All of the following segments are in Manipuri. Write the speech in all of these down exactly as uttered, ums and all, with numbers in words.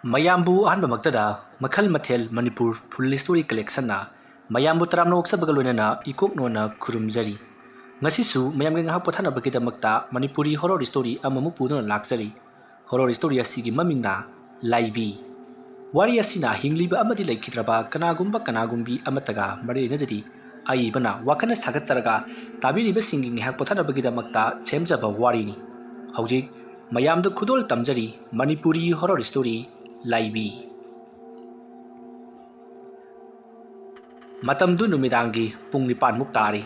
ꯃꯌꯥꯝꯕꯨ ꯑꯍꯥꯟꯕꯃꯛꯇꯗ ꯃꯈꯜ ꯃꯊꯦꯜ ꯃꯅꯤꯄꯨꯔ ꯐꯨꯜ ꯁ꯭ꯇꯣꯔꯤ ꯀꯂꯦꯛꯁꯟꯅ ꯃꯌꯥꯝꯕꯨ ꯇꯔꯥꯝꯅ ꯑꯣꯛꯆꯕꯒ ꯂꯣꯏꯅꯅ ꯏꯀꯣꯛ ꯅꯣꯟꯅ ꯈꯨꯔꯨꯝꯖꯔꯤ꯫ ꯉꯁꯤꯁꯨ ꯃꯌꯥꯝꯒꯤ ꯉꯥꯏꯍꯥꯛ ꯄꯣꯊꯥꯅꯕꯒꯤꯗꯃꯛꯇ ꯃꯅꯤꯄꯨꯔꯤ ꯍꯣꯔꯣꯔ ꯁ꯭ꯇꯣꯔꯤ ꯑꯃꯃꯨꯛ ꯄꯨꯗꯨꯅ ꯂꯥꯛꯆꯔꯤ꯫ ꯍꯣꯔꯣꯔ ꯁ꯭ꯇꯣꯔꯤ ꯑꯁꯤꯒꯤ ꯃꯃꯤꯡꯅ ꯂꯥꯏꯕꯤ꯫ ꯋꯥꯔꯤ ꯑꯁꯤꯅ ꯍꯤꯡꯂꯤꯕ ꯑꯃꯗꯤ ꯂꯩꯈꯤꯗ꯭ꯔꯕ ꯀꯅꯥꯒꯨꯝꯕ ꯀꯅꯥꯒꯨꯝꯕꯤ ꯑꯃꯠꯇꯒ ꯃꯔꯤ ꯂꯩꯅꯖꯗꯦ꯫ ꯑꯏꯕꯅ ꯋꯥꯈꯜꯅ ꯁꯥꯒꯠꯆꯔꯒ ꯇꯥꯕꯤꯔꯤꯕꯁꯤꯡꯒꯤ ꯉꯥꯏꯍꯥꯛ ꯄꯣꯊꯥꯅꯕꯒꯤꯗꯃꯛꯇ ꯁꯦꯝꯖꯕ ꯋꯥꯔꯤꯅꯤ꯫ ꯍꯧꯖꯤꯛ ꯃꯌꯥꯝꯗ ꯈꯨꯗꯣꯜ ꯇꯝꯖꯔꯤ ꯃꯅꯤꯄꯨꯔꯤ ꯍꯣꯔꯣꯔ ꯁ꯭ꯇꯣꯔꯤ ꯂꯥꯏꯕꯤ꯫ ꯃꯇꯝꯗꯨ ꯅꯨꯃꯤꯗꯥꯡꯒꯤ ꯄꯨꯡ ꯅꯤꯄꯥꯟꯃꯨꯛ ꯇꯥꯔꯤ꯫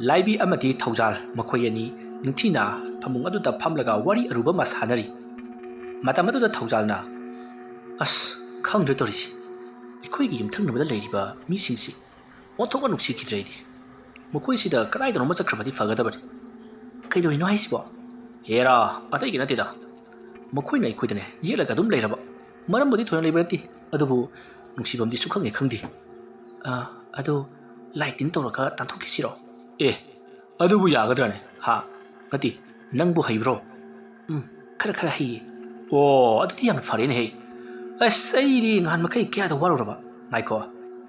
ꯂꯥꯏꯕꯤ ꯑꯃꯗꯤ ꯊꯧꯖꯥꯜ ꯃꯈꯣꯏ ꯑꯅꯤ ꯅꯤꯡꯊꯤꯅ ꯐꯃꯨꯡ ꯑꯗꯨꯗ ꯐꯝꯂꯒ ꯋꯥꯔꯤ ꯑꯔꯨꯕ ꯑꯃ ꯁꯥꯟꯅꯔꯤ꯫ ꯃꯇꯝ ꯑꯗꯨꯗ ꯊꯧꯖꯥꯜꯅ, "ꯑꯁ, ꯈꯪꯗ꯭ꯔꯦ ꯇꯧꯔꯤꯁꯤ꯫ ꯑꯩꯈꯣꯏꯒꯤ ꯌꯨꯝꯊꯪꯅꯕꯗ ꯂꯩꯔꯤꯕ ꯃꯤꯁꯤꯡꯁꯤ ꯑꯣꯟꯊꯣꯛꯅ ꯅꯨꯡꯁꯤꯈꯤꯗ꯭ꯔꯦ ꯑꯩꯗꯤ꯫ ꯃꯈꯣꯏꯁꯤꯗ ꯀꯗꯥꯏꯗꯅꯣꯃ ꯆꯠꯈ꯭ꯔꯕꯗꯤ ꯐꯒꯗꯕꯅꯤ꯫ ꯀꯩꯗꯧꯔꯤꯅꯣ ꯍꯥꯏꯁꯤꯕꯣ?" "ꯍꯦꯔꯥ, ꯑꯇꯩꯒꯤ ꯅꯠꯇꯦꯗ꯫ ꯃꯈꯣꯏꯅ ꯑꯩꯈꯣꯏꯗꯅꯦ ꯌꯦꯠꯂꯒ ꯑꯗꯨꯝ ꯂꯩꯔꯕ꯫ ꯃꯔꯝꯕꯨꯗꯤ ꯊꯣꯏꯅ ꯂꯩꯕ ꯅꯠꯇꯦ, ꯑꯗꯨꯕꯨ ꯅꯨꯡꯁꯤꯐꯝꯗꯤ ꯁꯨꯈꯪ ꯍꯦꯛ ꯈꯪꯗꯦ꯫ ꯑ, ꯑꯗꯣ ꯂꯥꯏ ꯇꯤꯟ ꯇꯧꯔꯒ ꯇꯥꯟꯊꯣꯛꯈꯤꯁꯤꯔꯣ?" "ꯑꯦ, ꯑꯗꯨꯕꯨ ꯌꯥꯒꯗ꯭ꯔꯅꯦ? ꯍꯥ? ꯅꯠꯇꯦ, ꯅꯪꯕꯨ ꯍꯩꯕ꯭ꯔꯣ?" "ꯎꯝ, ꯈꯔ ꯈꯔ ꯍꯩꯌꯦ꯫" "ꯑꯣ, ꯑꯗꯨꯗꯤ ꯌꯥꯝ ꯐꯔꯦꯅꯦ ꯍꯦ꯫ ꯑꯁ, ꯑꯩꯗꯤ ꯅꯍꯥꯟ ꯃꯈꯩ ꯀꯌꯥꯗ ꯋꯥꯔꯨꯔꯕ꯫ ꯉꯥꯏꯈꯣ,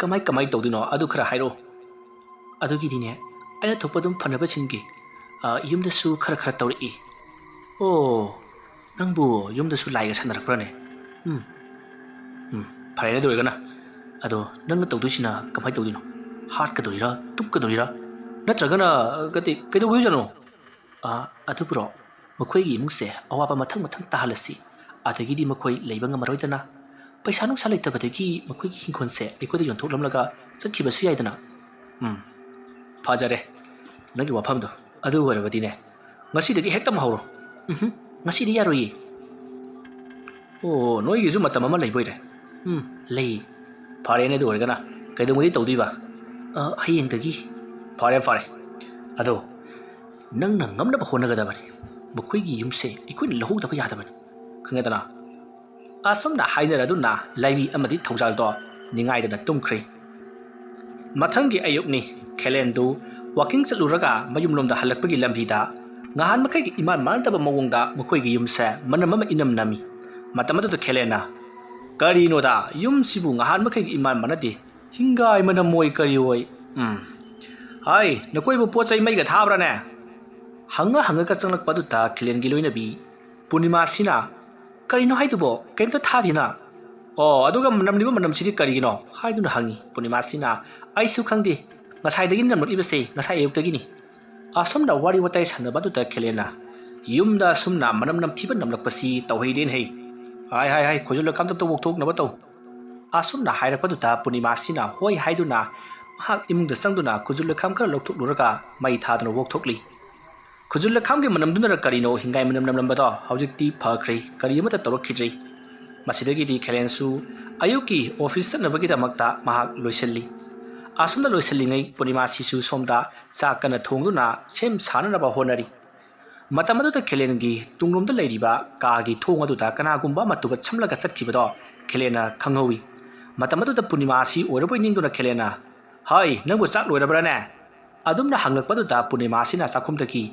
ꯀꯃꯥꯏ ꯀꯃꯥꯏ ꯇꯧꯗꯣꯏꯅꯣ ꯑꯗꯨ ꯈꯔ ꯍꯥꯏꯔꯛꯑꯣ꯫" "ꯑꯗꯨꯒꯤꯗꯤꯅꯦ, ꯑꯩꯅ ꯊꯣꯛꯄ ꯑꯗꯨꯝ ꯐꯅꯕ ꯁꯤꯟꯒꯦ꯫ ꯑ, ꯌꯨꯝꯗꯁꯨ ꯈꯔ ꯈꯔ ꯇꯧꯔꯛꯏ꯫" "ꯑꯣ, ꯅꯪꯕꯨ ꯌꯨꯝꯗꯁꯨ ꯂꯥꯏꯒ ꯁꯥꯟꯅꯔꯛꯄ꯭ꯔꯅꯦ?" "ꯎꯝ, ꯎꯝ, ꯐꯔꯦꯅꯦ ꯑꯗꯨ ꯑꯣꯏꯔꯒꯅ꯫ ꯑꯗꯣ ꯅꯪꯅ ꯇꯧꯗꯣꯏꯁꯤꯅ ꯀꯃꯥꯏꯅ ꯇꯧꯗꯣꯏꯅꯣ? ꯍꯥꯠꯀꯗꯣꯏꯔꯥ, ꯇꯨꯞꯀꯗꯣꯏꯔꯥ? ꯅꯠꯇ꯭ꯔꯒꯅ ꯀꯗꯤ-, ꯀꯩꯗꯧꯒꯗꯣꯏꯖꯥꯠꯅꯣ?" "ꯑ, ꯑꯗꯨꯕꯨꯔꯣ, ꯃꯈꯣꯏꯒꯤ ꯏꯃꯨꯡꯁꯦ ꯑꯋꯥꯕ ꯃꯊꯪ ꯃꯊꯪ ꯇꯥꯍꯜꯂꯁꯤ꯫ ꯑꯗꯒꯤꯗꯤ ꯃꯈꯣꯏ ꯂꯩꯕ ꯉꯝꯃꯔꯣꯏꯗꯅ꯫ ꯄꯩꯁꯥ ꯅꯨꯡꯁꯥ ꯂꯩꯇꯕꯗꯒꯤ ꯃꯈꯣꯏꯒꯤ ꯍꯤꯡꯈꯣꯜꯁꯦ ꯑꯩꯈꯣꯏꯗ ꯌꯣꯟꯊꯣꯛꯂꯝꯂꯒ ꯆꯠꯈꯤꯕꯁꯨ ꯌꯥꯏꯗꯅ꯫" "ꯎꯝ, ꯐꯖꯔꯦ ꯅꯪꯒꯤ ꯋꯥꯐꯝꯗꯣ꯫ ꯑꯗꯨ ꯑꯣꯏꯔꯕꯗꯤꯅꯦ, ꯉꯁꯤꯗꯒꯤ ꯍꯦꯛꯇ ꯍꯧꯔꯣ꯫" "ꯎꯝꯍꯨꯝ, ꯉꯁꯤꯗꯤ ꯌꯥꯔꯣꯏꯌꯦ꯫" "ꯑꯣ, ꯅꯣꯏꯒꯤꯁꯨ ꯃꯇꯝ ꯑꯃ ꯂꯩꯕꯣꯏꯔꯦ꯫" "ꯎꯝ, ꯂꯩꯌꯦ꯫" "ꯐꯔꯦꯅꯦ, ꯑꯗꯨ ꯑꯣꯏꯔꯒꯅ ꯀꯩꯗꯧꯉꯩꯗꯤ ꯇꯧꯗꯣꯏꯕ?" "ꯑ, ꯍꯌꯦꯡꯗꯒꯤ꯫" "ꯐꯔꯦ, ꯐꯔꯦ꯫ ꯑꯗꯣ ꯅꯪꯅ ꯉꯝꯅꯕ ꯍꯣꯠꯅꯒꯗꯕꯅꯤ꯫ ꯃꯈꯣꯏꯒꯤ ꯌꯨꯝꯁꯦ ꯑꯩꯈꯣꯏꯅ ꯂꯧꯍꯧꯗꯕ ꯌꯥꯗꯕꯅꯤ, ꯈꯪꯉꯦꯗꯅ?" ꯑꯁꯨꯝꯅ ꯍꯥꯏꯅꯔꯗꯨꯅ ꯂꯥꯏꯕꯤ ꯑꯃꯗꯤ ꯊꯧꯖꯥꯜꯗꯣ ꯅꯤꯡꯉꯥꯏꯗꯅ ꯇꯨꯝꯈ꯭ꯔꯦ꯫ ꯃꯊꯪꯒꯤ ꯑꯌꯨꯛꯅꯤ꯫ ꯈꯦꯂꯦꯟꯗꯨ ꯋꯥꯀꯤꯡ ꯆꯠꯂꯨꯔꯒ ꯃꯌꯨꯝꯂꯣꯝꯗ ꯍꯜꯂꯛꯄꯒꯤ ꯂꯝꯕꯤꯗ ꯉꯍꯥꯟ ꯃꯈꯩꯒꯤ ꯏꯃꯥꯟ ꯃꯥꯟꯅꯗꯕ ꯃꯑꯣꯡꯗ ꯃꯈꯣꯏꯒꯤ ꯌꯨꯝꯁꯦ ꯃꯅꯝ ꯑꯃ ꯏꯅꯝ ꯅꯝꯃꯤ꯫ ꯃꯇꯝ ꯑꯗꯨꯗ ꯈꯦꯂꯦꯟꯅ, "ꯀꯔꯤꯅꯣꯗ, ꯌꯨꯝꯁꯤꯕꯨ ꯉꯍꯥꯟ ꯃꯈꯩꯒ ꯏꯃꯥꯟ ꯃꯥꯟꯅꯗꯦ, ꯍꯤꯡꯒꯥꯏ ꯃꯅꯝ ꯑꯣꯏ ꯀꯔꯤ ꯑꯣꯏ꯫ ꯎꯝ, ꯍꯥꯏ, ꯅꯈꯣꯏꯕꯨ ꯄꯣꯠ ꯆꯩ ꯃꯩꯒ ꯊꯥꯕ꯭ꯔꯥꯅꯦ?" ꯍꯪꯉ ꯍꯪꯉꯒ ꯆꯪꯂꯛꯄ ꯑꯗꯨꯗ ꯈꯦꯂꯦꯟꯒꯤ ꯂꯣꯏꯅꯕꯤ ꯄꯨꯔꯅꯤꯃꯥꯁꯤꯅ, "ꯀꯔꯤꯅꯣ ꯍꯥꯏꯗꯨꯕꯣ? ꯀꯩꯝꯇ ꯊꯥꯗꯦꯅ?" "ꯑꯣ, ꯑꯗꯨꯒ ꯅꯝꯂꯤꯕ ꯃꯅꯝꯁꯤꯗꯤ ꯀꯔꯤꯒꯤꯅꯣ?" ꯍꯥꯏꯗꯨꯅ ꯍꯪꯉꯤ ꯄꯨꯔꯅꯤꯃꯥꯁꯤꯅ꯫ "ꯑꯩꯁꯨ ꯈꯪꯗꯦ, ꯉꯁꯥꯏꯗꯒꯤ ꯅꯝꯂꯛꯂꯤꯕꯁꯦ, ꯉꯁꯥꯏ ꯑꯌꯨꯛꯇꯒꯤꯅꯤ꯫" ꯑꯁꯨꯝꯅ ꯋꯥꯔꯤ ꯋꯥꯇꯥꯏ ꯁꯥꯟꯅꯕ ꯑꯗꯨꯗ ꯈꯦꯂꯦꯟꯅ, "ꯌꯨꯝꯗ ꯑꯁꯨꯝꯅ ꯃꯅꯝ ꯅꯝꯊꯤꯕ ꯅꯝꯂꯛꯄꯁꯤ ꯇꯧꯍꯩꯗꯦꯅ ꯍꯩ꯫ ꯍꯥꯏ ꯍꯥꯏ ꯍꯥꯏ, ꯈꯨꯖꯨ ꯂꯩꯈꯥꯝꯗ ꯋꯣꯛꯊꯣꯛꯅꯕ ꯇꯧ꯫" ꯑꯁꯨꯝꯅ ꯍꯥꯏꯔꯛꯄꯗꯨꯗ ꯄꯨꯔꯅꯤꯃꯥꯁꯤꯅ ꯍꯣꯏ ꯍꯥꯏꯗꯨꯅ ꯃꯍꯥꯛ ꯏꯃꯨꯡꯗ ꯆꯪꯗꯨꯅ ꯈꯨꯖꯨ ꯂꯩꯈꯥꯝ ꯈꯔ ꯂꯧꯊꯣꯛꯂꯨꯔꯒ ꯃꯩ ꯊꯥꯗꯨꯅ ꯋꯣꯛꯊꯣꯛꯂꯤ꯫ ꯈꯨꯖꯨ ꯂꯩꯈꯥꯝꯒꯤ ꯃꯅꯝꯗꯨꯅꯔ ꯀꯔꯤꯅꯣ ꯍꯤꯡꯒꯥꯏ ꯃꯅꯝ ꯅꯝꯂꯝꯕꯗꯣ ꯍꯧꯖꯤꯛꯇꯤ ꯐꯈ꯭ꯔꯦ, ꯀꯔꯤ ꯑꯃꯠꯇ ꯇꯧꯔꯛꯈꯤꯗ꯭ꯔꯤ꯫ ꯃꯁꯤꯗꯒꯤꯗꯤ ꯈꯦꯂꯦꯟꯁꯨ ꯑꯌꯨꯛꯀꯤ ꯑꯣꯐꯤꯁ ꯆꯠꯅꯕꯒꯤꯗꯃꯛꯇ ꯃꯍꯥꯛ ꯂꯣꯏꯁꯤꯜꯂꯤ꯫ ꯑꯁꯨꯝꯅ ꯂꯣꯏꯁꯤꯜꯂꯤꯉꯩ ꯄꯨꯔꯅꯤꯃꯥꯁꯤꯁꯨ ꯁꯣꯝꯗ ꯆꯥꯛ ꯀꯟꯅ ꯊꯣꯡꯗꯨꯅ ꯁꯦꯝ ꯁꯥꯅꯅꯕ ꯍꯣꯠꯅꯔꯤ꯫ ꯃꯇꯝ ꯑꯗꯨꯗ ꯈꯦꯂꯦꯟꯒꯤ ꯇꯨꯡꯂꯣꯝꯗ ꯂꯩꯔꯤꯕ ꯀꯥꯒꯤ ꯊꯣꯡ ꯑꯗꯨꯗ ꯀꯅꯥꯒꯨꯝꯕ ꯑꯃ ꯇꯨꯕꯠ ꯁꯝꯂꯒ ꯆꯠꯈꯤꯕꯗꯣ ꯈꯦꯂꯦꯟꯅ ꯈꯪꯍꯧꯏ꯫ ꯃꯇꯝ ꯑꯗꯨꯗ ꯄꯨꯔꯅꯤꯃꯥꯁꯤ ꯑꯣꯏꯔꯕꯣꯏ ꯅꯤꯡꯗꯨꯅ ꯈꯦꯂꯦꯟꯅ, "ꯍꯩ, ꯅꯪꯕꯨ ꯆꯥꯛ ꯂꯣꯏꯔꯕ꯭ꯔꯥꯅꯦ?" ꯑꯗꯨꯝꯅ ꯍꯪꯂꯛꯄꯗꯨꯗ ꯄꯨꯔꯅꯤꯃꯥꯁꯤꯅ ꯆꯥꯛꯈꯨꯝꯗꯒꯤ,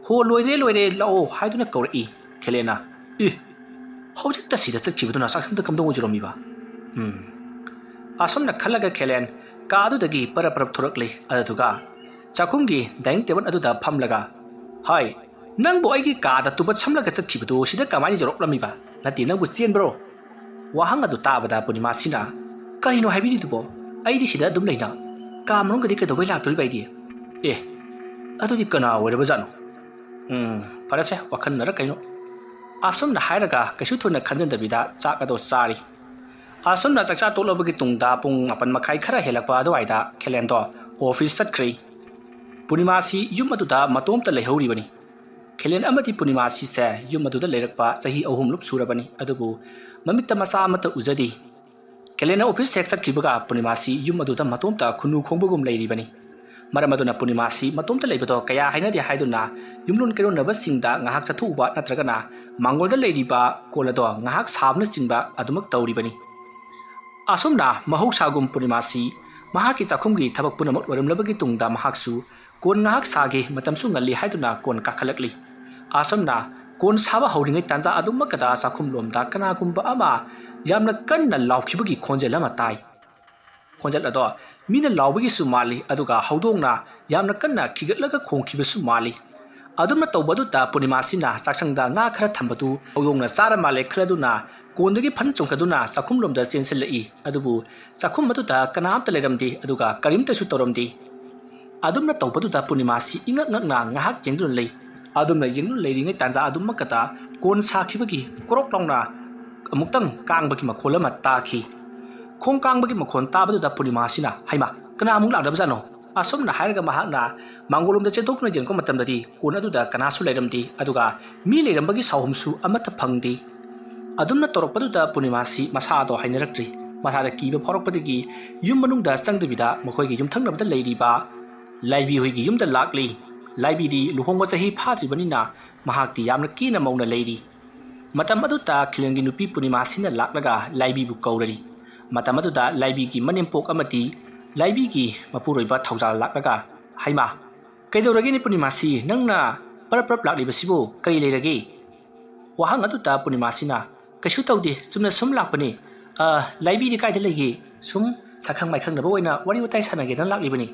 "ꯍꯣ, ꯂꯣꯏꯔꯦ, ꯂꯣꯏꯔꯦ, ꯂꯥꯛꯑꯣ" ꯍꯥꯏꯗꯨꯅ ꯀꯧꯔꯛꯏ꯫ ꯈꯦꯂꯦꯟꯅ, "ꯏ, ꯍꯧꯖꯤꯛꯇ ꯁꯤꯗ ꯆꯠꯈꯤꯕꯗꯨꯅ ꯆꯥꯛꯈꯨꯝꯗ ꯀꯝꯗꯧꯉꯩ ꯌꯧꯔꯝꯃꯤꯕ?" ꯎꯝ꯫ ꯑꯁꯨꯝꯅ ꯈꯜꯂꯒ ꯈꯦꯂꯦꯟ ꯀꯥ ꯑꯗꯨꯗꯒꯤ ꯄꯔꯞ ꯄꯔꯞ ꯊꯣꯔꯛꯂꯦ꯫ ꯑꯗꯨꯗꯨꯒ ꯆꯥꯛꯈꯨꯝꯒꯤ ꯗꯥꯏꯅꯤꯡ ꯇꯦꯕꯜ ꯑꯗꯨꯗ ꯐꯝꯂꯒ, "ꯍꯥꯏ, ꯅꯪꯕꯨ ꯑꯩꯒꯤ ꯀꯥꯗ ꯇꯨꯕꯠ ꯁꯝꯂꯒ ꯆꯠꯈꯤꯕꯗꯨ ꯁꯤꯗ ꯀꯃꯥꯏꯅ ꯌꯧꯔꯛꯂꯝꯃꯤꯕ? ꯅꯠꯇꯦ, ꯅꯪꯕꯨ ꯆꯦꯟꯕ꯭ꯔꯣ?" ꯋꯥꯍꯪ ꯑꯗꯨ ꯇꯥꯕꯗ ꯄꯨꯔꯅꯤꯃꯥꯁꯤꯅ, "ꯀꯔꯤꯅꯣ ꯍꯥꯏꯕꯤꯔꯤꯗꯨꯕꯣ? ꯑꯩꯗꯤ ꯁꯤꯗ ꯑꯗꯨꯝ ꯂꯩꯅ꯫ ꯀꯥ ꯃꯅꯨꯡꯗꯗꯤ ꯀꯩꯗꯧꯕꯩ ꯂꯥꯛꯇꯣꯔꯤꯕ ꯑꯩꯗꯤ? ꯑꯦ, ꯑꯗꯨꯗꯤ ꯀꯅꯥ ꯑꯣꯏꯔꯕꯖꯥꯠꯅꯣ? ꯎꯝ, ꯐꯔꯦꯁꯦ, ꯋꯥꯈꯜꯅꯔ ꯀꯩꯅꯣ?" ꯑꯁꯨꯝꯅ ꯍꯥꯏꯔꯒ ꯀꯩꯁꯨ ꯊꯣꯏꯅ ꯈꯟꯖꯟꯗꯕꯤꯗ ꯆꯥꯛ ꯑꯗꯣ ꯆꯥꯔꯤ꯫ ꯑꯁꯨꯝꯅ ꯆꯥꯛꯆꯥ ꯇꯣꯛꯂꯕꯒꯤ ꯇꯨꯡꯗ ꯄꯨꯡ ꯃꯥꯄꯟ ꯃꯈꯥꯏ ꯈꯔ ꯍꯦꯜꯂꯛꯄ ꯑꯗꯨꯋꯥꯏꯗ ꯈꯦꯂꯦꯟꯗꯣ ꯑꯣꯐꯤꯁ ꯆꯠꯈ꯭ꯔꯦ꯫ ꯄꯨꯔꯅꯤꯃꯥꯁꯤ ꯌꯨꯝ ꯑꯗꯨꯗ ꯃꯇꯣꯝꯇ ꯂꯩꯍꯧꯔꯤꯕꯅꯤ꯫ ꯈꯦꯂꯦꯟ ꯑꯃꯗꯤ ꯄꯨꯔꯅꯤꯃꯥꯁꯤꯁꯦ ꯌꯨꯝ ꯑꯗꯨꯗ ꯂꯩꯔꯛꯄ ꯆꯍꯤ ꯑꯍꯨꯝꯂꯨꯞ ꯁꯨꯔꯕꯅꯤ, ꯑꯗꯨꯕꯨ ꯃꯃꯤꯠꯇ ꯃꯆꯥ ꯑꯃꯠꯇ ꯎꯖꯗꯦ꯫ ꯈꯦꯂꯦꯟꯅ ꯑꯣꯐꯤꯁ ꯍꯦꯛ ꯆꯠꯈꯤꯕꯒ ꯄꯨꯔꯅꯤꯃꯥꯁꯤ ꯌꯨꯝ ꯑꯗꯨꯗ ꯃꯇꯣꯝꯇ ꯈꯨꯅꯨ ꯈꯣꯡꯕꯒꯨꯝ ꯂꯩꯔꯤꯕꯅꯤ꯫ ꯃꯔꯝ ꯑꯗꯨꯅ ꯄꯨꯔꯅꯤꯃꯥꯁꯤ ꯃꯇꯣꯝꯇ ꯂꯩꯕꯗꯣ ꯀꯌꯥ ꯍꯩꯅꯗꯦ ꯍꯥꯏꯗꯨꯅ ꯌꯨꯝꯂꯣꯟ ꯀꯩꯔꯣꯟꯅꯕꯁꯤꯡꯗ ꯉꯥꯏꯍꯥꯛ ꯆꯠꯊꯣꯛꯎꯕ ꯅꯠꯇ꯭ꯔꯒꯅ ꯃꯥꯡꯒꯣꯜꯗ ꯂꯩꯔꯤꯕ ꯀꯣꯜ ꯑꯗꯣ ꯉꯥꯏꯍꯥꯛ ꯁꯥꯕꯅꯆꯤꯡꯕ ꯑꯗꯨꯃꯛ ꯇꯧꯔꯤꯕꯅꯤ꯫ ꯑꯁꯨꯝꯅ ꯃꯍꯧꯁꯥꯒꯨꯝ ꯄꯨꯔꯅꯤꯃꯥꯁꯤ ꯃꯍꯥꯛꯀꯤ ꯆꯥꯛꯈꯨꯝꯒꯤ ꯊꯕꯛ ꯄꯨꯝꯅꯃꯛ ꯂꯣꯏꯔꯝꯂꯕꯒꯤ ꯇꯨꯡꯗ ꯃꯍꯥꯛꯁꯨ ꯀꯣꯟ ꯉꯥꯏꯍꯥꯛ ꯁꯥꯒꯦ, ꯃꯇꯝꯁꯨ ꯉꯜꯂꯤ ꯍꯥꯏꯗꯨꯅ ꯀꯣꯟ ꯀꯥꯈꯠꯂꯛꯂꯤ꯫ ꯑꯁꯨꯝꯅ ꯀꯣꯟ ꯁꯥꯕ ꯍꯧꯔꯤꯉꯩ ꯇꯥꯟꯖꯥ ꯑꯗꯨꯃꯛꯀꯗ ꯆꯥꯛꯈꯨꯝꯂꯣꯝꯗ ꯀꯅꯥꯒꯨꯝꯕ ꯑꯃ ꯌꯥꯝꯅ ꯀꯟꯅ ꯂꯥꯎꯈꯤꯕꯒꯤ ꯈꯣꯟꯖꯦꯜ ꯑꯃ ꯇꯥꯏ꯫ ꯈꯣꯟꯖꯦꯜ ꯑꯗꯣ ꯃꯤꯅ ꯂꯥꯎꯕꯒꯤꯁꯨ ꯃꯥꯜꯂꯤ, ꯑꯗꯨꯒ ꯍꯧꯗꯣꯡꯅ ꯌꯥꯝꯅ ꯀꯟꯅ ꯈꯤꯒꯠꯂꯒ ꯈꯣꯡꯈꯤꯕꯁꯨ ꯃꯥꯜꯂꯤ꯫ ꯑꯗꯨꯝꯅ ꯇꯧꯕꯗꯨꯗ ꯄꯨꯔꯅꯤꯃꯥꯁꯤꯅ ꯆꯥꯛꯁꯪꯗ ꯉꯥ ꯈꯔ ꯊꯝꯕꯗꯨ ꯍꯧꯗꯣꯡꯅ ꯆꯥꯔ ꯃꯥꯜꯂꯦ ꯈꯜꯂꯗꯨꯅ ꯀꯣꯟꯗꯒꯤ ꯐꯟ ꯆꯣꯡꯊꯗꯨꯅ ꯆꯥꯛꯈꯨꯝꯂꯣꯝꯗ ꯆꯦꯟꯁꯤꯜꯂꯛꯏ꯫ ꯑꯗꯨꯕꯨ ꯆꯥꯛꯈꯨꯝ ꯑꯗꯨꯗ ꯀꯅꯥꯝꯇ ꯂꯩꯔꯝꯗꯦ, ꯑꯗꯨꯒ ꯀꯔꯤꯝꯇꯁꯨ ꯇꯧꯔꯝꯗꯦ꯫ ꯑꯗꯨꯝꯅ ꯇꯧꯕꯗꯨꯗ ꯄꯨꯔꯅꯤꯃꯥꯁꯤ ꯏꯉꯛ ꯉꯛꯅ ꯉꯥꯏꯍꯥꯛ ꯌꯦꯡꯗꯨꯅ ꯂꯩ꯫ ꯑꯗꯨꯝꯅ ꯌꯦꯡꯗꯨꯅ ꯂꯩꯔꯤꯉꯩ ꯇꯥꯟꯖꯥ ꯑꯗꯨꯃꯛꯀꯗ ꯀꯣꯟ ꯁꯥꯈꯤꯕꯒꯤ ꯀ꯭ꯔꯣꯛ ꯂꯥꯎꯅ ꯑꯃꯨꯛꯇꯪ ꯀꯥꯡꯕꯒꯤ ꯃꯈꯣꯜ ꯑꯃ ꯇꯥꯈꯤ꯫ ꯈꯣꯡ ꯀꯥꯡꯕꯒꯤ ꯃꯈꯣꯜ ꯇꯥꯕꯗꯨꯗ ꯄꯨꯔꯅꯤꯃꯥꯁꯤꯅ, "ꯍꯩꯃꯥ, ꯀꯅꯥ ꯑꯃꯨꯛ ꯂꯥꯛꯂꯕꯖꯥꯠꯅꯣ?" ꯑꯁꯨꯝꯅ ꯍꯥꯏꯔꯒ ꯃꯍꯥꯛꯅ ꯃꯥꯡꯒꯣꯜꯂꯣꯝꯗ ꯆꯦꯟꯊꯣꯛꯇꯨꯅ ꯌꯦꯡꯉꯛꯄ ꯃꯇꯝꯗꯗꯤ ꯀꯣꯟ ꯑꯗꯨꯗ ꯀꯅꯥꯁꯨ ꯂꯩꯔꯝꯗꯦ, ꯑꯗꯨꯒ ꯃꯤ ꯂꯩꯔꯝꯕꯒꯤ ꯁꯥꯎꯍꯨꯝꯁꯨ ꯑꯃꯠꯇ ꯐꯪꯗꯦ꯫ ꯑꯗꯨꯝꯅ ꯇꯧꯔꯛꯄꯗꯨꯗ ꯄꯨꯔꯅꯤꯃꯥꯁꯤ ꯃꯁꯥꯗꯣ ꯍꯩꯅꯔꯛꯇ꯭ꯔꯤ꯫ ꯃꯁꯥꯗ ꯀꯤꯕ ꯐꯥꯎꯔꯛꯄꯗꯒꯤ ꯌꯨꯝ ꯃꯅꯨꯡꯗ ꯆꯪꯗꯕꯤꯗ ꯃꯈꯣꯏꯒꯤ ꯌꯨꯝꯊꯪꯅꯕꯗ ꯂꯩꯔꯤꯕ ꯂꯥꯏꯕꯤ ꯍꯣꯏꯒꯤ ꯌꯨꯝꯗ ꯂꯥꯛꯂꯤ꯫ ꯂꯥꯏꯕꯤꯗꯤ ꯂꯨꯍꯣꯡꯕ ꯆꯍꯤ ꯐꯥꯗ꯭ꯔꯤꯕꯅꯤꯅ ꯃꯍꯥꯛꯇꯤ ꯌꯥꯝꯅ ꯀꯦꯅ ꯃꯧꯅ ꯂꯩꯔꯤ꯫ ꯃꯇꯝ ꯑꯗꯨꯗ ꯈꯤꯂꯦꯟꯒꯤ ꯅꯨꯄꯤ ꯄꯨꯔꯅꯤꯃꯥꯁꯤꯅ ꯂꯥꯛꯂꯒ ꯂꯥꯏꯕꯤꯕꯨ ꯀꯧꯔꯔꯤ꯫ ꯃꯇꯝ ꯑꯗꯨꯗ ꯂꯥꯏꯕꯤꯒꯤ ꯃꯅꯦꯝꯄꯣꯛ ꯑꯃꯗꯤ ꯂꯥꯏꯕꯤꯒꯤ ꯃꯄꯨꯔꯣꯏꯕ ꯊꯧꯖꯥꯜ ꯂꯥꯛꯂꯒ, "ꯍꯩꯃꯥ, ꯀꯩꯗꯧꯔꯒꯦꯅꯦ ꯄꯨꯔꯅꯤꯃꯥꯁꯤ? ꯅꯪꯅ ꯄꯔꯞ ꯄꯔꯞ ꯂꯥꯛꯂꯤꯕꯁꯤꯕꯨ ꯀꯔꯤ ꯂꯩꯔꯒꯦ?" ꯋꯥꯍꯪ ꯑꯗꯨꯗ ꯄꯨꯔꯅꯤꯃꯥꯁꯤꯅ, "ꯀꯩꯁꯨ ꯇꯧꯗꯦ, ꯆꯨꯝꯅ ꯁꯨꯝ ꯂꯥꯛꯄꯅꯤ꯫ ꯑ, ꯂꯥꯏꯕꯤꯗꯤ ꯀꯥꯏꯗ ꯂꯩꯒꯦ? ꯁꯨꯝ ꯁꯛꯈꯪ ꯃꯥꯏꯈꯪꯅꯕ ꯑꯣꯏꯅ ꯋꯥꯔꯤ ꯋꯥꯇꯥꯏ ꯁꯥꯟꯅꯒꯦꯅ ꯂꯥꯛꯂꯤꯕꯅꯤ꯫"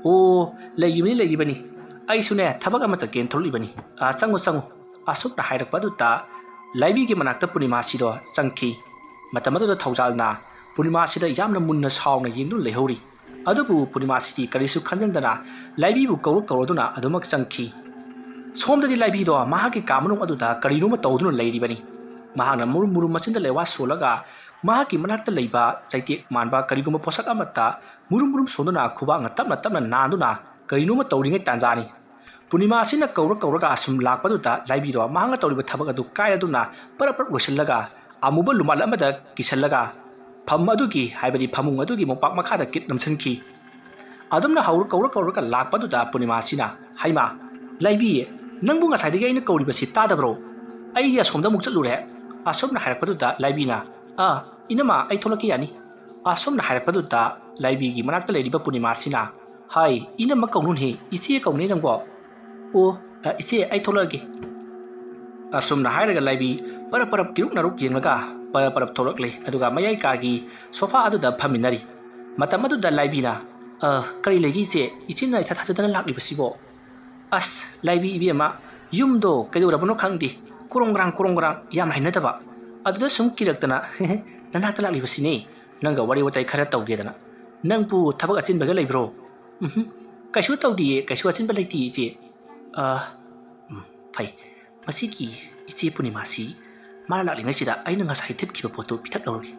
"ꯑꯣ, ꯂꯩꯈꯤꯕꯅꯤ, ꯂꯩꯈꯤꯕꯅꯤ꯫ ꯑꯩꯁꯨꯅꯦ, ꯊꯕꯛ ꯑꯃ ꯆꯠꯀꯦꯅ ꯊꯣꯛꯂꯛꯂꯤꯕꯅꯤ꯫ ꯑ, ꯆꯪꯉꯨ, ꯆꯪꯉꯨ꯫" ꯑꯁꯨꯝꯅ ꯍꯥꯏꯔꯛꯄ ꯑꯗꯨꯗ ꯂꯥꯏꯕꯤꯒꯤ ꯃꯅꯥꯛꯇ ꯄꯨꯔꯅꯤꯃꯥꯁꯤꯗꯣ ꯆꯪꯈꯤ꯫ ꯃꯇꯝ ꯑꯗꯨꯗ ꯊꯧꯖꯥꯜꯅ ꯄꯨꯔꯅꯤꯃꯥꯁꯤꯗ ꯌꯥꯝꯅ ꯃꯨꯟꯅ ꯁꯥꯎꯅ ꯌꯦꯡꯗꯨꯅ ꯂꯩꯍꯧꯔꯤ꯫ ꯑꯗꯨꯕꯨ ꯄꯨꯔꯅꯤꯃꯥꯁꯤꯗꯤ ꯀꯔꯤꯁꯨ ꯈꯟꯖꯤꯟꯗꯅ ꯂꯥꯏꯕꯤꯕꯨ ꯀꯧꯔ ꯀꯧꯔꯗꯨꯅ ꯑꯗꯨꯃꯛ ꯆꯪꯈꯤ꯫ ꯁꯣꯝꯗꯗꯤ ꯂꯥꯏꯕꯤꯗꯣ ꯃꯍꯥꯛꯀꯤ ꯀꯥ ꯃꯅꯨꯡ ꯑꯗꯨꯗ ꯀꯔꯤꯅꯣꯃ ꯇꯧꯗꯨꯅ ꯂꯩꯔꯤꯕꯅꯤ꯫ ꯃꯍꯥꯛꯅ ꯃꯨꯔꯨꯝ ꯃꯨꯔꯨꯝ ꯃꯆꯤꯟꯗ ꯂꯩꯋꯥ ꯁꯣꯜꯂꯒ ꯃꯍꯥꯛꯀꯤ ꯃꯅꯥꯛꯇ ꯂꯩꯕ ꯆꯩꯇꯦꯛ ꯃꯥꯟꯕ ꯀꯔꯤꯒꯨꯝꯕ ꯄꯣꯠꯁꯛ ꯑꯃꯠꯇ ꯃꯨꯔꯨꯝ ꯃꯨꯔꯨꯝ ꯁꯣꯟꯗꯨꯅ ꯈꯨꯕꯥꯛꯅ ꯇꯞꯅ ꯇꯞꯅ ꯅꯥꯟꯗꯨꯅ ꯀꯔꯤꯅꯣꯃ ꯇꯧꯔꯤꯉꯩ ꯇꯥꯟꯖꯥꯅꯤ꯫ ꯄꯨꯔꯅꯤꯃꯥꯁꯤꯅ ꯀꯧꯔ ꯀꯧꯔꯒ ꯑꯁꯨꯝ ꯂꯥꯛꯄꯗꯨꯗ ꯂꯥꯏꯕꯤꯗꯣ ꯃꯍꯥꯛꯅ ꯇꯧꯔꯤꯕ ꯊꯕꯛ ꯑꯗꯨ ꯀꯥꯏꯔꯗꯨꯅ ꯄꯔꯞ ꯄꯔꯞ ꯂꯣꯏꯁꯤꯜꯂꯒ ꯑꯃꯨꯕ ꯂꯨꯃꯥꯏꯜ ꯑꯃꯗ ꯀꯤꯁꯜꯂꯒ ꯐꯝ ꯑꯗꯨꯒꯤ, ꯍꯥꯏꯕꯗꯤ ꯐꯃꯨꯡ ꯑꯗꯨꯒꯤ ꯃꯣꯝꯄꯥꯛ ꯃꯈꯥꯗ ꯀꯤꯠ ꯅꯝꯁꯤꯟꯈꯤ꯫ ꯑꯗꯨꯝꯅ ꯍꯧꯔ-, ꯀꯧꯔ ꯀꯧꯔꯒ ꯂꯥꯛꯄꯗꯨꯗ ꯄꯨꯔꯅꯤꯃꯥꯁꯤꯅ, "ꯍꯩꯃꯥ, ꯂꯥꯏꯕꯤ, ꯅꯪꯕꯨ ꯉꯁꯥꯏꯗꯒꯤ ꯑꯩꯅ ꯀꯧꯔꯤꯕꯁꯤ ꯇꯥꯗꯕ꯭ꯔꯣ? ꯑꯩ ꯑꯁꯣꯝꯗ ꯑꯃꯨꯛ ꯆꯠꯂꯨꯔꯦ꯫" ꯑꯁꯨꯝꯅ ꯍꯥꯏꯔꯛꯄꯗꯨꯗ ꯂꯥꯏꯕꯤꯅ, "ꯑꯥ, ꯏꯅꯝꯃ, ꯑꯩ ꯊꯣꯛꯂꯛꯀꯦ ꯌꯥꯅꯤ꯫" ꯑꯁꯨꯝꯅ ꯍꯥꯏꯔꯛꯄꯗꯨꯗ ꯂꯥꯏꯕꯤꯒꯤ ꯃꯅꯥꯛꯇ ꯂꯩꯔꯤꯕ ꯄꯨꯔꯅꯤꯃꯥꯁꯤꯅ, "ꯍꯥꯏ, ꯏꯅꯝꯃ ꯀꯧꯅꯨꯅꯦ, ꯏꯆꯦ ꯀꯧꯅꯦ ꯅꯪꯕꯣ꯫" "ꯑꯣ, ꯑ, ꯏꯆꯦ, ꯑꯩ ꯊꯣꯛꯂꯛꯑꯒꯦ꯫" ꯑꯁꯨꯝꯅ ꯍꯥꯏꯔꯒ ꯂꯥꯏꯕꯤ ꯄꯔꯞ ꯄꯔꯞ ꯀꯤꯔꯨꯛ ꯅꯥꯔꯨꯛ ꯌꯦꯡꯂꯒ ꯄꯔꯞ ꯄꯔꯞ ꯊꯣꯛꯂꯛꯂꯦ, ꯑꯗꯨꯒ ꯃꯌꯥꯏ ꯀꯥꯒꯤ ꯁꯣꯐꯥ ꯑꯗꯨꯗ ꯐꯝꯃꯤꯟꯅꯔꯤ꯫ ꯃꯇꯝ ꯑꯗꯨꯗ ꯂꯥꯏꯕꯤꯅ, "ꯑ, ꯀꯔꯤ ꯂꯩꯒꯦ ꯏꯆꯦ? ꯏꯆꯦꯅ ꯏꯊꯥ ꯊꯥꯖꯗꯅ ꯂꯥꯛꯂꯤꯕꯁꯤꯕꯣ?" "ꯑꯁ, ꯂꯥꯏꯕꯤ ꯏꯕꯦꯝꯃ, ꯌꯨꯝꯗꯣ ꯀꯩꯗꯧꯔꯕꯅꯣ ꯈꯪꯗꯦ, ꯀꯨꯔꯣꯡ ꯒ꯭ꯔꯥꯡ ꯀꯨꯔꯣꯡ ꯒ꯭ꯔꯥꯡ ꯌꯥꯝ ꯍꯩꯅꯗꯕ꯫ ꯑꯗꯨꯗ ꯁꯨꯝ ꯀꯤꯔꯛꯇꯅ ꯅꯅꯥꯛꯇ ꯂꯥꯛꯂꯤꯕꯁꯤꯅꯦ, ꯅꯪꯒ ꯋꯥꯔꯤ ꯋꯥꯇꯥꯏ ꯈꯔ ꯇꯧꯒꯦꯗꯅ꯫ ꯅꯪꯕꯨ ꯊꯕꯛ ꯑꯆꯤꯟꯕꯒ ꯂꯩꯕ꯭ꯔꯣ?" "ꯎꯝꯍꯨꯝ, ꯀꯩꯁꯨ ꯇꯧꯗꯤꯌꯦ, ꯀꯩꯁꯨ ꯑꯆꯤꯟꯕ ꯂꯩꯇꯦ ꯏꯆꯦ꯫ ꯑ, ꯎꯝ, ꯐꯩ꯫ ꯃꯁꯤꯒꯤ ꯏꯆꯦ ꯄꯨꯔꯅꯤꯃꯥꯁꯤ ꯃꯥꯅ ꯂꯥꯛꯂꯤꯉꯩꯁꯤꯗ ꯑꯩꯅ ꯉꯁꯥꯏ ꯊꯤꯠꯈꯤꯕ ꯄꯣꯠꯇꯨ ꯄꯤꯊꯛꯂꯧꯔꯒꯦ꯫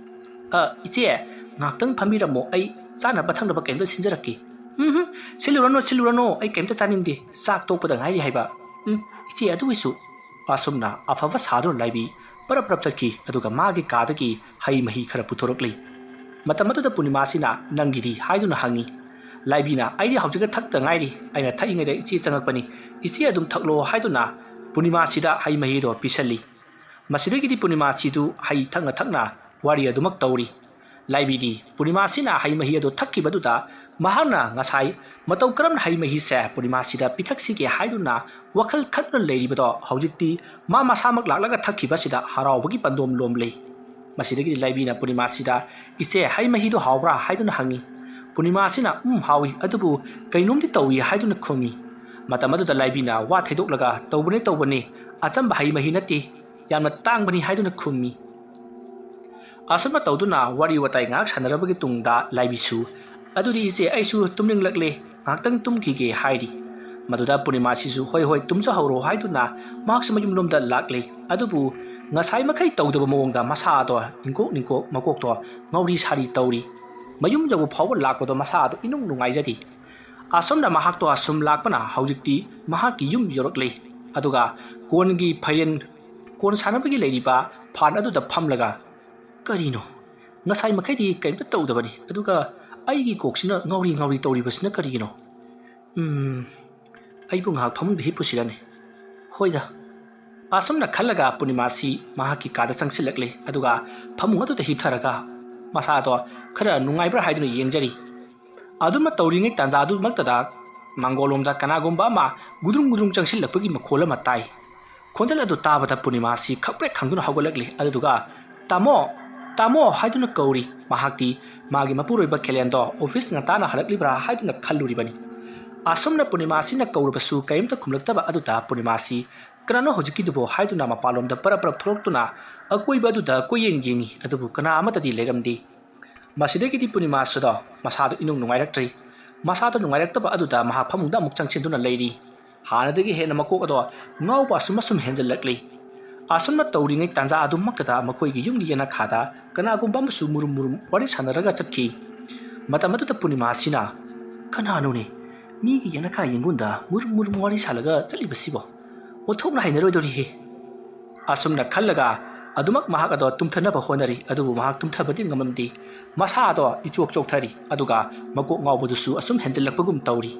ꯑ, ꯏꯆꯦ, ꯉꯥꯛꯇꯪ ꯐꯝꯕꯤꯔꯝꯃꯣ, ꯑꯩ ꯆꯥꯅꯕ ꯊꯛꯅꯕ ꯀꯩꯝꯇ ꯁꯤꯟꯖꯔꯛꯀꯦ꯫" "ꯎꯝꯍꯨꯝ, ꯁꯤꯜꯂꯨꯔꯅꯨ, ꯁꯤꯜꯂꯨꯔꯅꯨ, ꯑꯩ ꯀꯩꯝꯇ ꯆꯥꯅꯤꯡꯗꯦ, ꯆꯥꯛ ꯇꯣꯛꯄꯗ ꯉꯥꯏꯔꯤ ꯍꯥꯏꯕ꯫ ꯎꯝ, ꯏꯆꯦ, ꯑꯗꯨꯒꯤꯁꯨ꯫" ꯑꯁꯨꯝꯅ ꯑꯐꯕ ꯁꯥꯗꯨꯅ ꯂꯥꯏꯕꯤ ꯄꯔꯞ ꯄꯔꯞ ꯆꯠꯈꯤ, ꯑꯗꯨꯒ ꯃꯥꯒꯤ ꯀꯥꯗꯒꯤ ꯍꯩ ꯃꯍꯤ ꯈꯔ ꯄꯨꯊꯣꯔꯛꯂꯤ꯫ ꯃꯇꯝ ꯑꯗꯨꯗ ꯄꯨꯔꯅꯤꯃꯥꯁꯤꯅ, "ꯅꯪꯒꯤꯗꯤ?" ꯍꯥꯏꯗꯨꯅ ꯍꯪꯉꯤ꯫ ꯂꯥꯏꯕꯤꯅ, "ꯑꯩꯗꯤ ꯍꯧꯖꯤꯛꯇ ꯊꯛꯇ ꯉꯥꯏꯔꯤ, ꯑꯩꯅ ꯊꯛꯏꯉꯩꯗ ꯏꯆꯦ ꯆꯪꯉꯛꯄꯅꯤ, ꯏꯆꯦ ꯑꯗꯨꯝ ꯊꯛꯂꯣ" ꯍꯥꯏꯗꯨꯅ ꯄꯨꯔꯅꯤꯃꯥꯁꯤꯗ ꯍꯩ ꯃꯍꯤꯗꯣ ꯄꯤꯁꯜꯂꯤ꯫ ꯃꯁꯤꯗꯒꯤꯗꯤ ꯄꯨꯔꯅꯤꯃꯥꯁꯤꯗꯨ ꯍꯩ ꯊꯛꯅ ꯊꯛꯅ ꯋꯥꯔꯤ ꯑꯗꯨꯃꯛ ꯇꯧꯔꯤ꯫ ꯂꯥꯏꯕꯤꯗꯤ ꯄꯨꯔꯅꯤꯃꯥꯁꯤꯅ ꯍꯩ ꯃꯍꯤ ꯑꯗꯨ ꯊꯛꯈꯤꯕꯗꯨꯗ ꯃꯍꯥꯛꯅ ꯉꯁꯥꯏ ꯃꯇꯧ ꯀꯔꯝꯅ ꯍꯩ ꯃꯍꯤꯁꯦ ꯄꯨꯔꯅꯤꯃꯥꯁꯤꯗ ꯄꯤꯊꯛꯁꯤꯒꯦ ꯍꯥꯏꯗꯨꯅ ꯋꯥꯈꯜ ꯈꯟꯗꯨꯅ ꯂꯩꯔꯤꯕꯗꯣ ꯍꯧꯖꯤꯛꯇꯤ ꯃꯥ ꯃꯁꯥꯃꯛ ꯂꯥꯛꯂꯒ ꯊꯛꯈꯤꯕꯁꯤꯗ ꯍꯔꯥꯎꯕꯒꯤ ꯄꯟꯗꯣꯝ ꯂꯣꯝꯂꯤ꯫ ꯃꯁꯤꯗꯒꯤꯗꯤ ꯂꯥꯏꯕꯤꯅ ꯄꯨꯔꯅꯤꯃꯥꯁꯤꯗ, "ꯏꯆꯦ, ꯍꯩ ꯃꯍꯤꯗꯨ ꯍꯥꯎꯕ꯭ꯔꯥ?" ꯍꯥꯏꯗꯨꯅ ꯍꯪꯉꯤ꯫ ꯄꯨꯔꯅꯤꯃꯥꯁꯤꯅ, "ꯎꯝ, ꯍꯥꯎꯏ, ꯑꯗꯨꯕꯨ ꯀꯩꯅꯣꯝꯗꯤ ꯇꯧꯏ" ꯍꯥꯏꯗꯨꯅ ꯈꯨꯝꯃꯤ꯫ ꯃꯇꯝ ꯑꯗꯨꯗ ꯂꯥꯏꯕꯤꯅ ꯋꯥ ꯊꯩꯗꯣꯛꯂꯒ, "ꯇꯧꯕꯅꯦ, ꯇꯧꯕꯅꯦ, ꯑꯆꯝꯕ ꯍꯩ ꯃꯍꯤ ꯅꯠꯇꯦ, ꯌꯥꯝꯅ ꯇꯥꯡꯕꯅꯤ" ꯍꯥꯏꯗꯨꯅ ꯈꯨꯝꯃꯤ꯫ ꯑꯁꯨꯝꯅ ꯇꯧꯗꯨꯅ ꯋꯥꯔꯤ ꯋꯥꯇꯥꯏ ꯉꯥꯏꯍꯥꯛ ꯁꯥꯟꯅꯔꯕꯒꯤ ꯇꯨꯡꯗ ꯂꯥꯏꯕꯤꯁꯨ, "ꯑꯗꯨꯗꯤ ꯏꯆꯦ, ꯑꯩꯁꯨ ꯇꯨꯝꯅꯤꯡꯂꯛꯂꯦ, ꯉꯥꯏꯍꯥꯛꯇꯪ ꯇꯨꯝꯈꯤꯒꯦ" ꯍꯥꯏꯔꯤ꯫ ꯃꯗꯨꯗ ꯄꯨꯔꯅꯤꯃꯥꯁꯤꯁꯨ, "ꯍꯣꯏ, ꯍꯣꯏ, ꯇꯨꯝꯖꯍꯧꯔꯣ" ꯍꯥꯏꯗꯨꯅ ꯃꯍꯥꯛꯁꯨ ꯃꯌꯨꯝꯂꯣꯝꯗ ꯂꯥꯛꯂꯦ꯫ ꯑꯗꯨꯕꯨ ꯉꯁꯥꯏ ꯃꯈꯩ ꯇꯧꯗꯕ ꯃꯑꯣꯡꯗ ꯃꯁꯥꯗꯣ ꯅꯤꯡꯀꯣꯛ ꯅꯤꯡꯀꯣꯛ ꯃꯀꯣꯛꯇꯣ ꯉꯧꯔꯤ ꯁꯥꯔꯤ ꯇꯧꯔꯤ꯫ ꯃꯌꯨꯝ ꯌꯧꯕ ꯐꯥꯎꯕ ꯂꯥꯛꯄꯗꯣ ꯃꯁꯥꯗꯣ ꯏꯅꯨꯡ ꯅꯨꯡꯉꯥꯏꯖꯗꯦ꯫ ꯑꯁꯨꯝꯅ ꯃꯍꯥꯛꯇꯣ ꯑꯁꯨꯝ ꯂꯥꯛꯄꯅ ꯍꯧꯖꯤꯛꯇꯤ ꯃꯍꯥꯛꯀꯤ ꯌꯨꯝ ꯌꯧꯔꯛꯂꯦ꯫ ꯑꯗꯨꯒ ꯀꯣꯟꯒꯤ ꯐꯌꯦꯟ, ꯀꯣꯟ ꯁꯥꯟꯅꯕꯒꯤ ꯂꯩꯔꯤꯕ ꯐꯥꯟ ꯑꯗꯨꯗ ꯐꯝꯂꯒ, "ꯀꯔꯤꯅꯣ? ꯉꯁꯥꯏ ꯃꯈꯩꯗꯤ ꯀꯔꯤꯝꯇ ꯇꯧꯗꯕꯅꯤ, ꯑꯗꯨꯒ ꯑꯩꯒꯤ ꯀꯣꯛꯁꯤꯅ ꯉꯥꯎꯔꯤ ꯉꯥꯎꯔꯤ ꯇꯧꯔꯤꯕꯁꯤꯅ ꯀꯔꯤꯒꯤꯅꯣ? ꯎꯝ, ꯑꯩꯕꯨ ꯉꯥꯏꯍꯥꯛ ꯐꯃꯨꯡꯗ ꯍꯤꯞꯄꯨꯁꯤꯔꯅꯦ? ꯍꯣꯏꯗ꯫" ꯑꯁꯨꯝꯅ ꯈꯜꯂꯒ ꯄꯨꯔꯅꯤꯃꯥꯁꯤ ꯃꯍꯥꯛꯀꯤ ꯀꯥꯗ ꯆꯪꯁꯤꯜꯂꯛꯂꯦ, ꯑꯗꯨꯒ ꯐꯃꯨꯡ ꯑꯗꯨꯗ ꯍꯤꯞꯊꯔꯒ ꯃꯁꯥꯗꯣ ꯈꯔ ꯅꯨꯡꯉꯥꯏꯕ꯭ꯔꯥ ꯍꯥꯏꯗꯨꯅ ꯌꯦꯡꯖꯔꯤ꯫ ꯑꯗꯨꯃ ꯇꯧꯔꯤꯉꯩ ꯇꯥꯟꯖꯥꯗꯨꯃꯛꯇꯗ ꯃꯥꯡꯒꯣꯜꯂꯣꯝꯗ ꯀꯅꯥꯒꯨꯝꯕ ꯑꯃ ꯒꯨꯗ꯭ꯔꯨꯡ ꯒꯨꯗ꯭ꯔꯨꯡ ꯆꯪꯁꯤꯜꯂꯛꯄꯒꯤ ꯃꯈꯣꯜ ꯑꯃ ꯇꯥꯏ꯫ ꯈꯣꯟꯖꯦꯜ ꯑꯗꯨ ꯇꯥꯕꯗ ꯄꯨꯔꯅꯤꯃꯥꯁꯤ ꯈꯪꯄ꯭ꯔꯦꯛ ꯈꯪꯗꯨꯅ ꯍꯧꯒꯠꯂꯛꯂꯤ꯫ ꯑꯗꯨꯗꯨꯒ "ꯇꯥꯃꯣ, ꯇꯥꯃꯣ" ꯍꯥꯏꯗꯨꯅ ꯀꯧꯔꯤ꯫ ꯃꯍꯥꯛꯇꯤ ꯃꯥꯒꯤ ꯃꯄꯨꯔꯣꯏꯕ ꯈꯦꯂꯦꯟꯗꯣ ꯑꯣꯐꯤꯁ ꯉꯟꯇꯥꯅ ꯍꯜꯂꯛꯂꯤꯕ꯭ꯔꯥ ꯍꯥꯏꯗꯨꯅ ꯈꯜꯂꯨꯔꯤꯕꯅꯤ꯫ ꯑꯁꯨꯝꯅ ꯄꯨꯔꯅꯤꯃꯥꯁꯤꯅ ꯀꯧꯔꯕꯁꯨ ꯀꯔꯤꯝꯇ ꯈꯨꯝꯂꯛꯇꯕ ꯑꯗꯨꯗ ꯄꯨꯔꯅꯤꯃꯥꯁꯤ "ꯀꯅꯥꯅꯣ ꯍꯧꯖꯤꯛꯀꯤꯗꯨꯕꯣ?" ꯍꯥꯏꯗꯨꯅ ꯃꯄꯥꯟꯂꯣꯝꯗ ꯄꯔꯞ ꯄꯔꯞ ꯊꯣꯛꯂꯛꯇꯨꯅ ꯑꯀꯣꯏꯕ ꯑꯗꯨꯗ ꯀꯣꯏꯌꯦꯡ ꯌꯦꯡꯉꯤ꯫ ꯑꯗꯨꯕꯨ ꯀꯅꯥ ꯑꯃꯠꯇꯗꯤ ꯂꯩꯔꯝꯗꯦ꯫ ꯃꯁꯤꯗꯒꯤꯗꯤ ꯄꯨꯔꯅꯤꯃꯥꯁꯨꯗꯣ ꯃꯁꯥꯗꯣ ꯏꯅꯨꯡ ꯅꯨꯡꯉꯥꯏꯔꯛꯇ꯭ꯔꯤ꯫ ꯃꯁꯥꯗꯣ ꯅꯨꯡꯉꯥꯏꯔꯛꯇꯕ ꯑꯗꯨꯗ ꯃꯍꯥꯛ ꯐꯃꯨꯡꯗ ꯑꯃꯨꯛ ꯆꯪꯁꯤꯟꯗꯨꯅ ꯂꯩꯔꯤ꯫ ꯍꯥꯟꯅꯗꯒꯤ ꯍꯦꯟꯅ ꯃꯀꯣꯛ ꯑꯗꯣ ꯉꯥꯎꯕ ꯑꯁꯨꯝ ꯑꯁꯨꯝ ꯍꯦꯟꯖꯜꯂꯛꯂꯤ꯫ ꯑꯁꯨꯝꯅ ꯇꯧꯔꯤꯉꯩ ꯇꯥꯟꯖꯥ ꯑꯗꯨꯃꯛꯇꯗ ꯃꯈꯣꯏꯒꯤ ꯌꯨꯝꯒꯤ ꯌꯦꯅꯈꯥꯗ ꯀꯅꯥꯒꯨꯝꯕ ꯑꯃꯁꯨ ꯃꯨꯔꯨꯝ ꯃꯨꯔꯨꯝ ꯋꯥꯔꯤ ꯁꯥꯟꯅꯔꯒ ꯆꯠꯈꯤ꯫ ꯃꯇꯝ ꯑꯗꯨꯗ ꯄꯨꯔꯅꯤꯃꯥꯁꯤꯅ, "ꯀꯅꯥꯅꯣꯅꯦ ꯃꯤꯒꯤ ꯌꯦꯅꯈꯥ ꯌꯦꯡꯒꯣꯟꯗ ꯃꯨꯔꯨꯝ ꯃꯨꯔꯨꯝ ꯋꯥꯔꯤ ꯁꯥꯜꯂꯒ ꯆꯠꯂꯤꯕꯁꯤꯕꯣ? ꯑꯣꯟꯊꯣꯛꯅ ꯍꯩꯅꯔꯣꯏꯗꯧꯔꯤꯍꯦ"꯫ ꯑꯁꯨꯝꯅ ꯈꯜꯂꯒ ꯑꯗꯨꯃꯛ ꯃꯍꯥꯛ ꯑꯗꯣ ꯇꯨꯝꯊꯅꯕ ꯍꯣꯠꯅꯔꯤ꯫ ꯑꯗꯨꯕꯨ ꯃꯍꯥꯛ ꯇꯨꯝꯊꯕꯗꯤ ꯉꯝꯂꯝꯗꯦ꯫ ꯃꯁꯥ ꯑꯗꯣ ꯏꯆꯣꯛ ꯆꯣꯛꯊꯔꯤ꯫ ꯑꯗꯨꯒ ꯃꯀꯣꯛ ꯉꯥꯎꯕꯗꯨꯁꯨ ꯑꯁꯨꯝ ꯍꯦꯟꯖꯜꯂꯛꯄꯒꯨꯝ ꯇꯧꯔꯤ꯫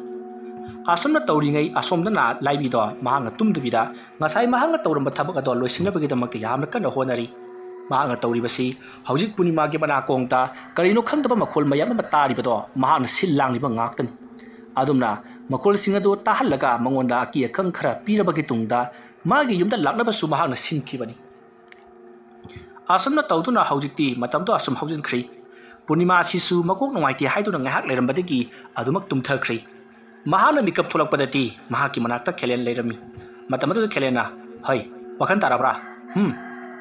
ꯑꯁꯨꯝꯅ ꯇꯧꯔꯤꯉꯩ ꯑꯁꯣꯝꯗꯅ ꯂꯥꯏꯕꯤꯗꯣ ꯃꯍꯥꯛꯅ ꯇꯨꯝꯗꯕꯤꯗ ꯉꯁꯥꯏ ꯃꯍꯥꯛꯅ ꯇꯧꯔꯝꯕ ꯊꯕꯛ ꯑꯗꯣ ꯂꯣꯏꯁꯤꯟꯅꯕꯒꯤꯗꯃꯛꯇ ꯌꯥꯝꯅ ꯀꯟꯅ ꯍꯣꯠꯅꯔꯤ꯫ ꯃꯍꯥꯛꯅ ꯇꯧꯔꯤꯕꯁꯤ ꯍꯧꯖꯤꯛ ꯄꯨꯔꯅꯤꯃꯥꯒꯤ ꯃꯅꯥꯀꯣꯡꯗ ꯀꯔꯤꯅꯣ ꯈꯪꯗꯕ ꯃꯈꯣꯜ ꯃꯌꯥꯝ ꯑꯃ ꯇꯥꯔꯤꯕꯗꯣ ꯃꯍꯥꯛꯅ ꯁꯤꯜ ꯂꯥꯡꯂꯤꯕ ꯉꯥꯛꯇꯅꯤ꯫ ꯑꯗꯨꯝꯅ ꯃꯈꯣꯜꯁꯤꯡ ꯑꯗꯨ ꯇꯥꯍꯜꯂꯒ ꯃꯉꯣꯟꯗ ꯑꯀꯤ ꯑꯈꯪ ꯈꯔ ꯄꯤꯔꯕꯒꯤ ꯇꯨꯡꯗ ꯃꯥꯒꯤ ꯌꯨꯝꯗ ꯂꯥꯛꯅꯕꯁꯨ ꯃꯍꯥꯛꯅ ꯁꯤꯟꯈꯤꯕꯅꯤ꯫ ꯑꯁꯨꯝꯅ ꯇꯧꯗꯨꯅ ꯍꯧꯖꯤꯛꯇꯤ ꯃꯇꯝꯗꯣ ꯑꯁꯨꯝ ꯍꯧꯖꯤꯟꯈ꯭ꯔꯤ꯫ ꯄꯨꯔꯅꯤꯃꯥꯁꯤꯁꯨ ꯃꯀꯣꯛ ꯅꯨꯡꯉꯥꯏꯇꯦ ꯍꯥꯏꯗꯨꯅ ꯉꯥꯏꯍꯥꯛ ꯂꯩꯔꯝꯕꯗꯒꯤ ꯑꯗꯨꯃꯛ ꯇꯨꯝꯊꯈ꯭ꯔꯤ꯫ ꯃꯍꯥꯛꯅ ꯃꯤꯀꯞ ꯊꯣꯛꯂꯛꯄꯗꯗꯤ ꯃꯍꯥꯛꯀꯤ ꯃꯅꯥꯛꯇ ꯈꯦꯂꯦꯟ ꯂꯩꯔꯝꯃꯤ꯫ ꯃꯇꯝ ꯑꯗꯨꯗ ꯈꯦꯂꯦꯟꯅ, "ꯍꯩ, ꯋꯥꯈꯜ ꯇꯥꯔꯕ꯭ꯔꯥ? ꯍꯨꯝ,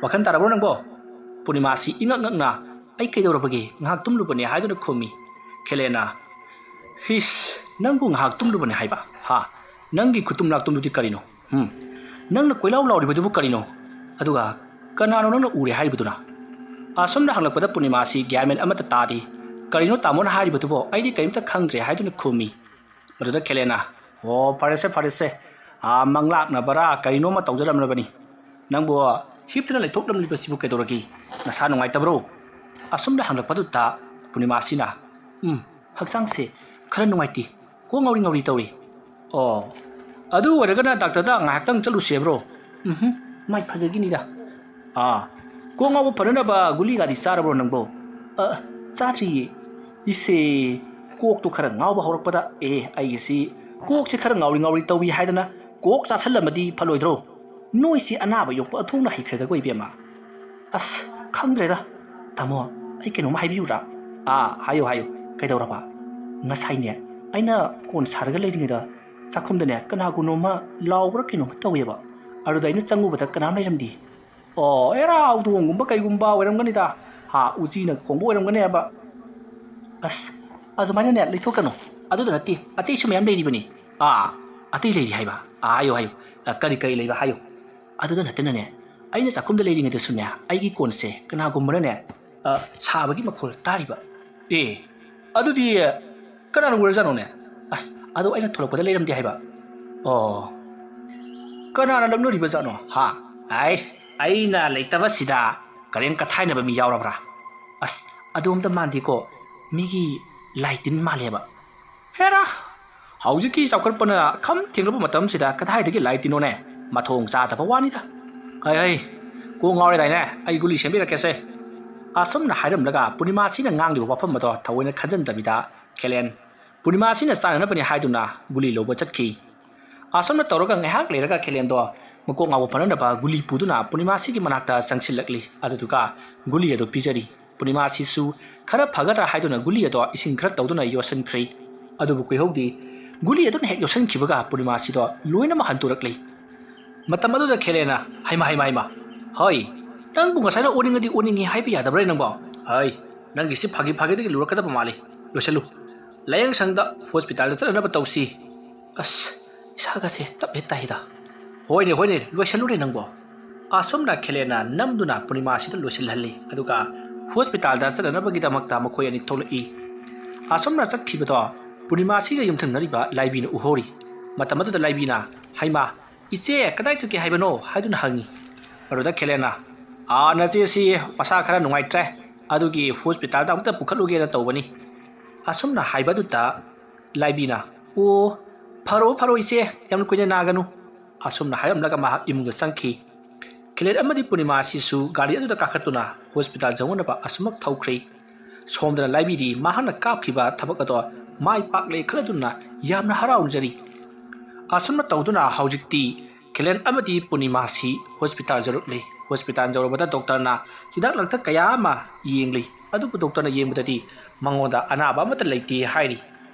ꯋꯥꯈꯜ ꯇꯥꯔꯕ꯭ꯔꯣ ꯅꯪꯕꯣ?" ꯄꯨꯔꯅꯤꯃꯥꯁꯤ ꯏꯉꯛ ꯉꯛꯅ, "ꯑꯩ ꯀꯩꯗꯧꯔꯕꯒꯦ? ꯉꯥꯏꯍꯥꯛ ꯇꯨꯝꯂꯨꯕꯅꯦ" ꯍꯥꯏꯗꯨꯅ ꯈꯨꯝꯃꯤ꯫ ꯈꯦꯂꯦꯟꯅ, "ꯍꯤꯁ, ꯅꯪꯕꯨ ꯉꯥꯏꯍꯥꯛ ꯇꯨꯝꯂꯨꯕꯅꯦ ꯍꯥꯏꯕ? ꯍꯥ? ꯅꯪꯒꯤ ꯈꯨꯇꯨꯝ ꯂꯥꯛꯇꯨꯝꯗꯨꯗꯤ ꯀꯔꯤꯅꯣ? ꯍꯨꯝ? ꯅꯪꯅ ꯀꯣꯏꯂꯥꯎ ꯂꯥꯎꯔꯤꯕꯗꯨꯕꯨ ꯀꯔꯤꯅꯣ? ꯑꯗꯨꯒ ꯀꯅꯥꯅꯣ ꯅꯪꯅ ꯎꯔꯦ ꯍꯥꯏꯔꯤꯕꯗꯨꯅ?" ꯑꯁꯨꯝꯅ ꯍꯪꯂꯛꯄꯗ ꯄꯨꯔꯅꯤꯃꯥꯁꯤ ꯒ꯭ꯌꯥꯟ ꯃꯦꯟ ꯑꯃꯠꯇ ꯇꯥꯗꯦ꯫ "ꯀꯔꯤꯅꯣ ꯇꯥꯃꯣꯅ ꯍꯥꯏꯔꯤꯕꯗꯨꯕꯣ? ꯑꯩꯗꯤ ꯀꯔꯤꯝꯇ ꯈꯪꯗ꯭ꯔꯦ" ꯍꯥꯏꯗꯨꯅ ꯈꯨꯝꯃꯤ꯫ ꯑꯗꯨꯗ ꯈꯦꯂꯦꯟꯅ, "ꯑꯣ, ꯐꯔꯦꯁꯦ, ꯐꯔꯦꯁꯦ꯫ ꯑꯥ, ꯃꯪꯂꯥꯛꯅꯕꯔꯥ ꯀꯔꯤꯅꯣꯃ ꯇꯧꯖꯔꯝꯂꯕꯅꯤ꯫ ꯅꯪꯕꯨ ꯍꯤꯞꯇꯨꯅ ꯂꯩꯊꯣꯛꯂꯝꯂꯤꯕꯁꯤꯕꯨ ꯀꯩꯗꯧꯔꯒꯦ? ꯅꯁꯥ ꯅꯨꯡꯉꯥꯏꯇꯕ꯭ꯔꯣ?" ꯑꯁꯨꯝꯅ ꯍꯪꯂꯛꯄꯗꯨꯗ ꯄꯨꯔꯅꯤꯃꯥꯁꯤꯅ, "ꯎꯝ, ꯍꯛꯆꯥꯡꯁꯦ ꯈꯔ ꯅꯨꯡꯉꯥꯏꯇꯦ꯫ ꯀꯣꯛ ꯉꯥꯎꯔꯤ ꯉꯥꯎꯔꯤ ꯇꯧꯔꯤ꯫" "ꯑꯣ, ꯑꯗꯨ ꯑꯣꯏꯔꯒꯅ ꯗꯥꯛꯇꯔꯗ ꯉꯥꯏꯍꯥꯛꯇꯪ ꯆꯠꯂꯨꯁꯦ ꯍꯥꯏꯕ꯭ꯔꯣ?" "ꯎꯝꯍꯨꯝ, ꯃꯥꯏ ꯐꯖꯈꯤꯅꯤꯗ꯫" "ꯑꯥ, ꯀꯣꯛ ꯉꯥꯎꯕ ꯐꯅꯅꯕ ꯒꯨꯂꯤꯒꯗꯤ ꯆꯥꯔꯕ꯭ꯔꯣ ꯅꯪꯕꯣ?" "ꯑ, ꯆꯥꯗ꯭ꯔꯤꯌꯦ꯫ ꯏꯁꯦ, ꯀꯣꯛꯇꯨ ꯈꯔ ꯉꯥꯎꯕ ꯍꯧꯔꯛꯄꯗ, ꯑꯦ, ꯑꯩꯒꯤꯁꯤ ꯀꯣꯛꯁꯦ ꯈꯔ ꯉꯥꯎꯔꯤ ꯉꯥꯎꯔꯤ ꯇꯧꯏ ꯍꯥꯏꯗꯅ ꯀꯣꯛ ꯆꯥꯁꯜꯂꯝꯃꯗꯤ ꯐꯂꯣꯏꯗ꯭ꯔꯣ?" ꯅꯣꯏꯁꯤ ꯑꯅꯥꯕ ꯌꯣꯛꯄ ꯑꯊꯣꯡꯅ ꯍꯩꯈ꯭ꯔꯦꯗꯀꯣ, ꯏꯕꯦꯝꯃ꯫ ꯑꯁ, ꯈꯪꯗ꯭ꯔꯦꯗ꯫ ꯇꯥꯃꯣ, ꯑꯩ ꯀꯩꯅꯣꯝꯃ ꯍꯥꯏꯕꯤꯌꯨꯔꯥ? ꯑꯥ, ꯍꯥꯏꯌꯨ, ꯍꯥꯏꯌꯨ꯫ ꯀꯩꯗꯧꯔꯕ? ꯉꯁꯥꯏꯅꯦ, ꯑꯩꯅ ꯀꯣꯟ ꯁꯥꯔꯒ ꯂꯩꯔꯤꯉꯩꯗ ꯆꯥꯛꯈꯨꯝꯗꯅꯦ, ꯀꯅꯥꯒꯨꯝꯕ ꯑꯃ ꯂꯥꯎꯕ꯭ꯔꯥ ꯀꯩꯅꯣꯝꯃ ꯇꯧꯋꯦꯕ꯫ ꯑꯗꯨꯗ ꯑꯩꯅ ꯆꯪꯉꯨꯕꯗ ꯀꯅꯥꯝ ꯂꯩꯔꯝꯗꯦ꯫ ꯑꯣ, ꯑꯦꯔꯥ, ꯍꯧꯗꯣꯡꯒꯨꯝꯕ ꯀꯩꯒꯨꯝꯕ ꯑꯣꯏꯔꯝꯒꯅꯤꯗ꯫ ꯍꯥ, ꯎꯆꯤꯅ ꯈꯣꯡꯕ ꯑꯣꯏꯔꯝꯒꯅꯤ ꯍꯥꯏꯕ꯫ ꯑꯁ, ꯑꯗꯨꯃꯥꯏꯅꯅꯦ ꯂꯩꯊꯣꯛꯀꯅꯨ꯫ ꯑꯗꯨꯗ ꯅꯠꯇꯦ, ꯑꯇꯩꯁꯨ ꯃꯌꯥꯝ ꯂꯩꯔꯤꯕꯅꯤ꯫ ꯑꯥ, ꯑꯇꯩ ꯂꯩꯔꯤ ꯍꯥꯏꯕ? ꯑꯥ, ꯍꯥꯏꯌꯨ, ꯍꯥꯏꯌꯨ꯫ ꯑ, ꯀꯔꯤ ꯀꯔꯤ ꯂꯩꯕ ꯍꯥꯏꯌꯨ꯫ ꯑꯗꯨꯗ ꯅꯠꯇꯅꯅꯦ, ꯑꯩꯅ ꯆꯥꯛꯈꯨꯝꯗ ꯂꯩꯔꯤꯉꯩꯗꯁꯨꯅꯦ, ꯑꯩꯒꯤ ꯀꯣꯟꯁꯦ ꯀꯅꯥꯒꯨꯝꯕꯅꯅꯦ, ꯑ, ꯁꯥꯕꯒꯤ ꯃꯈꯣꯜ ꯇꯥꯔꯤꯕ꯫ ꯑꯦ, ꯑꯗꯨꯗꯤ ꯀꯅꯥꯅ ꯑꯣꯏꯔꯖꯥꯠꯅꯣꯅꯦ? ꯑꯁ, ꯑꯗꯣ ꯑꯩꯅ ꯊꯣꯛꯂꯛꯄꯗ ꯂꯩꯔꯝꯗꯦ ꯍꯥꯏꯕ꯫ ꯑꯣ, ꯀꯅꯥꯅ ꯂꯛꯅꯔꯤꯕꯖꯥꯠꯅꯣ? ꯍꯥ? ꯑꯩ, ꯑꯩꯅ ꯂꯩꯇꯕꯁꯤꯗ ꯀꯔꯦꯝ ꯀꯊꯥꯏꯅꯕ ꯃꯤ ꯌꯥꯎꯔꯕ꯭ꯔꯥ? ꯑꯁ, ꯑꯗꯨ ꯑꯝꯇ ꯃꯥꯟꯗꯦꯀꯣ, ꯃꯤꯒꯤ ꯂꯥꯏ ꯇꯤꯟ ꯃꯥꯜꯂꯦꯕ꯫ ꯍꯦꯔꯥ, ꯍꯧꯖꯤꯛꯀꯤ ꯆꯥꯎꯈꯠꯄꯅ ꯈꯝ ꯊꯦꯡꯂꯕ ꯃꯇꯝꯁꯤꯗ ꯀꯗꯥꯏꯗꯒꯤ ꯂꯥꯏ ꯇꯤꯟꯅꯣꯅꯦ? ꯃꯊꯣꯡ ꯆꯥꯗꯕ ꯋꯥꯅꯤꯗ꯫ ꯍꯩ ꯍꯩ, ꯀꯣꯛ ꯉꯥꯎꯔꯦꯗꯥꯏꯅꯦ? ꯑꯩ ꯒꯨꯂꯤ ꯁꯦꯝꯕꯤꯔꯛꯀꯦꯁꯦ꯫ ꯑꯁꯨꯝꯅ ꯍꯥꯏꯔꯝꯂꯒ ꯄꯨꯔꯅꯤꯃꯥꯁꯤꯅ ꯉꯥꯡꯂꯤꯕ ꯋꯥꯐꯝ ꯑꯗꯣ ꯊꯑꯣꯏꯅ ꯈꯟꯖꯟꯗꯕꯤꯗ ꯈꯦꯂꯦꯟ ꯄꯨꯔꯅꯤꯃꯥꯁꯤꯅ ꯆꯥꯅꯅꯕꯅꯤ ꯍꯥꯏꯗꯨꯅ ꯒꯨꯂꯤ ꯂꯧꯕ ꯆꯠꯈꯤ꯫ ꯑꯁꯨꯝꯅ ꯇꯧꯔꯒ ꯉꯥꯏꯍꯥꯛ ꯂꯩꯔꯒ ꯈꯦꯂꯦꯟꯗꯣ ꯃꯀꯣꯛ ꯉꯥꯎꯕ ꯐꯅꯅꯕ ꯒꯨꯂꯤ ꯄꯨꯗꯨꯅ ꯄꯨꯔꯅꯤꯃꯥꯁꯤꯒꯤ ꯃꯅꯥꯛꯇ ꯆꯪꯁꯤꯜꯂꯛꯂꯤ꯫ ꯑꯗꯨꯗꯨꯒ ꯒꯨꯂꯤ ꯑꯗꯨ ꯄꯤꯖꯔꯤ꯫ ꯄꯨꯔꯅꯤꯃꯥꯁꯤꯁꯨ ꯈꯔ ꯐꯒꯗ꯭ꯔꯥ ꯍꯥꯏꯗꯨꯅ ꯒꯨꯂꯤ ꯑꯗꯣ ꯏꯁꯤꯡ ꯈꯔ ꯇꯧꯗꯨꯅ ꯌꯣꯠꯁꯤꯟꯈ꯭ꯔꯦ꯫ ꯑꯗꯨꯕꯨ ꯀꯨꯏꯍꯧꯗꯦ, ꯒꯨꯂꯤ ꯑꯗꯨꯅ ꯍꯦꯛ ꯌꯣꯠꯁꯤꯟꯈꯤꯕꯒ ꯄꯨꯔꯅꯤꯃꯥꯁꯤꯗꯣ ꯂꯣꯏꯅꯃꯛ ꯍꯟꯗꯣꯔꯛꯂꯦ꯫ ꯃꯇꯝ ꯑꯗꯨꯗ ꯈꯦꯂꯦꯟꯅ, "ꯍꯩꯃꯥ, ꯍꯩꯃꯥ, ꯍꯩꯃꯥ, ꯍꯣꯏ, ꯅꯪꯕꯨ ꯉꯁꯥꯏꯅ ꯑꯣꯅꯤꯡꯉꯗꯤ ꯑꯣꯅꯤꯡꯉꯤ ꯍꯥꯏꯕ ꯌꯥꯗꯕ꯭ꯔꯥ ꯅꯪꯕꯣ? ꯍꯩ, ꯅꯪꯒꯤꯁꯤ ꯐꯥꯒꯤ ꯐꯥꯒꯤꯗꯒꯤ ꯂꯨꯔꯛꯀꯗꯕ ꯃꯥꯜꯂꯤ꯫ ꯂꯣꯏꯁꯤꯜꯂꯨ꯫ ꯂꯥꯏꯌꯦꯡ ꯁꯪꯗ, ꯍꯣꯁꯄꯤꯇꯥꯜꯗ ꯆꯠꯅꯅꯕ ꯇꯧꯁꯤ꯫" ꯑꯁ, ꯏꯁꯥꯒꯁꯦ ꯇꯞ ꯍꯦꯛ ꯇꯥꯏꯗ꯫ "ꯍꯣꯏꯅꯦ, ꯍꯣꯏꯅꯦ, ꯂꯣꯏꯁꯤꯜꯂꯨꯅꯦ ꯅꯪꯕꯣ꯫" ꯑꯁꯨꯝꯅ ꯈꯦꯂꯦꯟꯅ ꯅꯝꯗꯨꯅ ꯄꯨꯔꯅꯤꯃꯥꯁꯤꯗ ꯂꯣꯏꯁꯤꯜꯍꯜꯂꯤ꯫ ꯑꯗꯨꯒ ꯍꯣꯁꯄꯤꯇꯥꯜꯗ ꯆꯠꯅꯅꯕꯒꯤꯗꯃꯛꯇ ꯃꯈꯣꯏ ꯑꯅꯤ ꯊꯣꯛꯂꯛꯏ꯫ ꯑꯁꯨꯝꯅ ꯆꯠꯈꯤꯕꯗꯣ ꯄꯨꯔꯅꯤꯃꯥꯁꯤꯒ ꯌꯨꯝꯊꯪꯅꯔꯤꯕ ꯂꯥꯏꯕꯤꯅ ꯎꯍꯧꯔꯤ꯫ ꯃꯇꯝ ꯑꯗꯨꯗ ꯂꯥꯏꯕꯤꯅ, "ꯍꯩꯃꯥ, ꯏꯆꯦ, ꯀꯗꯥꯏ ꯆꯠꯀꯦ ꯍꯥꯏꯕꯅꯣ?" ꯍꯥꯏꯗꯨꯅ ꯍꯪꯉꯤ꯫ ꯑꯗꯨꯗ ꯈꯦꯂꯦꯟꯅ, "ꯑꯥ, ꯅꯆꯦꯁꯤ ꯃꯁꯥ ꯈꯔ ꯅꯨꯡꯉꯥꯏꯇ꯭ꯔꯦ, ꯑꯗꯨꯒꯤ ꯍꯣꯁꯄꯤꯇꯥꯜꯗ ꯑꯃꯨꯛꯇ ꯄꯨꯈꯠꯂꯨꯒꯦꯅ ꯇꯧꯕꯅꯤ꯫" ꯑꯁꯨꯝꯅ ꯍꯥꯏꯕꯗꯨꯗ ꯂꯥꯏꯕꯤꯅ, "ꯑꯣ, ꯐꯔꯣ, ꯐꯔꯣ ꯏꯆꯦ, ꯌꯥꯝ ꯀꯨꯏꯅ ꯅꯥꯒꯅꯨ꯫" ꯑꯁꯨꯝꯅ ꯍꯥꯏꯔꯝꯂꯒ ꯃꯍꯥꯛ ꯏꯃꯨꯡꯗ ꯆꯪꯈꯤ꯫ ꯈꯦꯂꯦꯟ ꯑꯃꯗꯤ ꯄꯨꯔꯅꯤꯃꯥ ꯑꯁꯤꯁꯨ ꯒꯥꯔꯤ ꯑꯗꯨꯗ ꯀꯥꯈꯠꯇꯨꯅ ꯍꯣꯁꯄꯤꯇꯥꯜ ꯌꯧꯅꯅꯕ ꯑꯁꯨꯃꯛ ꯊꯧꯈ꯭ꯔꯦ꯫ ꯁꯣꯝꯗꯅ ꯂꯥꯏꯕꯤꯗꯤ ꯃꯍꯥꯛꯅ ꯀꯥꯞꯈꯤꯕ ꯊꯕꯛ ꯑꯗꯣ ꯃꯥꯏ ꯄꯥꯛꯂꯦ ꯈꯜꯂꯗꯨꯅ ꯌꯥꯝꯅ ꯍꯔꯥꯎꯖꯔꯤ꯫ ꯑꯁꯨꯝꯅ ꯇꯧꯗꯨꯅ ꯍꯧꯖꯤꯛꯇꯤ ꯈꯦꯂꯦꯟ ꯑꯃꯗꯤ ꯄꯨꯔꯅꯤꯃꯥꯁꯤ ꯍꯣꯁꯄꯤꯇꯥꯜ ꯌꯧꯔꯛꯂꯤ꯫ ꯍꯣꯁꯄꯤꯇꯥꯜ ꯌꯧꯔꯕꯗ ꯗꯣꯛꯇꯔꯅ ꯍꯤꯗꯥꯛ ꯂꯥꯡꯊꯛ ꯀꯌꯥ ꯑꯃ ꯌꯦꯡꯂꯤ꯫ ꯑꯗꯨꯕꯨ ꯗꯣꯛꯇꯔꯅ ꯌꯦꯡꯕꯗꯗꯤ ꯃꯉꯣꯟꯗ ꯑꯅꯥꯕ ꯑꯃꯠꯇ ꯂꯩꯇꯦ ꯍꯥꯏꯔꯤ꯫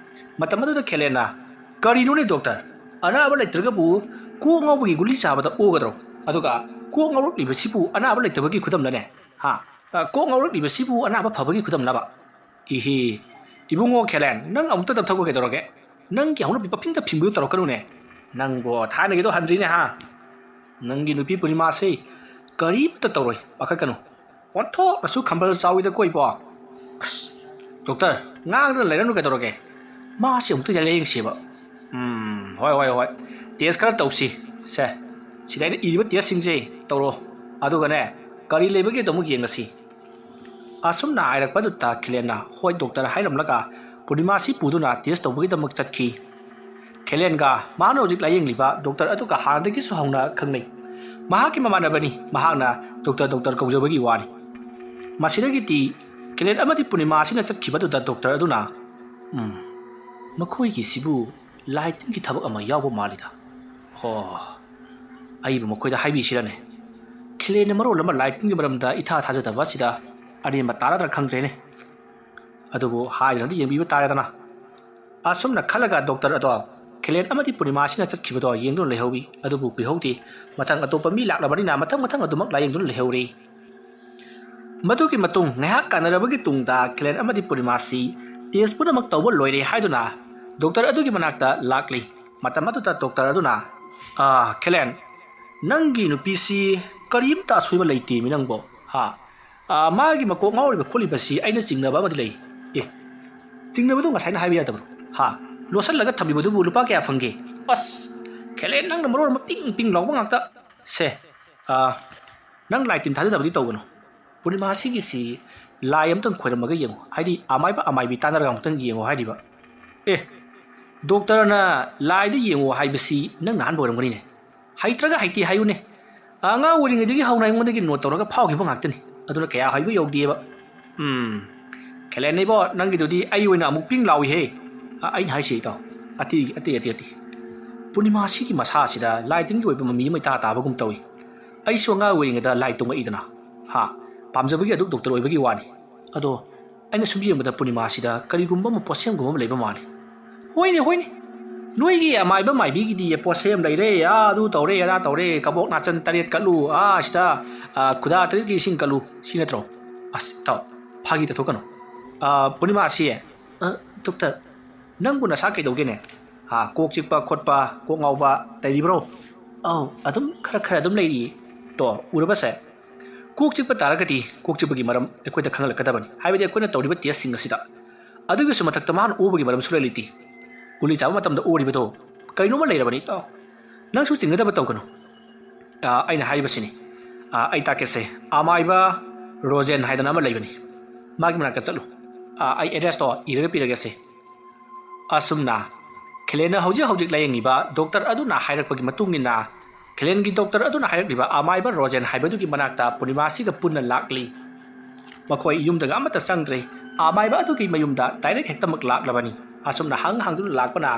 ꯃꯇꯝ ꯑꯗꯨꯗ ꯈꯦꯂꯦꯟꯅ, "ꯀꯔꯤꯅꯣꯅꯦ ꯗꯣꯛꯇꯔ? ꯑꯅꯥꯕ ꯂꯩꯇ꯭ꯔꯒꯕꯨ ꯀꯣꯛ ꯉꯥꯎꯕꯒꯤ ꯒꯨꯂꯤ ꯆꯥꯕꯗ ꯑꯣꯒꯗ꯭ꯔꯣ? ꯑꯗꯨꯒ ꯀꯣꯛ ꯉꯥꯎꯔꯛꯂꯤꯕꯁꯤꯕꯨ ꯑꯅꯥꯕ ꯂꯩꯇꯕꯒꯤ ꯈꯨꯗꯝꯂꯅꯦ? ꯍꯥ? ꯑ, ꯀꯣꯛ ꯉꯥꯎꯔꯛꯂꯤꯕꯁꯤꯕꯨ ꯑꯅꯥꯕ ꯐꯕꯒꯤ ꯈꯨꯗꯝꯂꯕ?" "ꯏꯍꯤ, ꯏꯕꯨꯡꯉꯣ ꯈꯦꯂꯦꯟ, ꯅꯪ ꯑꯃꯨꯛꯇ ꯇꯞꯊꯧꯕ ꯀꯩꯗꯧꯔꯒꯦ? ꯅꯪꯒꯤ ꯍꯧꯅꯕꯤ ꯄꯐꯤꯡꯗ ꯐꯤꯡꯕꯗꯨ ꯇꯧꯔꯛꯀꯅꯨꯅꯦ꯫ ꯅꯪꯕꯨ ꯊꯥꯏꯅꯒꯤꯗꯣ ꯍꯟꯗ꯭ꯔꯤꯅꯦ ꯍꯥ? ꯅꯪꯒꯤ ꯅꯨꯄꯤ ꯄꯨꯔꯅꯤꯃꯥꯁꯤ ꯀꯔꯤꯝꯇ ꯇꯧꯔꯣꯏ, ꯄꯥꯈꯠꯀꯅꯨ꯫ ꯑꯣꯟꯊꯣꯛꯅꯁꯨ ꯈꯝꯕꯜ ꯆꯥꯎꯏꯗ ꯀꯣꯏꯕꯣ꯫ ꯑꯁ, ꯗꯣꯛꯇꯔ, ꯉꯥꯡꯗꯅ ꯂꯩꯔꯅꯨ ꯀꯩꯗꯧꯔꯒꯦ? ꯃꯥꯁꯤ ꯑꯃꯨꯛꯇ ꯂꯥꯌꯦꯡꯁꯦꯕ꯫ ꯎꯝ, ꯍꯣꯏ, ꯍꯣꯏ, ꯍꯣꯏ꯫ ꯇꯦꯁ ꯈꯔ ꯇꯧꯁꯤ꯫ ꯁꯦ, ꯁꯤꯗ ꯑꯩꯅ ꯏꯔꯤꯕ ꯇꯦꯁꯁꯤꯡꯁꯦ ꯇꯧꯔꯣ꯫ ꯑꯗꯨꯒꯅꯦ, ꯀꯔꯤ ꯂꯩꯕꯒꯦꯗꯣ ꯑꯃꯨꯛ ꯌꯦꯡꯉꯁꯤ꯫" ꯑꯁꯨꯝꯅ ꯍꯥꯏꯔꯛꯄꯗꯨꯗ ꯈꯦꯂꯦꯟꯅ "ꯍꯣꯏ ꯗꯣꯛꯇꯔ" ꯍꯥꯏꯔꯝꯂꯒ ꯄꯨꯔꯅꯤꯃꯥꯁꯤ ꯄꯨꯗꯨꯅ ꯇꯦꯁ ꯇꯧꯕꯒꯤꯗꯃꯛ ꯆꯠꯈꯤ꯫ ꯈꯦꯂꯦꯟꯒ ꯃꯍꯥꯛꯅ ꯍꯧꯖꯤꯛ ꯂꯥꯌꯦꯡꯂꯤꯕ ꯗꯣꯛꯇꯔ ꯑꯗꯨꯒ ꯍꯥꯟꯅꯗꯒꯤꯁꯨ ꯍꯧꯅ ꯈꯪꯅꯩ꯫ ꯃꯍꯥꯛꯀꯤ ꯃꯃꯥꯟꯅꯕꯅꯤ, ꯃꯍꯥꯛꯅ "ꯗꯣꯛꯇꯔ, ꯗꯣꯛꯇꯔ" ꯀꯧꯖꯕꯒꯤ ꯋꯥꯅꯤ꯫ ꯃꯁꯤꯗꯒꯤꯗꯤ ꯈꯦꯂꯦꯟ ꯑꯃꯗꯤ ꯄꯨꯔꯅꯤꯃꯥ ꯑꯁꯤꯅ ꯆꯠꯈꯤꯕꯗꯨꯗ ꯗꯣꯛꯇꯔ ꯑꯗꯨꯅ, "ꯎꯝ, ꯃꯈꯣꯏꯒꯤꯁꯤꯕꯨ ꯂꯥꯏ ꯇꯤꯟꯒꯤ ꯊꯕꯛ ꯑꯃ ꯌꯥꯎꯕ ꯃꯥꯜꯂꯤꯗ꯫ ꯍꯣ, ꯑꯩꯕꯨ ꯃꯈꯣꯏꯗ ꯍꯥꯏꯕꯤꯁꯤꯔꯅꯦ? ꯈꯦꯂꯦꯟꯅ ꯃꯔꯣꯜ ꯑꯃ ꯂꯥꯏ ꯇꯤꯟꯒꯤ ꯃꯔꯝꯗ ꯏꯊꯥ ꯊꯥꯖꯗꯕ ꯑꯁꯤꯗ ꯑꯔꯦꯝꯕ ꯇꯥꯔꯗ꯭ꯔꯥ ꯈꯪꯗ꯭ꯔꯦꯅꯦ꯫ ꯑꯗꯨꯕꯨ ꯍꯥꯏꯗꯨꯅꯗꯤ ꯌꯦꯡꯕꯤꯕ ꯇꯥꯔꯦꯗꯅ꯫" ꯑꯁꯨꯝꯅ ꯈꯜꯂꯒ ꯗꯣꯛꯇꯔ ꯑꯗꯣ ꯈꯦꯂꯦꯟ ꯑꯃꯗꯤ ꯄꯨꯔꯅꯤꯃꯥꯁꯤꯅ ꯆꯠꯈꯤꯕꯗꯣ ꯌꯦꯡꯗꯨꯅ ꯂꯩꯍꯧꯏ꯫ ꯑꯗꯨꯕꯨ ꯀꯨꯏꯍꯧꯗꯦ꯫ ꯃꯊꯪ ꯑꯇꯣꯞꯄ ꯃꯤ ꯂꯥꯛꯂꯕꯅꯤꯅ ꯃꯊꯪ ꯃꯊꯪ ꯑꯗꯨꯃꯛ ꯂꯥꯌꯦꯡꯗꯨꯅ ꯂꯩꯍꯧꯔꯦ꯫ ꯃꯗꯨꯒꯤ ꯃꯇꯨꯡ ꯉꯥꯏꯍꯥꯛ ꯀꯥꯟꯅꯔꯕꯒꯤ ꯇꯨꯡꯗ ꯈꯦꯂꯦꯟ ꯑꯃꯗꯤ ꯄꯨꯔꯅꯤꯃꯥꯁꯤ ꯇꯦꯁ ꯄꯨꯝꯅꯃꯛ ꯇꯧꯕ ꯂꯣꯏꯔꯦ ꯍꯥꯏꯗꯨꯅ ꯗꯣꯛꯇꯔ ꯑꯗꯨꯒꯤ ꯃꯅꯥꯛꯇ ꯂꯥꯛꯂꯤ꯫ ꯃꯇꯝ ꯑꯗꯨꯗ ꯗꯣꯛꯇꯔ ꯑꯗꯨꯅ, "ꯑꯥ, ꯈꯦꯂꯦꯟ, ꯅꯪꯒꯤ ꯅꯨꯄꯤꯁꯤ ꯀꯔꯤꯝꯇ ꯑꯁꯣꯏꯕ ꯂꯩꯇꯦꯃꯤ ꯅꯪꯕꯣ, ꯍꯥ? ꯑꯥ, ꯃꯥꯒꯤ ꯃꯀꯣꯛ ꯉꯥꯎꯔꯤꯕ ꯈꯣꯠꯂꯤꯕꯁꯤ ꯑꯩꯅ ꯆꯤꯡꯅꯕ ꯑꯃꯗꯤ ꯂꯩ꯫" "ꯑꯦ, ꯆꯤꯡꯅꯕꯗꯨ ꯉꯁꯥꯏꯅ ꯍꯥꯏꯕ ꯌꯥꯗꯕ꯭ꯔꯣ? ꯍꯥ? ꯂꯣꯠꯁꯤꯜꯂꯒ ꯊꯝꯂꯤꯕꯗꯨꯕꯨ ꯂꯨꯄꯥ ꯀꯌꯥ ꯐꯪꯒꯦ?" "ꯑꯁ, ꯈꯦꯂꯦꯟ, ꯅꯪꯅ ꯃꯔꯣꯟ ꯑꯃ ꯄꯤꯡ ꯄꯤꯡ ꯂꯥꯎꯕ ꯉꯥꯛꯇ꯫ ꯁꯦ, ꯑꯥ, ꯅꯪ ꯂꯥꯏ ꯇꯤꯟ ꯊꯥꯖꯗꯕꯗꯤ ꯇꯧꯒꯅꯨ꯫ ꯄꯨꯔꯅꯤꯃꯥꯁꯤꯒꯤꯁꯤ ꯂꯥꯏ ꯑꯃꯇꯪ ꯈꯣꯏꯔꯝꯃꯒ ꯌꯦꯡꯉꯨ, ꯍꯥꯏꯗꯤ ꯑꯃꯥꯏꯕ ꯑꯃꯥꯏꯕꯤ ꯇꯥꯟꯅꯔꯒ ꯑꯃꯨꯛꯇꯪ ꯌꯦꯡꯉꯨ ꯍꯥꯏꯔꯤꯕ꯫" "ꯑꯦ, ꯗꯣꯛꯇꯔꯅ ꯂꯥꯏꯗ ꯌꯦꯡꯉꯨ ꯍꯥꯏꯕꯁꯤ ꯅꯪ ꯑꯍꯥꯟꯕ ꯑꯣꯏꯔꯝꯒꯅꯤꯅꯦ꯫ ꯍꯩꯇ꯭ꯔꯒ ꯍꯩꯇꯦ ꯍꯥꯏꯌꯨꯅꯦ꯫ ꯑꯉꯥꯡ ꯑꯣꯏꯔꯤꯉꯩꯗꯒꯤ ꯍꯧꯅ ꯑꯩꯉꯣꯟꯗꯒꯤ ꯅꯣꯠ ꯇꯧꯔꯒ ꯐꯥꯎꯈꯤꯕ ꯉꯥꯛꯇꯅꯤ꯫ ꯑꯗꯨꯅ ꯀꯌꯥ ꯍꯩꯕ ꯌꯧꯗꯦꯕ꯫" "ꯎꯝ, ꯈꯦꯂꯦꯟ ꯏꯕꯣ, ꯅꯪꯒꯤꯗꯨꯗꯤ ꯑꯩ ꯑꯣꯏꯅ ꯑꯃꯨꯛ ꯄꯤꯡ ꯂꯥꯎꯏꯍꯦ꯫" "ꯑ, ꯑꯩꯅ ꯍꯥꯏꯁꯤ ꯏꯇꯥꯎ, ꯑꯇꯩ, ꯑꯇꯩ, ꯑꯇꯩ, ꯑꯇꯩ꯫ ꯄꯨꯔꯅꯤꯃꯥꯁꯤꯒꯤ ꯃꯁꯥꯁꯤꯗ ꯂꯥꯏ ꯇꯤꯟꯒꯤ ꯑꯣꯏꯕ ꯃꯃꯤ ꯑꯃ ꯏꯇꯥ ꯇꯥꯕꯒꯨꯝ ꯇꯧꯏ꯫ ꯑꯩꯁꯨ ꯑꯉꯥꯡ ꯑꯣꯏꯔꯤꯉꯩꯗ ꯂꯥꯏ ꯇꯣꯡꯉꯛꯏꯗꯅ꯫ ꯍꯥ, ꯄꯥꯝꯖꯕꯒꯤ ꯑꯗꯨꯛ ꯗꯣꯛꯇꯔ ꯑꯣꯏꯕꯒꯤ ꯋꯥꯅꯤ꯫ ꯑꯗꯣ ꯑꯩꯅ ꯁꯨꯝ ꯌꯦꯡꯕꯗ ꯄꯨꯔꯅꯤꯃꯥꯁꯤꯗ ꯀꯔꯤꯒꯨꯝꯕ ꯑꯃ ꯄꯣꯠꯁꯦꯝꯒꯨꯝꯕ ꯑꯃ ꯂꯩꯕ ꯃꯥꯜꯂꯤ꯫ ꯍꯣꯏꯅꯦ, ꯍꯣꯏꯅꯦ, ꯅꯣꯏꯒꯤ ꯑꯃꯥꯏꯕ ꯃꯥꯏꯕꯤꯒꯤꯗꯤ ꯄꯣꯠꯁꯦꯝ ꯂꯩꯔꯦ, ꯑꯥ, ꯑꯗꯨ ꯇꯧꯔꯦ, ꯑꯗꯥ ꯇꯧꯔꯦ, ꯀꯕꯣꯛ ꯅꯥꯆꯟ ꯇꯔꯦꯠ ꯀꯠꯂꯨ, ꯑꯥ, ꯁꯤꯗ, ꯑꯥ, ꯈꯨꯗꯥ ꯇꯔꯦꯠꯀꯤ ꯏꯁꯤꯡ ꯀꯠꯂꯨ, ꯁꯤ ꯅꯠꯇ꯭ꯔꯣ? ꯑꯁ, ꯏꯇꯥꯎ, ꯐꯥꯒꯤ ꯇꯥꯊꯣꯛꯀꯅꯨ꯫ ꯑꯥ, ꯄꯨꯔꯅꯤꯃꯥꯁꯤ, ꯑ, ꯗꯣꯛꯇꯔ, ꯅꯪꯕꯨ ꯅꯁꯥ ꯀꯩꯗꯧꯒꯦꯅꯦ? ꯑꯥ, ꯀꯣꯛ ꯆꯤꯛꯄ ꯈꯣꯠꯄ, ꯀꯣꯛ ꯉꯥꯎꯕ ꯂꯩꯔꯤꯕ꯭ꯔꯣ? ꯑꯧ, ꯑꯗꯨꯝ ꯈꯔ ꯈꯔ ꯑꯗꯨꯝ ꯂꯩꯔꯤꯌꯦ꯫ ꯇꯣ, ꯎꯔꯕꯁꯦ? ꯀꯣꯛ ꯆꯤꯛꯄ ꯇꯥꯔꯒꯗꯤ ꯀꯣꯛ ꯆꯤꯛꯄꯒꯤ ꯃꯔꯝ ꯑꯩꯈꯣꯏꯗ ꯈꯪꯍꯜꯂꯛꯀꯗꯕꯅꯤ꯫ ꯍꯥꯏꯕꯗꯤ ꯑꯩꯈꯣꯏꯅ ꯇꯧꯔꯤꯕ ꯇꯦꯁꯁꯤꯡ ꯑꯁꯤꯗ꯫ ꯑꯗꯨꯒꯤꯁꯨ ꯃꯊꯛꯇ ꯃꯥꯅ ꯑꯣꯕꯒꯤ ꯃꯔꯝ ꯁꯨꯡꯂꯩ ꯂꯩꯇꯦ꯫ ꯒꯨꯂꯤ ꯆꯥꯕ ꯃꯇꯝꯗ ꯑꯣꯔꯤꯕꯗꯣ ꯀꯩꯅꯣꯝꯃ ꯂꯩꯔꯕꯅꯤ, ꯏꯇꯥꯎ꯫ ꯅꯪꯁꯨ ꯆꯤꯡꯅꯗꯕ ꯇꯧꯒꯅꯨ꯫ ꯑꯥ, ꯑꯩꯅ ꯍꯥꯏꯔꯤꯕꯁꯤꯅꯤ꯫ ꯑꯥ, ꯑꯩ ꯇꯥꯛꯀꯦꯁꯦ꯫ ꯑꯃꯥꯏꯕ ꯔꯣꯖꯦꯟ ꯍꯥꯏꯗꯅ ꯑꯃ ꯂꯩꯕꯅꯤ꯫ ꯃꯥꯒꯤ ꯃꯅꯥꯛꯇ ꯆꯠꯂꯨ꯫ ꯑꯥ, ꯑꯩ ꯑꯦꯗ꯭ꯔꯦꯁꯇꯣ ꯏꯔꯒ ꯄꯤꯔꯒꯦꯁꯦ꯫ ꯑꯁꯨꯝꯅ ꯈꯦꯂꯦꯟꯅ ꯍꯧꯖꯤꯛ ꯍꯧꯖꯤꯛ ꯂꯥꯌꯦꯡꯉꯤꯕ ꯗꯣꯛꯇꯔ ꯑꯗꯨꯅ ꯍꯥꯏꯔꯛꯄꯒꯤ ꯃꯇꯨꯡ ꯏꯟꯅ, ꯈꯦꯂꯦꯟꯒꯤ ꯗꯣꯛꯇꯔ ꯑꯗꯨꯅ ꯍꯥꯏꯔꯛꯂꯤꯕ ꯑꯃꯥꯏꯕ ꯔꯣꯖꯦꯟ ꯍꯥꯏꯕꯗꯨꯒꯤ ꯃꯅꯥꯛꯇ ꯄꯨꯔꯅꯤꯃꯥꯁꯤꯒ ꯄꯨꯟꯅ ꯂꯥꯛꯂꯤ꯫ ꯃꯈꯣꯏ ꯌꯨꯝꯗꯒ ꯑꯃꯠꯇ ꯆꯪꯗ꯭ꯔꯦ꯫ ꯑꯃꯥꯏꯕ ꯑꯗꯨꯒꯤ ꯃꯌꯨꯝꯗ ꯗꯥꯏꯔꯦꯛ ꯍꯦꯛꯇꯃꯛ ꯂꯥꯛꯂꯕꯅꯤ꯫ ꯑꯁꯨꯝꯅ ꯍꯪ ꯍꯪꯗꯨꯅ ꯂꯥꯛꯄꯅ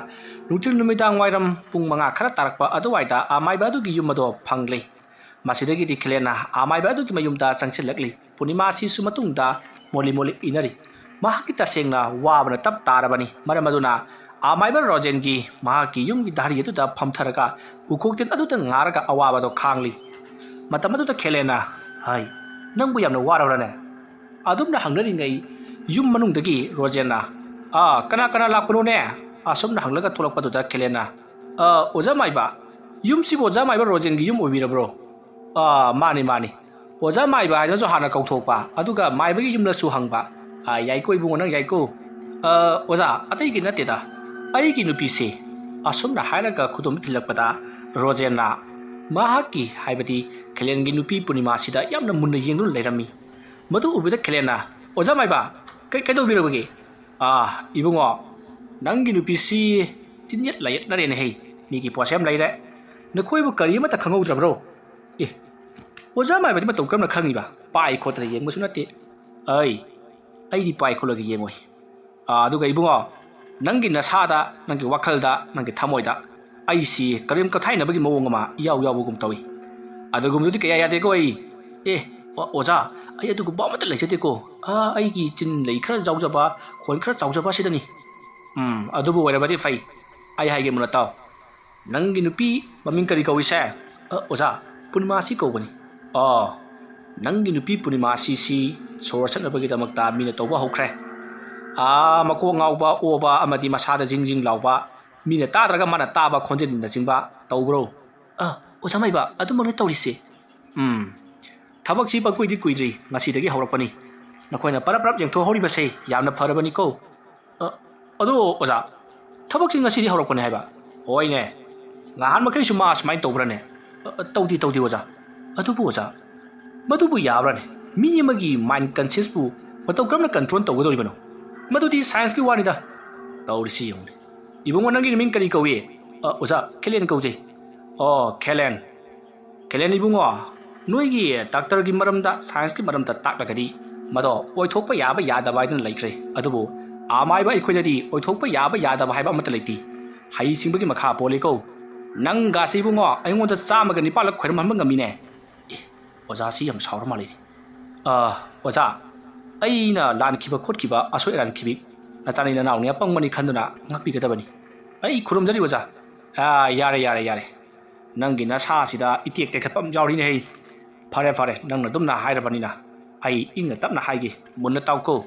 ꯅꯨꯡꯊꯤꯜ ꯅꯨꯃꯤꯗꯥꯡ ꯋꯥꯏꯔꯝ ꯄꯨꯡ ꯃꯉꯥ ꯈꯔ ꯇꯥꯔꯛꯄ ꯑꯗꯨꯋꯥꯏꯗ ꯑꯃꯥꯏꯕ ꯑꯗꯨꯒꯤ ꯌꯨꯝ ꯑꯗꯣ ꯐꯪꯂꯦ꯫ ꯃꯁꯤꯗꯒꯤꯗꯤ ꯈꯦꯂꯦꯟꯅ ꯑꯃꯥꯏꯕ ꯑꯗꯨꯒꯤ ꯃꯌꯨꯝꯗ ꯆꯪꯁꯤꯜꯂꯛꯂꯤ꯫ ꯄꯨꯔꯅꯤꯃꯥꯁꯤꯁꯨ ꯃꯇꯨꯡꯗ ꯃꯣꯂꯤ ꯃꯣꯂꯤ ꯏꯅꯔꯤ꯫ ꯃꯍꯥꯛꯀꯤ ꯇꯁꯦꯡꯅ ꯋꯥꯕꯅ ꯇꯞ ꯇꯥꯔꯕꯅꯤ꯫ ꯃꯔꯝ ꯑꯗꯨꯅ ꯑꯃꯥꯏꯕ ꯔꯣꯖꯦꯟꯒꯤ ꯃꯍꯥꯛꯀꯤ ꯌꯨꯝꯒꯤ ꯙꯥꯔꯤ ꯑꯗꯨꯗ ꯐꯝꯊꯔꯒ ꯎꯈꯣꯛꯇꯤꯟ ꯑꯗꯨꯗ ꯉꯥꯔꯒ ꯑꯋꯥꯕꯗꯣ ꯈꯥꯡꯂꯤ꯫ ꯃꯇꯝ ꯑꯗꯨꯗ ꯈꯦꯂꯦꯟꯅ, "ꯍꯩ, ꯅꯪꯕꯨ ꯌꯥꯝꯅ ꯋꯥꯔꯕ꯭ꯔꯅꯦ?" ꯑꯗꯨꯝꯅ ꯍꯪꯅꯔꯤꯉꯩ ꯌꯨꯝ ꯃꯅꯨꯡꯗꯒꯤ ꯔꯣꯖꯦꯟꯅ, "ꯑꯥ, ꯀꯅꯥ ꯀꯅꯥ ꯂꯥꯛꯄꯅꯣꯅꯦ?" ꯑꯁꯨꯝꯅ ꯍꯪꯂꯒ ꯊꯣꯛꯂꯛꯄꯗꯨꯗ ꯈꯦꯂꯦꯟꯅ, "ꯑꯥ, ꯑꯣꯖꯥ ꯃꯥꯏꯕ, ꯌꯨꯝꯁꯤꯕꯨ ꯑꯣꯖꯥ ꯃꯥꯏꯕ ꯔꯣꯖꯦꯟꯒꯤ ꯌꯨꯝ ꯑꯣꯏꯕꯤꯔꯕ꯭ꯔꯣ?" "ꯑꯥ, ꯃꯥꯅꯤ, ꯃꯥꯅꯤ꯫ ꯑꯣꯖꯥ ꯃꯥꯏꯕ ꯍꯥꯏꯅꯁꯨ ꯍꯥꯟꯅ ꯀꯧꯊꯣꯛꯄ, ꯑꯗꯨꯒ ꯃꯥꯏꯕꯒꯤ ꯌꯨꯝꯅꯁꯨ ꯍꯪꯕ꯫ ꯑꯥ, ꯌꯥꯏꯀꯣ ꯏꯕꯨꯡꯉꯣ, ꯅꯪ ꯌꯥꯏꯀꯣ?" "ꯑꯥ, ꯑꯣꯖꯥ, ꯑꯇꯩꯒꯤ ꯅꯠꯇꯦꯗ, ꯑꯩꯒꯤ ꯅꯨꯄꯤꯁꯦ꯫" ꯑꯁꯨꯝꯅ ꯍꯥꯏꯔꯒ ꯈꯨꯗꯣꯝ ꯊꯤꯜꯂꯛꯄꯗ ꯔꯣꯖꯦꯟꯅ ꯃꯍꯥꯛꯀꯤ, ꯍꯥꯏꯕꯗꯤ ꯈꯦꯂꯦꯟꯒꯤ ꯅꯨꯄꯤ ꯄꯨꯔꯅꯤꯃꯥꯁꯤꯗ ꯌꯥꯝꯅ ꯃꯨꯟꯅ ꯌꯦꯡꯗꯨꯅ ꯂꯩꯔꯝꯃꯤ꯫ ꯃꯗꯨ ꯎꯕꯗ ꯈꯦꯂꯦꯟꯅ, "ꯑꯣꯖꯥ ꯃꯥꯏꯕ, ꯀꯩ-, ꯀꯩꯗꯧꯕꯤꯔꯕꯒꯦ?" "ꯑꯥ, ꯏꯕꯨꯡꯉꯣ, ꯅꯪꯒꯤ ꯅꯨꯄꯤꯁꯤ ꯇꯤꯟꯌꯦꯠ ꯂꯥꯏꯌꯦꯠꯅꯔꯦꯅꯦ ꯍꯩ꯫ ꯃꯤꯒꯤ ꯄꯣꯠꯁꯦꯝ ꯂꯩꯔꯦ꯫ ꯅꯈꯣꯏꯕꯨ ꯀꯔꯤ ꯑꯃꯠꯇ ꯈꯪꯍꯧꯗ꯭ꯔꯕ꯭ꯔꯣ?" "ꯑꯦ, ꯑꯣꯖꯥ ꯃꯥꯏꯕꯗꯤ ꯃꯇꯧ ꯀꯔꯝꯅ ꯈꯪꯉꯤꯕ? ꯄꯥꯏ ꯈꯣꯠꯇꯅ ꯌꯦꯡꯕꯁꯨ ꯅꯠꯇꯦ꯫" "ꯑꯩ, ꯑꯩꯗꯤ ꯄꯥꯏ ꯈꯣꯠꯂꯒ ꯌꯦꯡꯉꯣꯏ꯫ ꯑꯥ, ꯑꯗꯨꯒ ꯏꯕꯨꯡꯉꯣ, ꯅꯪꯒꯤ ꯅꯁꯥꯗ, ꯅꯪꯒꯤ ꯋꯥꯈꯜꯗ, ꯅꯪꯒꯤ ꯊꯃꯣꯏꯗ ꯑꯩꯁꯤ ꯀꯔꯦꯝ ꯀꯊꯥꯏꯅꯕꯒꯤ ꯃꯑꯣꯡ ꯑꯃ ꯏꯌꯥꯎ ꯌꯥꯎꯕꯒꯨꯝ ꯇꯧꯏ꯫ ꯑꯗꯨꯒꯨꯝꯕꯗꯨꯗꯤ ꯀꯌꯥ ꯌꯥꯗꯦꯀꯣ ꯑꯩ꯫ ꯑꯦ, ꯑꯣ-, ꯑꯣꯖꯥ, ꯑꯩ ꯑꯗꯨꯒꯨꯝꯕ ꯑꯃꯠꯇ ꯂꯩꯖꯗꯦꯀꯣ꯫ ꯑꯥ, ꯑꯩꯒꯤ ꯆꯤꯟ ꯂꯩ ꯈꯔ ꯌꯥꯎꯖꯕ, ꯈꯣꯟ ꯈꯔ ꯆꯥꯎꯖꯕ ꯑꯁꯤꯗꯅꯤ꯫ ꯎꯝ, ꯑꯗꯨꯕꯨ ꯑꯣꯏꯔꯕꯗꯤ ꯐꯩ꯫ ꯑꯩ ꯍꯥꯏꯒꯦ ꯃꯨꯟꯅ ꯇꯥꯎ꯫ ꯅꯪꯒꯤ ꯅꯨꯄꯤ ꯃꯃꯤꯡ ꯀꯔꯤ ꯀꯧꯏ ꯁꯦ? ꯑ, ꯑꯣꯖꯥ, ꯄꯨꯔꯅꯤꯃꯥꯁꯤ ꯀꯧꯕꯅꯤ꯫ ꯑꯣ, ꯅꯪꯒꯤ ꯅꯨꯄꯤ ꯄꯨꯔꯅꯤꯃꯥꯁꯤꯁꯤ ꯁꯣꯔ ꯁꯠꯅꯕꯒꯤꯗꯃꯛꯇ ꯃꯤꯅ ꯇꯧꯕ ꯍꯧꯈ꯭ꯔꯦ꯫ ꯑꯥ, ꯃꯀꯣꯛ ꯉꯥꯎꯕ, ꯑꯣꯕ ꯑꯃꯗꯤ ꯃꯁꯥꯗ ꯖꯤꯡ ꯖꯤꯡ ꯂꯥꯎꯕ, ꯃꯤꯅ ꯇꯥꯗ꯭ꯔꯒ ꯃꯥꯅ ꯇꯥꯕ ꯈꯣꯟꯖꯦꯜꯅꯆꯤꯡꯕ ꯇꯧꯕ꯭ꯔꯣ? ꯑ, ꯑꯣꯖꯥ ꯃꯥꯏꯕ, ꯑꯗꯨꯃꯛꯅ ꯇꯧꯔꯤꯁꯦ꯫ ꯎꯝ, ꯊꯕꯛꯁꯤ ꯄꯪꯀꯨꯏꯗꯤ ꯀꯨꯏꯗ꯭ꯔꯤ, ꯉꯁꯤꯗꯒꯤ ꯍꯧꯔꯛꯄꯅꯤ꯫ ꯅꯈꯣꯏꯅ ꯄꯔꯞ ꯄꯔꯞ ꯌꯦꯡꯊꯣꯛꯍꯧꯔꯤꯕꯁꯦ ꯌꯥꯝꯅ ꯐꯔꯕꯅꯤꯀꯣ꯫ ꯑ, ꯑꯗꯣ ꯑꯣꯖꯥ, ꯊꯕꯛꯁꯤ ꯉꯁꯤꯗꯤ ꯍꯧꯔꯛꯄꯅꯦ ꯍꯥꯏꯕ? ꯍꯣꯏꯅꯦ, ꯉꯍꯥꯟ ꯃꯈꯩꯁꯨ ꯃꯥ ꯑꯁꯨꯃꯥꯏꯅ ꯇꯧꯕ꯭ꯔꯅꯦ? ꯑ, ꯑ, ꯇꯧꯗꯦ, ꯇꯧꯗꯦ ꯑꯣꯖꯥ꯫ ꯑꯗꯨꯕꯨ ꯑꯣꯖꯥ, ꯃꯗꯨꯕꯨ ꯌꯥꯕ꯭ꯔꯅꯦ? ꯃꯤ ꯑꯃꯒꯤ mind conscienceꯄꯨ ꯃꯇꯧ ꯀꯔꯝꯅ control ꯇꯧꯒꯗꯧꯔꯤꯕꯅꯣ? ꯃꯗꯨꯗꯤ scienceꯀꯤ ꯋꯥꯅꯤꯗ꯫ ꯇꯧꯔꯤꯁꯤ ꯌꯦꯡꯉꯨꯅꯦ꯫ ꯏꯕꯨꯡꯉꯣ, ꯅꯪꯒꯤ ꯃꯃꯤꯡ ꯀꯔꯤ ꯀꯧꯏ? ꯑ, ꯑꯣꯖꯥ, ꯈꯦꯂꯦꯟ ꯀꯧꯖꯩ꯫ ꯑꯣ, ꯈꯦꯂꯦꯟ꯫ ꯈꯦꯂꯦꯟ ꯏꯕꯨꯡꯉꯣ, ꯅꯣꯏꯒꯤ doctorꯒꯤ ꯃꯔꯝꯗ, scienceꯀꯤ ꯃꯔꯝꯗ ꯇꯥꯛꯂꯒꯗꯤ ꯃꯗꯣ ꯑꯣꯏꯊꯣꯛꯄ ꯌꯥꯕ ꯌꯥꯗꯕ ꯍꯥꯏꯗꯅ ꯂꯩꯈ꯭ꯔꯦ꯫ ꯑꯗꯨꯕꯨ ꯑꯃꯥꯏꯕ ꯑꯩꯈꯣꯏꯗꯗꯤ ꯑꯣꯏꯊꯣꯛꯄ ꯌꯥꯕ ꯌꯥꯗꯕ ꯍꯥꯏꯕ ꯑꯃꯠꯇ ꯂꯩꯇꯦ꯫ ꯍꯩꯁꯤꯡꯕꯒꯤ ꯃꯈꯥ ꯄꯣꯜꯂꯤꯀꯣ꯫ ꯅꯪꯒꯥꯁꯤ ꯏꯕꯨꯡꯉꯣ, ꯑꯩꯉꯣꯟꯗ ꯆꯥꯝꯃꯒ ꯅꯤꯄꯥꯜꯂꯛ ꯈꯣꯏꯔꯝꯍꯟꯕ ꯉꯝꯃꯤꯅꯦ꯫ ꯑꯦ, ꯑꯣꯖꯥꯁꯤ ꯌꯥꯝ ꯁꯥꯎꯔ ꯃꯥꯜꯂꯦ꯫ ꯑ, ꯑꯣꯖꯥ, ꯑꯩꯅ ꯂꯥꯟꯈꯤꯕ ꯈꯣꯠꯈꯤꯕ, ꯑꯁꯣꯏ ꯑꯔꯥꯟ ꯈꯤꯕꯤ ꯅꯆꯥꯅꯤ ꯅꯅꯥꯎꯅꯤ ꯑꯄꯪꯕꯅꯤ ꯈꯟꯗꯨꯅ ꯉꯥꯛꯄꯤꯒꯗꯕꯅꯤ꯫ ꯑꯩ ꯈꯨꯔꯨꯝꯖꯔꯤ ꯑꯣꯖꯥ꯫ ꯑ, ꯌꯥꯔꯦ, ꯌꯥꯔꯦ, ꯌꯥꯔꯦ꯫ ꯅꯪꯒꯤ ꯅꯁꯥꯁꯤꯗ ꯏꯇꯦꯛ ꯇꯦꯛꯈꯠꯄ ꯑꯃ ꯌꯥꯎꯔꯤꯅꯦꯍꯦ꯫ ꯐꯔꯦ, ꯐꯔꯦ, ꯅꯪꯅ ꯑꯗꯨꯝꯅ ꯍꯥꯏꯔꯕꯅꯤꯅ ꯑꯩ ꯏꯪꯅ ꯇꯞꯅ ꯍꯥꯏꯒꯦ, ꯃꯨꯟꯅ ꯇꯥꯎꯀꯣ꯫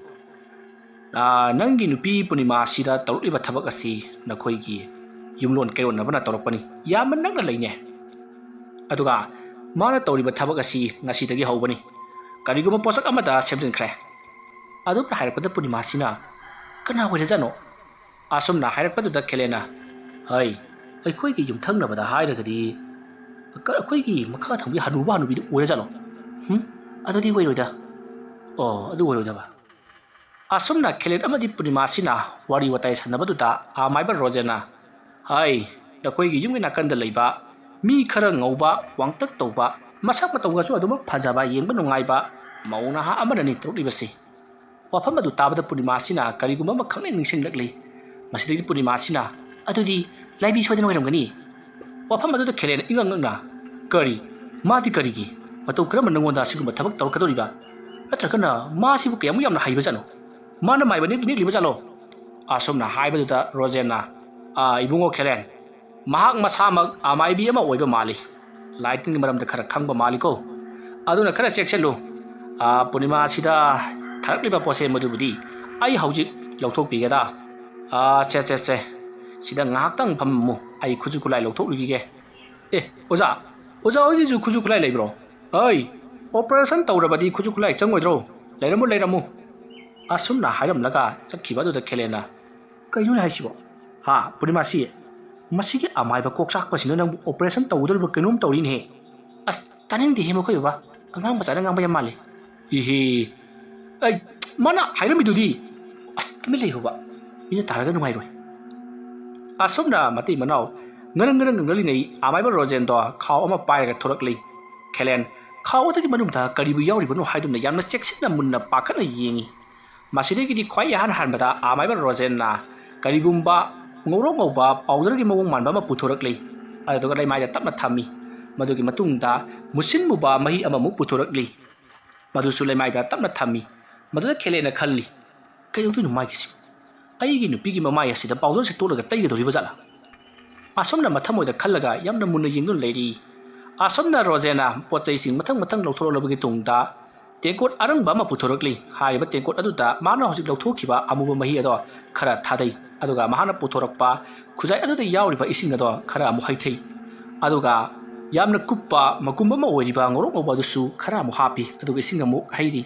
ꯑ, ꯅꯪꯒꯤ ꯅꯨꯄꯤ ꯄꯨꯔꯅꯤꯃꯥꯁꯤꯗ ꯇꯧꯔꯛꯂꯤꯕ ꯊꯕꯛ ꯑꯁꯤ ꯅꯈꯣꯏꯒꯤ ꯌꯨꯝꯂꯣꯟ ꯀꯩꯔꯣꯟꯅꯕꯅ ꯇꯧꯔꯛꯄꯅꯤ꯫ ꯌꯥꯝꯅ ꯅꯛꯅ ꯂꯩꯅꯦ꯫ ꯑꯗꯨꯒ ꯃꯥꯅ ꯇꯧꯔꯤꯕ ꯊꯕꯛ ꯑꯁꯤ ꯉꯁꯤꯗꯒꯤ ꯍꯧꯕꯅꯤ꯫ ꯀꯔꯤꯒꯨꯝꯕ ꯄꯣꯠꯁꯛ ꯑꯃꯗ ꯁꯦꯝꯖꯤꯟꯈ꯭ꯔꯦ꯫ ꯑꯗꯨꯝꯅ ꯍꯥꯏꯔꯛꯄꯗ ꯄꯨꯔꯅꯤꯃꯥꯁꯤꯅ, "ꯀꯅꯥ ꯑꯣꯏꯔꯖꯥꯠꯅꯣ?" ꯑꯁꯨꯝꯅ ꯍꯥꯏꯔꯛꯄꯗꯨꯗ ꯈꯦꯂꯦꯟꯅ, "ꯍꯩ, ꯑꯩꯈꯣꯏꯒꯤ ꯌꯨꯝꯊꯪꯅꯕꯗ ꯍꯥꯏꯔꯒꯗꯤ ꯀ-, ꯑꯩꯈꯣꯏꯒꯤ ꯃꯈꯥ ꯊꯪꯕꯒꯤ ꯍꯅꯨꯕ ꯍꯅꯨꯕꯤꯗꯨ ꯑꯣꯏꯔꯖꯥꯠꯂꯣ? ꯍꯨꯝ? ꯑꯗꯨꯗꯤ ꯑꯣꯏꯔꯣꯏꯗ꯫ ꯑꯣ, ꯑꯗꯨ ꯑꯣꯏꯔꯣꯏꯗꯕ?" ꯑꯁꯨꯝꯅ ꯈꯦꯂꯦꯟ ꯑꯃꯗꯤ ꯄꯨꯔꯅꯤꯃꯥꯁꯤꯅ ꯋꯥꯔꯤ ꯋꯥꯇꯥꯏ ꯁꯥꯟꯅꯕꯗꯨꯗ ꯑꯃꯥꯏꯕ ꯔꯣꯖꯦꯟꯅ, "ꯍꯩ, ꯅꯈꯣꯏꯒꯤ ꯌꯨꯝꯒꯤ ꯅꯥꯀꯟꯗ ꯂꯩꯕ ꯃꯤ ꯈꯔ ꯉꯧꯕ, ꯋꯥꯡꯇꯛ ꯇꯧꯕ, ꯃꯁꯛ ꯃꯇꯧꯒꯁꯨ ꯑꯗꯨꯃꯛ ꯐꯖꯕ, ꯌꯦꯡꯕ ꯅꯨꯡꯉꯥꯏꯕ ꯃꯧ ꯅꯍꯥ ꯑꯃꯅꯅꯤ ꯇꯧꯔꯛꯂꯤꯕꯁꯤ꯫" ꯋꯥꯐꯝ ꯑꯗꯨ ꯇꯥꯕꯗ ꯄꯨꯔꯅꯤꯃꯥꯁꯤꯅ ꯀꯔꯤꯒꯨꯝꯕ ꯑꯃ ꯈꯪꯅꯤꯡ ꯅꯤꯡꯁꯤꯡꯂꯛꯂꯤ꯫ ꯃꯁꯤꯗꯒꯤ ꯄꯨꯔꯅꯤꯃꯥꯁꯤꯅ, "ꯑꯗꯨꯗꯤ ꯂꯥꯏꯕꯤ ꯁꯣꯏꯗꯅ ꯑꯣꯏꯔꯝꯒꯅꯤ꯫ ꯋꯥꯐꯝ ꯑꯗꯨꯗ ꯈꯦꯂꯦꯟ ꯏꯉꯛ ꯉꯛꯅ, "ꯀꯔꯤ? ꯃꯥꯗꯤ ꯀꯔꯤꯒꯤ? ꯃꯇꯧ ꯀꯔꯝꯕ ꯅꯉꯣꯟꯗ ꯑꯁꯤꯒꯨꯝꯕ ꯊꯕꯛ ꯇꯧꯔꯛꯀꯗꯧꯔꯤꯕ? ꯅꯠꯇ꯭ꯔꯒꯅ ꯃꯥꯁꯤꯕꯨ ꯀꯌꯥꯃꯨꯛ ꯌꯥꯝꯅ ꯍꯩꯕꯖꯥꯠꯅꯣ? ꯃꯥꯅ ꯃꯥꯏꯕ ꯅꯦꯛ-, ꯅꯦꯛꯂꯤꯕꯖꯥꯠꯂꯣ?" ꯑꯁꯨꯝꯅ ꯍꯥꯏꯕꯗꯨꯗ ꯔꯣꯖꯦꯟꯅ, "ꯑꯥ, ꯏꯕꯨꯡꯉꯣ ꯈꯦꯂꯦꯟ, ꯃꯍꯥꯛ ꯃꯁꯥꯃꯛ ꯑꯃꯥꯏꯕꯤ ꯑꯃ ꯑꯣꯏꯕ ꯃꯥꯜꯂꯤ꯫ ꯂꯥꯏꯇꯤꯟꯒꯤ ꯃꯔꯝꯗ ꯈꯔ ꯈꯪꯕ ꯃꯥꯜꯂꯤꯀꯣ꯫ ꯑꯗꯨꯅ ꯈꯔ ꯆꯦꯛꯁꯤꯜꯂꯨ꯫ ꯑꯥ, ꯄꯨꯔꯅꯤꯃꯥꯁꯤꯗ ꯊꯥꯔꯛꯂꯤꯕ ꯄꯣꯠꯁꯦ ꯃꯗꯨꯕꯨꯗꯤ ꯑꯩ ꯍꯧꯖꯤꯛ ꯂꯧꯊꯣꯛꯄꯤꯒꯦꯗ꯫ ꯑꯥ, ꯁꯦ, ꯁꯦ, ꯁꯦ꯫ ꯁꯤꯗ ꯉꯥꯏꯍꯥꯛꯇꯪ ꯐꯝꯃꯝꯃꯨ, ꯑꯩ ꯈꯨꯠꯁꯨ ꯈꯨꯠꯂꯥꯏ ꯂꯧꯊꯣꯛꯂꯨꯈꯤꯒꯦ꯫ ꯑꯦ, ꯑꯣꯖꯥ, ꯑꯣꯖꯥ ꯍꯣꯏꯒꯤꯁꯨ ꯈꯨꯠꯁꯨ ꯈꯨꯠꯂꯥꯏ ꯂꯩꯕ꯭ꯔꯣ? ꯑꯩ, operation ꯇꯧꯔꯕꯗꯤ ꯈꯨꯠꯁꯨ ꯈꯨꯠꯂꯥꯏ ꯆꯪꯉꯣꯏꯗ꯭ꯔꯣ? ꯂꯩꯔꯝꯃꯨ, ꯂꯩꯔꯝꯃꯨ꯫" ꯑꯁꯨꯝꯅ ꯍꯥꯏꯔꯝꯂꯒ ꯆꯠꯈꯤꯕ ꯑꯗꯨꯗ ꯈꯦꯂꯦꯟꯅ, "ꯀꯩꯅꯣꯅꯦ ꯍꯥꯏꯁꯤꯕꯣ? ꯍꯥ, ꯄꯨꯔꯅꯤꯃꯥꯁꯤ, ꯃꯁꯤꯒꯤ ꯑꯃꯥꯏꯕ ꯀꯣꯛ ꯆꯥꯛꯄꯁꯤꯅ ꯅꯪꯕꯨ operation ꯇꯧꯒꯗꯧꯔꯤꯕ ꯀꯩꯅꯣꯝ ꯇꯧꯔꯤꯅꯦꯍꯦ꯫ ꯑꯁ, ꯇꯥꯅꯤꯡꯗꯦꯍꯦ ꯃꯈꯣꯏ ꯕꯕꯥ, ꯑꯉꯥꯡ ꯃꯆꯥꯅ ꯉꯥꯡꯕ ꯌꯥꯝ ꯃꯥꯜꯂꯦ꯫ ꯏꯍꯦ, ꯑꯩ, ꯃꯥꯅ ꯍꯥꯏꯔꯝꯃꯤꯗꯨꯗꯤ꯫ ꯑꯁ, ꯇꯨꯃꯤꯟ ꯂꯩꯌꯨꯕ, ꯃꯤꯅ ꯇꯥꯔꯒ ꯅꯨꯡꯉꯥꯏꯔꯣꯏ꯫" ꯑꯁꯨꯝꯅ ꯃꯇꯩ ꯃꯅꯥꯎ ꯉꯔꯪ ꯉꯔꯪ ꯉꯪꯂꯤꯉꯩ ꯑꯃꯥꯏꯕ ꯔꯣꯖꯦꯟꯗꯣ ꯈꯥꯎ ꯑꯃ ꯄꯥꯏꯔꯒ ꯊꯣꯔꯛꯂꯤ꯫ ꯈꯦꯂꯦꯟ ꯈꯥꯎ ꯑꯗꯨꯒꯤ ꯃꯅꯨꯡꯗ ꯀꯔꯤꯕꯨ ꯌꯥꯎꯔꯤꯕꯅꯣ ꯍꯥꯏꯗꯨꯅ ꯌꯥꯝꯅ ꯆꯦꯛꯁꯤꯟꯅ ꯃꯨꯟꯅ ꯄꯥꯈꯠꯅ ꯌꯦꯡꯉꯤ꯫ ꯃꯁꯤꯗꯒꯤꯗꯤ ꯈ꯭ꯋꯥꯏ ꯏꯍꯥꯟ ꯍꯥꯟꯕꯗ ꯑꯃꯥꯏꯕ ꯔꯣꯖꯦꯟꯅ ꯀꯔꯤꯒꯨꯝꯕ ꯉꯧꯔꯣꯛ ꯉꯧꯕ powderꯒꯤ ꯃꯑꯣꯡ ꯃꯥꯟꯕ ꯑꯃ ꯄꯨꯊꯣꯔꯛꯂꯤ꯫ ꯑꯗꯨꯗꯨꯒ ꯂꯩꯃꯥꯏꯗ ꯇꯞꯅ ꯊꯝꯃꯤ꯫ ꯃꯗꯨꯒꯤ ꯃꯇꯨꯡꯗ ꯃꯨꯁꯤꯟ ꯃꯨꯕ ꯃꯍꯤ ꯑꯃꯃꯨꯛ ꯄꯨꯊꯣꯔꯛꯂꯤ꯫ ꯃꯗꯨꯁꯨ ꯂꯩꯃꯥꯏꯗ ꯇꯞꯅ ꯊꯝꯃꯤ꯫ ꯃꯗꯨꯗ ꯈꯦꯂꯦꯟꯅ ꯈꯜꯂꯤ, "ꯀꯩꯗꯧꯗꯣꯏꯅꯣ ꯃꯥꯒꯤꯁꯤꯕꯨ? ꯑꯩꯒꯤ ꯅꯨꯄꯤꯒꯤ ꯃꯃꯥꯏ ꯑꯁꯤꯗ powderꯁꯦ ꯇꯣꯠꯂꯒ ꯇꯩꯒꯗꯧꯔꯤꯕ ꯖꯥꯠꯂꯥ?" ꯑꯁꯨꯝꯅ ꯃꯊꯃꯣꯏꯗ ꯈꯜꯂꯒ ꯌꯥꯝꯅ ꯃꯨꯟꯅ ꯌꯦꯡꯗꯨꯅ ꯂꯩꯔꯤ꯫ ꯑꯁꯨꯝꯅ ꯔꯣꯖꯦꯟꯅ ꯄꯣꯠ ꯆꯩꯁꯤꯡ ꯃꯊꯪ ꯃꯊꯪ ꯂꯧꯊꯣꯔꯛꯂꯕꯒꯤ ꯇꯨꯡꯗ ꯇꯦꯡꯀꯣꯠ ꯑꯔꯪꯕ ꯑꯃ ꯄꯨꯊꯣꯔꯛꯂꯤ꯫ ꯍꯥꯏꯔꯤꯕ ꯇꯦꯡꯀꯣꯠ ꯑꯗꯨꯗ ꯃꯥꯅ ꯍꯧꯖꯤꯛ ꯂꯧꯊꯣꯛꯈꯤꯕ ꯑꯃꯨꯕ ꯃꯍꯤ ꯑꯗꯣ ꯈꯔ ꯊꯥꯗꯩ꯫ ꯑꯗꯨꯒ ꯃꯍꯥꯛꯅ ꯄꯨꯊꯣꯔꯛꯄ ꯈꯨꯖꯥꯏ ꯑꯗꯨꯗ ꯌꯥꯎꯔꯤꯕ ꯏꯁꯤꯡ ꯑꯗꯣ ꯈꯔ ꯑꯃꯨꯛ ꯍꯩꯊꯩ꯫ ꯑꯗꯨꯒ ꯌꯥꯝꯅ ꯀꯨꯞꯄ ꯃꯀꯨꯝ ꯑꯃ ꯑꯣꯏꯔꯤꯕ ꯉꯧꯔꯣꯛ ꯉꯧꯕ ꯑꯗꯨꯁꯨ ꯈꯔ ꯑꯃꯨꯛ ꯍꯥꯞꯄꯤ꯫ ꯑꯗꯨꯒ ꯏꯁꯤꯡ ꯑꯃꯨꯛ ꯍꯩꯔꯤ꯫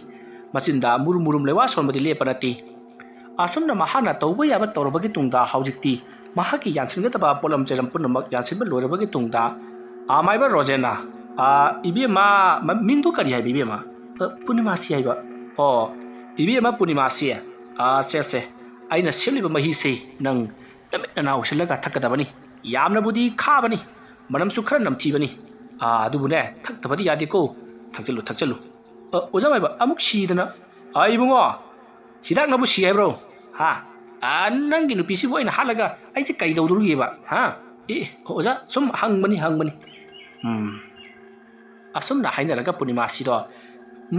ꯃꯆꯤꯟꯗ ꯃꯨꯔꯨꯝ ꯃꯨꯔꯨꯝ ꯂꯩꯋꯥ ꯁꯣꯟꯕꯗꯤ ꯂꯦꯞꯄ ꯅꯠꯇꯦ꯫ ꯑꯁꯨꯝꯅ ꯃꯍꯥꯛꯅ ꯇꯧꯕ ꯌꯥꯕ ꯇꯧꯔꯕꯒꯤ ꯇꯨꯡꯗ ꯍꯧꯖꯤꯛꯇꯤ ꯃꯍꯥꯛꯀꯤ ꯌꯥꯟꯁꯤꯟꯒꯗꯕ ꯄꯣꯠꯂꯝ ꯆꯩꯂꯝ ꯄꯨꯝꯅꯃꯛ ꯌꯥꯟꯁꯤꯟꯕ ꯂꯣꯏꯔꯕꯒꯤ ꯇꯨꯡꯗ, ꯑꯃꯥꯏꯕ ꯔꯣꯖꯦꯟꯅ, "ꯑ, ꯏꯕꯦꯝꯃ, ꯃ-, ꯃꯤꯡꯗꯨ ꯀꯔꯤ ꯍꯥꯏꯕ ꯏꯕꯦꯝꯃ?" "ꯑ, ꯄꯨꯔꯅꯤꯃꯥꯁꯤ ꯍꯥꯏꯕ꯫" "ꯑꯣ, ꯏꯕꯦꯝꯃ ꯄꯨꯔꯅꯤꯃꯥꯁꯤ, ꯑ, ꯁꯦ, ꯁꯦ, ꯑꯩꯅ ꯁꯦꯝꯂꯤꯕ ꯃꯍꯤꯁꯤ ꯅꯪ ꯅꯃꯤꯠ ꯅꯅꯥ ꯎꯁꯤꯜꯂꯒ ꯊꯛꯀꯗꯕꯅꯤ꯫ ꯌꯥꯝꯅꯕꯨꯗꯤ ꯈꯥꯕꯅꯤ, ꯃꯅꯝꯁꯨ ꯈꯔ ꯅꯝꯊꯤꯕꯅꯤ꯫ ꯑ, ꯑꯗꯨꯕꯨꯅꯦ, ꯊꯛꯇꯕꯗꯤ ꯌꯥꯗꯦꯀꯣ꯫ ꯊꯛꯆꯜꯂꯨ, ꯊꯛꯆꯜꯂꯨ꯫" "ꯑ, ꯑꯣꯖꯥ ꯃꯥꯏꯕ, ꯑꯃꯨꯛ ꯁꯤꯗꯅ꯫" "ꯑ, ꯏꯕꯨꯡꯉꯣ, ꯍꯤꯗꯥꯛꯅꯕꯨ ꯁꯤ ꯍꯥꯏꯕ꯭ꯔꯣ? ꯍꯥ? "ꯑꯥ, ꯅꯪꯒꯤ ꯅꯨꯄꯤꯁꯤꯕꯨ ꯑꯩꯅ ꯍꯥꯠꯂꯒ ꯑꯩꯗꯤ ꯀꯩ ꯇꯧꯗꯣꯔꯤꯒꯦꯕ? ꯍꯥ? ꯑꯦ, ꯑꯣꯖꯥ, ꯁꯨꯝ ꯍꯪꯕꯅꯤ, ꯍꯪꯕꯅꯤ꯫ ꯎꯝ." ꯑꯁꯨꯝꯅ ꯍꯥꯏꯅꯔꯒ ꯄꯨꯔꯅꯤꯃꯥꯁꯤꯗꯣ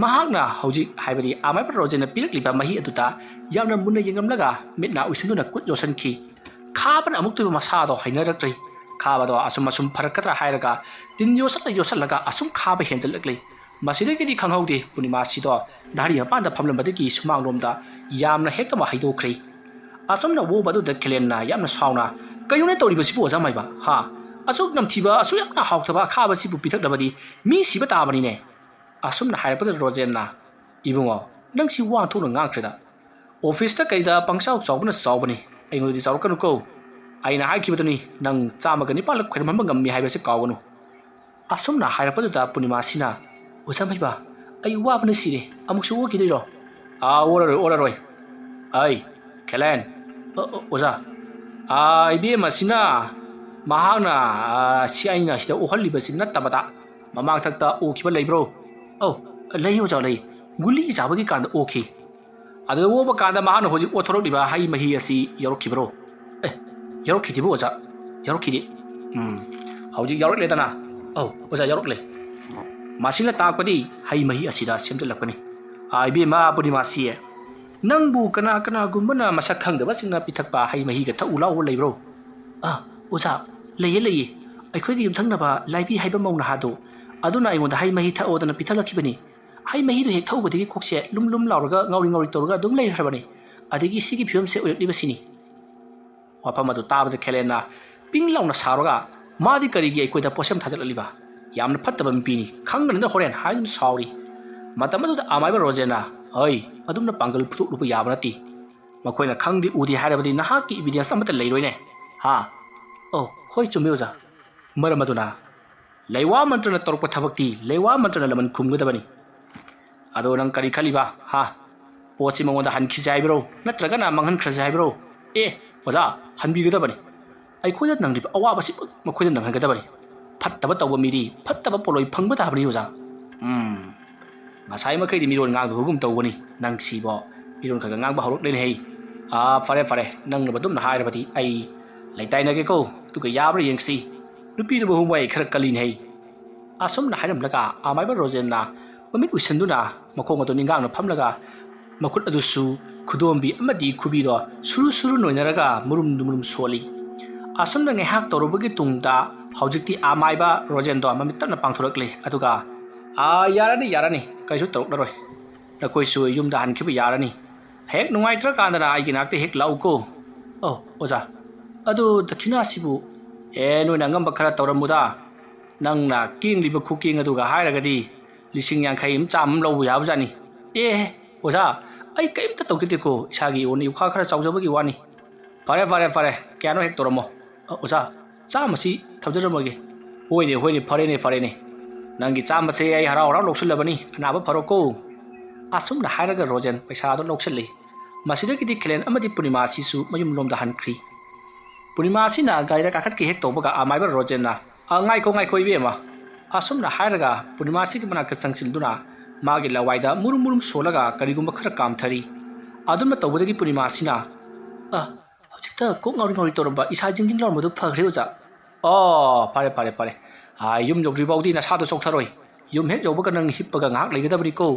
ꯃꯍꯥꯛꯅ ꯍꯧꯖꯤꯛ, ꯍꯥꯏꯕꯗꯤ ꯑꯃꯥꯏꯕ ꯔꯣꯖꯦꯟꯅ ꯄꯤꯔꯛꯂꯤꯕ ꯃꯍꯤ ꯑꯗꯨꯗ ꯌꯥꯝꯅ ꯃꯨꯟꯅ ꯌꯦꯡꯂꯝꯂꯒ ꯃꯤꯠ ꯅꯥ ꯎꯏꯁꯤꯟꯗꯨꯅ ꯈꯨꯠ ꯌꯣꯠꯁꯤꯟꯈꯤ꯫ ꯈꯥꯕꯅ ꯑꯃꯨꯛꯇꯣꯏꯕ ꯃꯁꯥꯗꯣ ꯍꯩꯅꯔꯛꯇ꯭ꯔꯦ꯫ ꯈꯥꯕꯗꯣ ꯑꯁꯨꯝ ꯑꯁꯨꯝ ꯐꯔꯛꯀꯗ꯭ꯔꯥ ꯍꯥꯏꯔꯒ ꯇꯤꯟ ꯌꯣꯠꯁꯤꯜꯂ ꯌꯣꯠꯁꯤꯜꯂꯒ ꯑꯁꯨꯝ ꯈꯥꯕ ꯍꯦꯟꯖꯜꯂꯛꯂꯦ꯫ ꯃꯁꯤꯗꯒꯤꯗꯤ ꯈꯪꯍꯧꯗꯦ, ꯄꯨꯔꯅꯤꯃꯥꯁꯤꯗꯣ ꯙꯥꯔꯤ ꯃꯄꯥꯟꯗ ꯐꯝꯂꯝꯕꯗꯒꯤ ꯁꯨꯃꯥꯡꯂꯣꯝꯗ ꯌꯥꯝꯅ ꯍꯦꯛꯇꯃꯛ ꯍꯩꯗꯣꯛꯈ꯭ꯔꯦ꯫ ꯑꯁꯨꯝꯅ ꯑꯣꯕ ꯑꯗꯨꯗ ꯈꯦꯂꯦꯟꯅ ꯌꯥꯝꯅ ꯁꯥꯎꯅ, "ꯀꯩꯅꯣꯅꯦ ꯇꯧꯔꯤꯕꯁꯤꯕꯨ ꯑꯣꯖꯥ ꯃꯥꯏꯕ? ꯍꯥ? ꯑꯁꯨꯛ ꯅꯝꯊꯤꯕ, ꯑꯁꯨꯛ ꯌꯥꯝꯅ ꯍꯥꯎꯇꯕ ꯑꯈꯥꯕꯁꯤꯕꯨ ꯄꯤꯊꯛꯂꯕꯗꯤ ꯃꯤ ꯁꯤꯕ ꯇꯥꯕꯅꯤꯅꯦ?" ꯑꯁꯨꯝꯅ ꯍꯥꯏꯔꯛꯄꯗ ꯔꯣꯖꯦꯟꯅ, "ꯏꯕꯨꯡꯉꯣ, ꯅꯪꯁꯤ ꯋꯥ ꯊꯣꯛꯅ ꯉꯥꯡꯈ꯭ꯔꯦꯗ꯫ ꯑꯣꯐꯤꯁꯇ ꯀꯩꯗ ꯄꯪꯆꯥꯎ ꯆꯥꯎꯕꯅ ꯆꯥꯎꯕꯅꯤ, ꯑꯩꯉꯣꯟꯗꯗꯤ ꯆꯥꯎꯔꯛꯀꯅꯨꯀꯣ꯫ ꯑꯩꯅ ꯍꯥꯏꯈꯤꯕꯗꯨꯅꯤ, ꯅꯪ ꯆꯥꯝꯃꯒ ꯅꯤꯄꯥꯜꯂꯛ ꯈꯣꯏꯔꯝꯍꯟꯕ ꯉꯝꯃꯤ ꯍꯥꯏꯕꯁꯤ ꯀꯥꯎꯒꯅꯨ꯫" ꯑꯁꯨꯝꯅ ꯍꯥꯏꯔꯛꯄꯗꯨꯗ ꯄꯨꯔꯅꯤꯃꯥꯁꯤꯅ, "ꯑꯣꯖꯥ ꯃꯩꯕ, ꯑꯩ ꯋꯥꯕꯅ ꯁꯤꯔꯦ, ꯑꯃꯨꯛꯁꯨ ꯑꯣꯈꯤꯗꯣꯏꯔꯣ?" "ꯑꯥ, ꯑꯣꯔꯔꯣꯏ, ꯑꯣꯔꯔꯣꯏ꯫ ꯑꯩ, ꯈꯦꯂꯦꯟ꯫" "ꯑ, ꯑ, ꯑꯣꯖꯥ꯫" "ꯑꯥ, ꯏꯕꯦꯝꯃꯁꯤꯅ, ꯃꯍꯥꯛꯅ, ꯑꯥ, ꯁꯤ ꯑꯩꯅ ꯁꯤꯗ ꯑꯣꯍꯜꯂꯤꯕꯁꯤ ꯅꯠꯇꯕꯗ ꯃꯃꯥꯡꯊꯛꯇ ꯑꯣꯈꯤꯕ ꯂꯩꯕ꯭ꯔꯣ?" "ꯑꯧ, ꯂꯩ ꯑꯣꯖꯥ, ꯂꯩ꯫ ꯒꯨꯂꯤ ꯆꯥꯕꯒꯤ ꯀꯥꯟꯗ ꯑꯣꯈꯤ꯫" "ꯑꯗꯨꯗ ꯑꯣꯕ ꯀꯥꯟꯗ ꯃꯍꯥꯛꯅ ꯍꯧꯖꯤꯛ ꯑꯣꯊꯣꯔꯛꯂꯤꯕ ꯍꯩ ꯃꯍꯤ ꯑꯁꯤ ꯌꯥꯎꯔꯛꯈꯤꯕ꯭ꯔꯣ?" "ꯑꯦ, ꯌꯥꯎꯔꯛꯈꯤꯗꯦꯕꯨ ꯑꯣꯖꯥ, ꯌꯥꯎꯔꯛꯈꯤꯗꯦ꯫" "ꯎꯝ, ꯍꯧꯖꯤꯛ ꯌꯥꯎꯔꯛꯂꯦꯗꯅ꯫" "ꯑꯧ ꯑꯣꯖꯥ, ꯌꯥꯎꯔꯛꯂꯦ꯫" "ꯃꯁꯤꯅ ꯇꯥꯛꯄꯗꯤ ꯍꯩ ꯃꯍꯤ ꯑꯁꯤꯗ ꯁꯦꯝꯖꯤꯜꯂꯛꯄꯅꯤ꯫" "ꯑꯥ, ꯏꯕꯦꯝꯃ ꯄꯨꯔꯅꯤꯃꯥꯁꯤ, ꯅꯪꯕꯨ ꯀꯅꯥ ꯀꯅꯥꯒꯨꯝꯕꯅ ꯃꯁꯛ ꯈꯪꯗꯕꯁꯤꯡꯅ ꯄꯤꯊꯛꯄ ꯍꯩ ꯃꯍꯤꯒ ꯊꯛꯎ ꯂꯥꯎꯕ ꯂꯩꯕ꯭ꯔꯣ?" "ꯑꯥ, ꯑꯣꯖꯥ, ꯂꯩꯌꯦ, ꯂꯩꯌꯦ꯫ ꯑꯩꯈꯣꯏꯒꯤ ꯌꯨꯝꯊꯪꯅꯕ ꯂꯥꯏꯕꯤ ꯍꯥꯏꯕ ꯃꯧ ꯅꯍꯥꯗꯣ, ꯑꯗꯨꯅ ꯑꯩꯉꯣꯟꯗ ꯍꯩ ꯃꯍꯤ ꯊꯛꯑꯣꯗꯅ ꯄꯤꯊꯛꯂꯛꯈꯤꯕꯅꯤ꯫ ꯍꯩ ꯃꯍꯤꯗꯨ ꯍꯦꯛ ꯊꯛꯎꯕꯗꯒꯤ ꯀꯣꯛꯁꯦ ꯂꯨꯝ ꯂꯨꯝ ꯂꯥꯎꯔꯒ ꯉꯥꯎꯔꯤ ꯉꯥꯎꯔꯤ ꯇꯧꯔꯒ ꯑꯗꯨꯝ ꯂꯩꯈ꯭ꯔꯕꯅꯤ꯫ ꯑꯗꯒꯤ ꯁꯤꯒꯤ ꯐꯤꯕꯝꯁꯦ ꯑꯣꯏꯔꯛꯂꯤꯕꯁꯤꯅꯤ꯫" ꯋꯥꯐꯝ ꯑꯗꯨ ꯇꯥꯕꯗ ꯈꯦꯂꯦꯟꯅ ꯄꯤꯡ ꯂꯥꯎꯅ ꯁꯥꯎꯔꯒ, "ꯃꯥꯗꯤ ꯀꯔꯤꯒꯤ ꯑꯩꯈꯣꯏꯗ ꯄꯣꯠꯁꯦꯝ ꯊꯥꯖꯤꯜꯂꯛꯂꯤꯕ? ꯌꯥꯝꯅ ꯐꯠꯇꯕ ꯃꯤꯄꯤꯅꯤ, ꯈꯪꯒꯅꯤꯗ ꯍꯣꯔꯦꯟ," ꯍꯥꯏꯗꯨꯅ ꯁꯥꯎꯔꯤ꯫ ꯃꯇꯝ ꯑꯗꯨꯗ ꯑꯃꯥꯏꯕ ꯔꯣꯖꯦꯟꯅ, "ꯍꯩ, ꯑꯗꯨꯝꯅ ꯄꯥꯡꯒꯜ ꯐꯨꯗꯣꯛꯂꯨꯕ ꯌꯥꯕ ꯅꯠꯇꯦ꯫ ꯃꯈꯣꯏꯅ ꯈꯪꯗꯦ ꯎꯗꯦ ꯍꯥꯏꯔꯕꯗꯤ ꯅꯍꯥꯛꯀꯤ ꯏꯕꯤꯗꯦꯟꯁ ꯑꯃꯠꯇ ꯂꯩꯔꯣꯏꯅꯦ꯫ ꯍꯥ?" "ꯑꯣ, ꯍꯣꯏ, ꯆꯨꯝꯃꯤ ꯑꯣꯖꯥ꯫ ꯃꯔꯝ ꯑꯗꯨꯅ ꯂꯩꯋꯥ ꯃꯟꯇ꯭ꯔꯅ ꯇꯧꯔꯛꯄ ꯊꯕꯛꯇꯤ ꯂꯩꯋꯥ ꯃꯟꯇ꯭ꯔꯅ ꯂꯃꯟ ꯈꯨꯝꯒꯗꯕꯅꯤ꯫ ꯑꯗꯣ ꯅꯪ ꯀꯔꯤ ꯈꯜꯂꯤꯕ? ꯍꯥ? ꯄꯣꯠꯁꯤ ꯃꯉꯣꯟꯗ ꯍꯟꯈꯤꯁꯦ ꯍꯥꯏꯕ꯭ꯔꯣ? ꯅꯠꯇ꯭ꯔꯒꯅ ꯃꯥꯡꯍꯟꯈ꯭ꯔꯁꯦ ꯍꯥꯏꯕ꯭ꯔꯣ?" "ꯑꯦ, ꯑꯣꯖꯥ, ꯍꯟꯕꯤꯒꯗꯕꯅꯤ꯫ ꯑꯩꯈꯣꯏꯗ ꯅꯪꯂꯤꯕ ꯑꯋꯥꯕꯁꯤ ꯃꯈꯣꯏꯗ ꯅꯪꯍꯟꯒꯗꯕꯅꯤ꯫ ꯐꯠꯇꯕ ꯇꯧꯕ ꯃꯤꯗꯤ ꯐꯠꯇꯕ ꯄꯣꯠꯂꯣꯏ ꯐꯪꯕ ꯇꯥꯕꯅꯤ, ꯑꯣꯖꯥ꯫" "ꯎꯝ, ꯉꯁꯥꯏ ꯃꯈꯩꯗꯤ ꯃꯤꯔꯣꯟ ꯉꯥꯡꯗꯕꯒꯨꯝ ꯇꯧꯕꯅꯤ꯫ ꯅꯪꯁꯤꯕꯣ ꯃꯤꯔꯣꯟ ꯈꯔ ꯈꯔ ꯉꯥꯡꯕ ꯍꯧꯔꯛꯂꯦꯅꯦ ꯍꯩ꯫ ꯑꯥ, ꯐꯔꯦ, ꯐꯔꯦ, ꯅꯪꯅ ꯑꯗꯨꯝꯅ ꯍꯥꯏꯔꯕꯗꯤ ꯑꯩ ꯂꯩꯇꯥꯏꯅꯒꯦꯀꯣ, ꯑꯗꯨꯒ ꯌꯥꯕ꯭ꯔꯥ ꯌꯦꯡꯁꯤ꯫ ꯅꯨꯄꯤꯗꯨꯕꯨ ꯍꯨꯝꯕ ꯑꯩ ꯈꯔ ꯀꯜꯂꯤꯅꯦ ꯍꯩ꯫ ꯑꯁꯨꯝꯅ ꯍꯥꯏꯔꯝꯂꯒ ꯑꯃꯥꯏꯕ ꯔꯣꯖꯦꯟꯅ ꯃꯃꯤꯠ ꯎꯏꯁꯟꯗꯨꯅ ꯃꯈꯣꯡ ꯑꯗꯨ ꯅꯤꯡꯒꯥꯡꯅ ꯐꯝꯂꯒ ꯃꯈꯨꯠ ꯑꯗꯨꯁꯨ ꯈꯨꯗꯣꯝꯕꯤ ꯑꯃꯗꯤ ꯈꯨꯕꯤꯗꯣ ꯁꯨꯔꯨ ꯁꯨꯔꯨ ꯅꯣꯏꯅꯔꯒ ꯃꯨꯔꯨꯝ ꯃꯨꯔꯨꯝ ꯁꯣꯜꯂꯤ꯫ ꯑꯁꯨꯝꯅ ꯉꯥꯏꯍꯥꯛ ꯇꯧꯔꯨꯕꯒꯤ ꯇꯨꯡꯗ ꯍꯧꯖꯤꯛꯇꯤ ꯑꯃꯥꯏꯕ ꯔꯣꯖꯦꯟꯗꯣ ꯃꯃꯤꯠ ꯇꯞꯅ ꯄꯥꯡꯊꯣꯔꯛꯂꯦ꯫ ꯑꯗꯨꯒ, "ꯑꯥ, ꯌꯥꯔꯅꯤ, ꯌꯥꯔꯅꯤ, ꯀꯩꯁꯨ ꯇꯧꯔꯛꯂꯔꯣꯏ꯫ ꯅꯈꯣꯏꯁꯨ ꯌꯨꯝꯗ ꯍꯟꯈꯤꯕ ꯌꯥꯔꯅꯤ꯫ ꯍꯦꯛ ꯅꯨꯡꯉꯥꯏꯇ꯭ꯔꯀꯥꯟꯗꯅ ꯑꯩꯒꯤ ꯅꯥꯛꯇ ꯍꯦꯛ ꯂꯥꯛꯎꯀꯣ꯫ ꯑꯣ, ꯑꯣꯖꯥ, ꯑꯗꯨ ꯗꯈꯤꯅꯥꯁꯤꯕꯨ?" "ꯑꯦ, ꯅꯣꯏꯅ ꯑꯉꯝꯕ ꯈꯔ ꯇꯧꯔꯝꯃꯨꯗ꯫ ꯅꯪꯅ ꯀꯦꯡꯂꯤꯕ ꯈꯨꯀꯦꯡ ꯑꯗꯨꯒ ꯍꯥꯏꯔꯒꯗꯤ ꯂꯤꯁꯤꯡ ꯌꯥꯡꯈꯩ ꯑꯃ, ꯆꯥꯝꯃ ꯑꯃ ꯂꯧꯕ ꯌꯥꯕꯖꯥꯠꯅꯤ꯫" "ꯑꯦ, ꯑꯣꯖꯥ, ꯑꯩ ꯀꯔꯤꯝꯇ ꯇꯧꯈꯤꯗꯦꯀꯣ, ꯏꯁꯥꯒꯤ ꯑꯣꯏꯅ ꯌꯨꯈꯥ ꯈꯔ ꯆꯥꯎꯖꯕꯒꯤ ꯋꯥꯅꯤ꯫" "ꯐꯔꯦ, ꯐꯔꯦ, ꯐꯔꯦ, ꯀꯌꯥꯅꯣ ꯍꯦꯛ ꯇꯧꯔꯝꯃꯣ꯫" "ꯑ, ꯑꯣꯖꯥ, ꯆꯥꯝꯃꯁꯤ ꯊꯝꯖꯔꯝꯃꯒꯦ꯫" "ꯍꯣꯏꯅꯦ, ꯍꯣꯏꯅꯦ, ꯐꯔꯦꯅꯦ, ꯐꯔꯦꯅꯦ꯫ ꯅꯪꯒꯤ ꯆꯥꯝꯃꯁꯦ ꯑꯩ ꯍꯔꯥꯎ ꯍꯔꯥꯎ ꯂꯧꯁꯤꯜꯂꯕꯅꯤ, ꯑꯅꯥꯕ ꯐꯔꯣꯀꯣ꯫" ꯑꯁꯨꯝꯅ ꯍꯥꯏꯔꯒ ꯔꯣꯖꯦꯟ ꯄꯩꯁꯥꯗꯣ ꯂꯧꯁꯤꯜꯂꯤ꯫ ꯃꯁꯤꯗꯒꯤꯗꯤ ꯈꯦꯂꯦꯟ ꯑꯃꯗꯤ ꯄꯨꯔꯅꯤꯃꯥꯁꯤꯁꯨ ꯃꯌꯨꯝꯂꯣꯝꯗ ꯍꯟꯈ꯭ꯔꯤ꯫ ꯄꯨꯔꯅꯤꯃꯥꯁꯤꯅ ꯒꯥꯔꯤꯗ ꯀꯥꯈꯠꯀꯦ ꯍꯦꯛ ꯇꯧꯕꯒ ꯑꯃꯥꯏꯕ ꯔꯣꯖꯦꯟꯅ, "ꯑ, ꯉꯥꯏꯈꯣ, ꯉꯥꯏꯈꯣ, ꯏꯕꯦꯝꯃ꯫" ꯑꯁꯨꯝꯅ ꯍꯥꯏꯔꯒ ꯄꯨꯔꯅꯤꯃꯥꯁꯤꯒꯤ ꯃꯅꯥꯛꯇ ꯆꯪꯁꯤꯟꯗꯨꯅ ꯃꯥꯒꯤ ꯂꯋꯥꯏꯗ ꯃꯨꯔꯨꯝ ꯃꯨꯔꯨꯝ ꯁꯣꯜꯂꯒ ꯀꯔꯤꯒꯨꯝꯕ ꯈꯔ ꯀꯥꯝꯊꯔꯤ꯫ ꯑꯗꯨꯝꯅ ꯇꯧꯕꯗꯒꯤ ꯄꯨꯔꯅꯤꯃꯥꯁꯤꯅ, "ꯑ, ꯍꯧꯖꯤꯛꯇ ꯀꯣꯛ ꯉꯥꯎꯔꯤ ꯉꯥꯎꯔꯤ ꯇꯧꯔꯝꯕ, ꯏꯁꯥ ꯖꯤꯡ ꯖꯤꯡ ꯂꯥꯎꯔꯝꯕꯗꯨ ꯐꯈ꯭ꯔꯦ, ꯑꯣꯖꯥ꯫" "ꯑꯣ, ꯐꯔꯦ, ꯐꯔꯦ, ꯐꯔꯦ꯫ ꯑ, ꯌꯨꯝ ꯌꯧꯗ꯭ꯔꯤ ꯐꯥꯎꯗꯤ ꯅꯁꯥꯗꯣ ꯆꯣꯛꯊꯔꯣꯏ꯫ ꯌꯨꯝ ꯍꯦꯛ ꯌꯧꯕꯒ ꯅꯪ ꯍꯤꯞꯄꯒ ꯉꯥꯏꯍꯥꯛ ꯂꯩꯒꯗꯕꯅꯤꯀꯣ,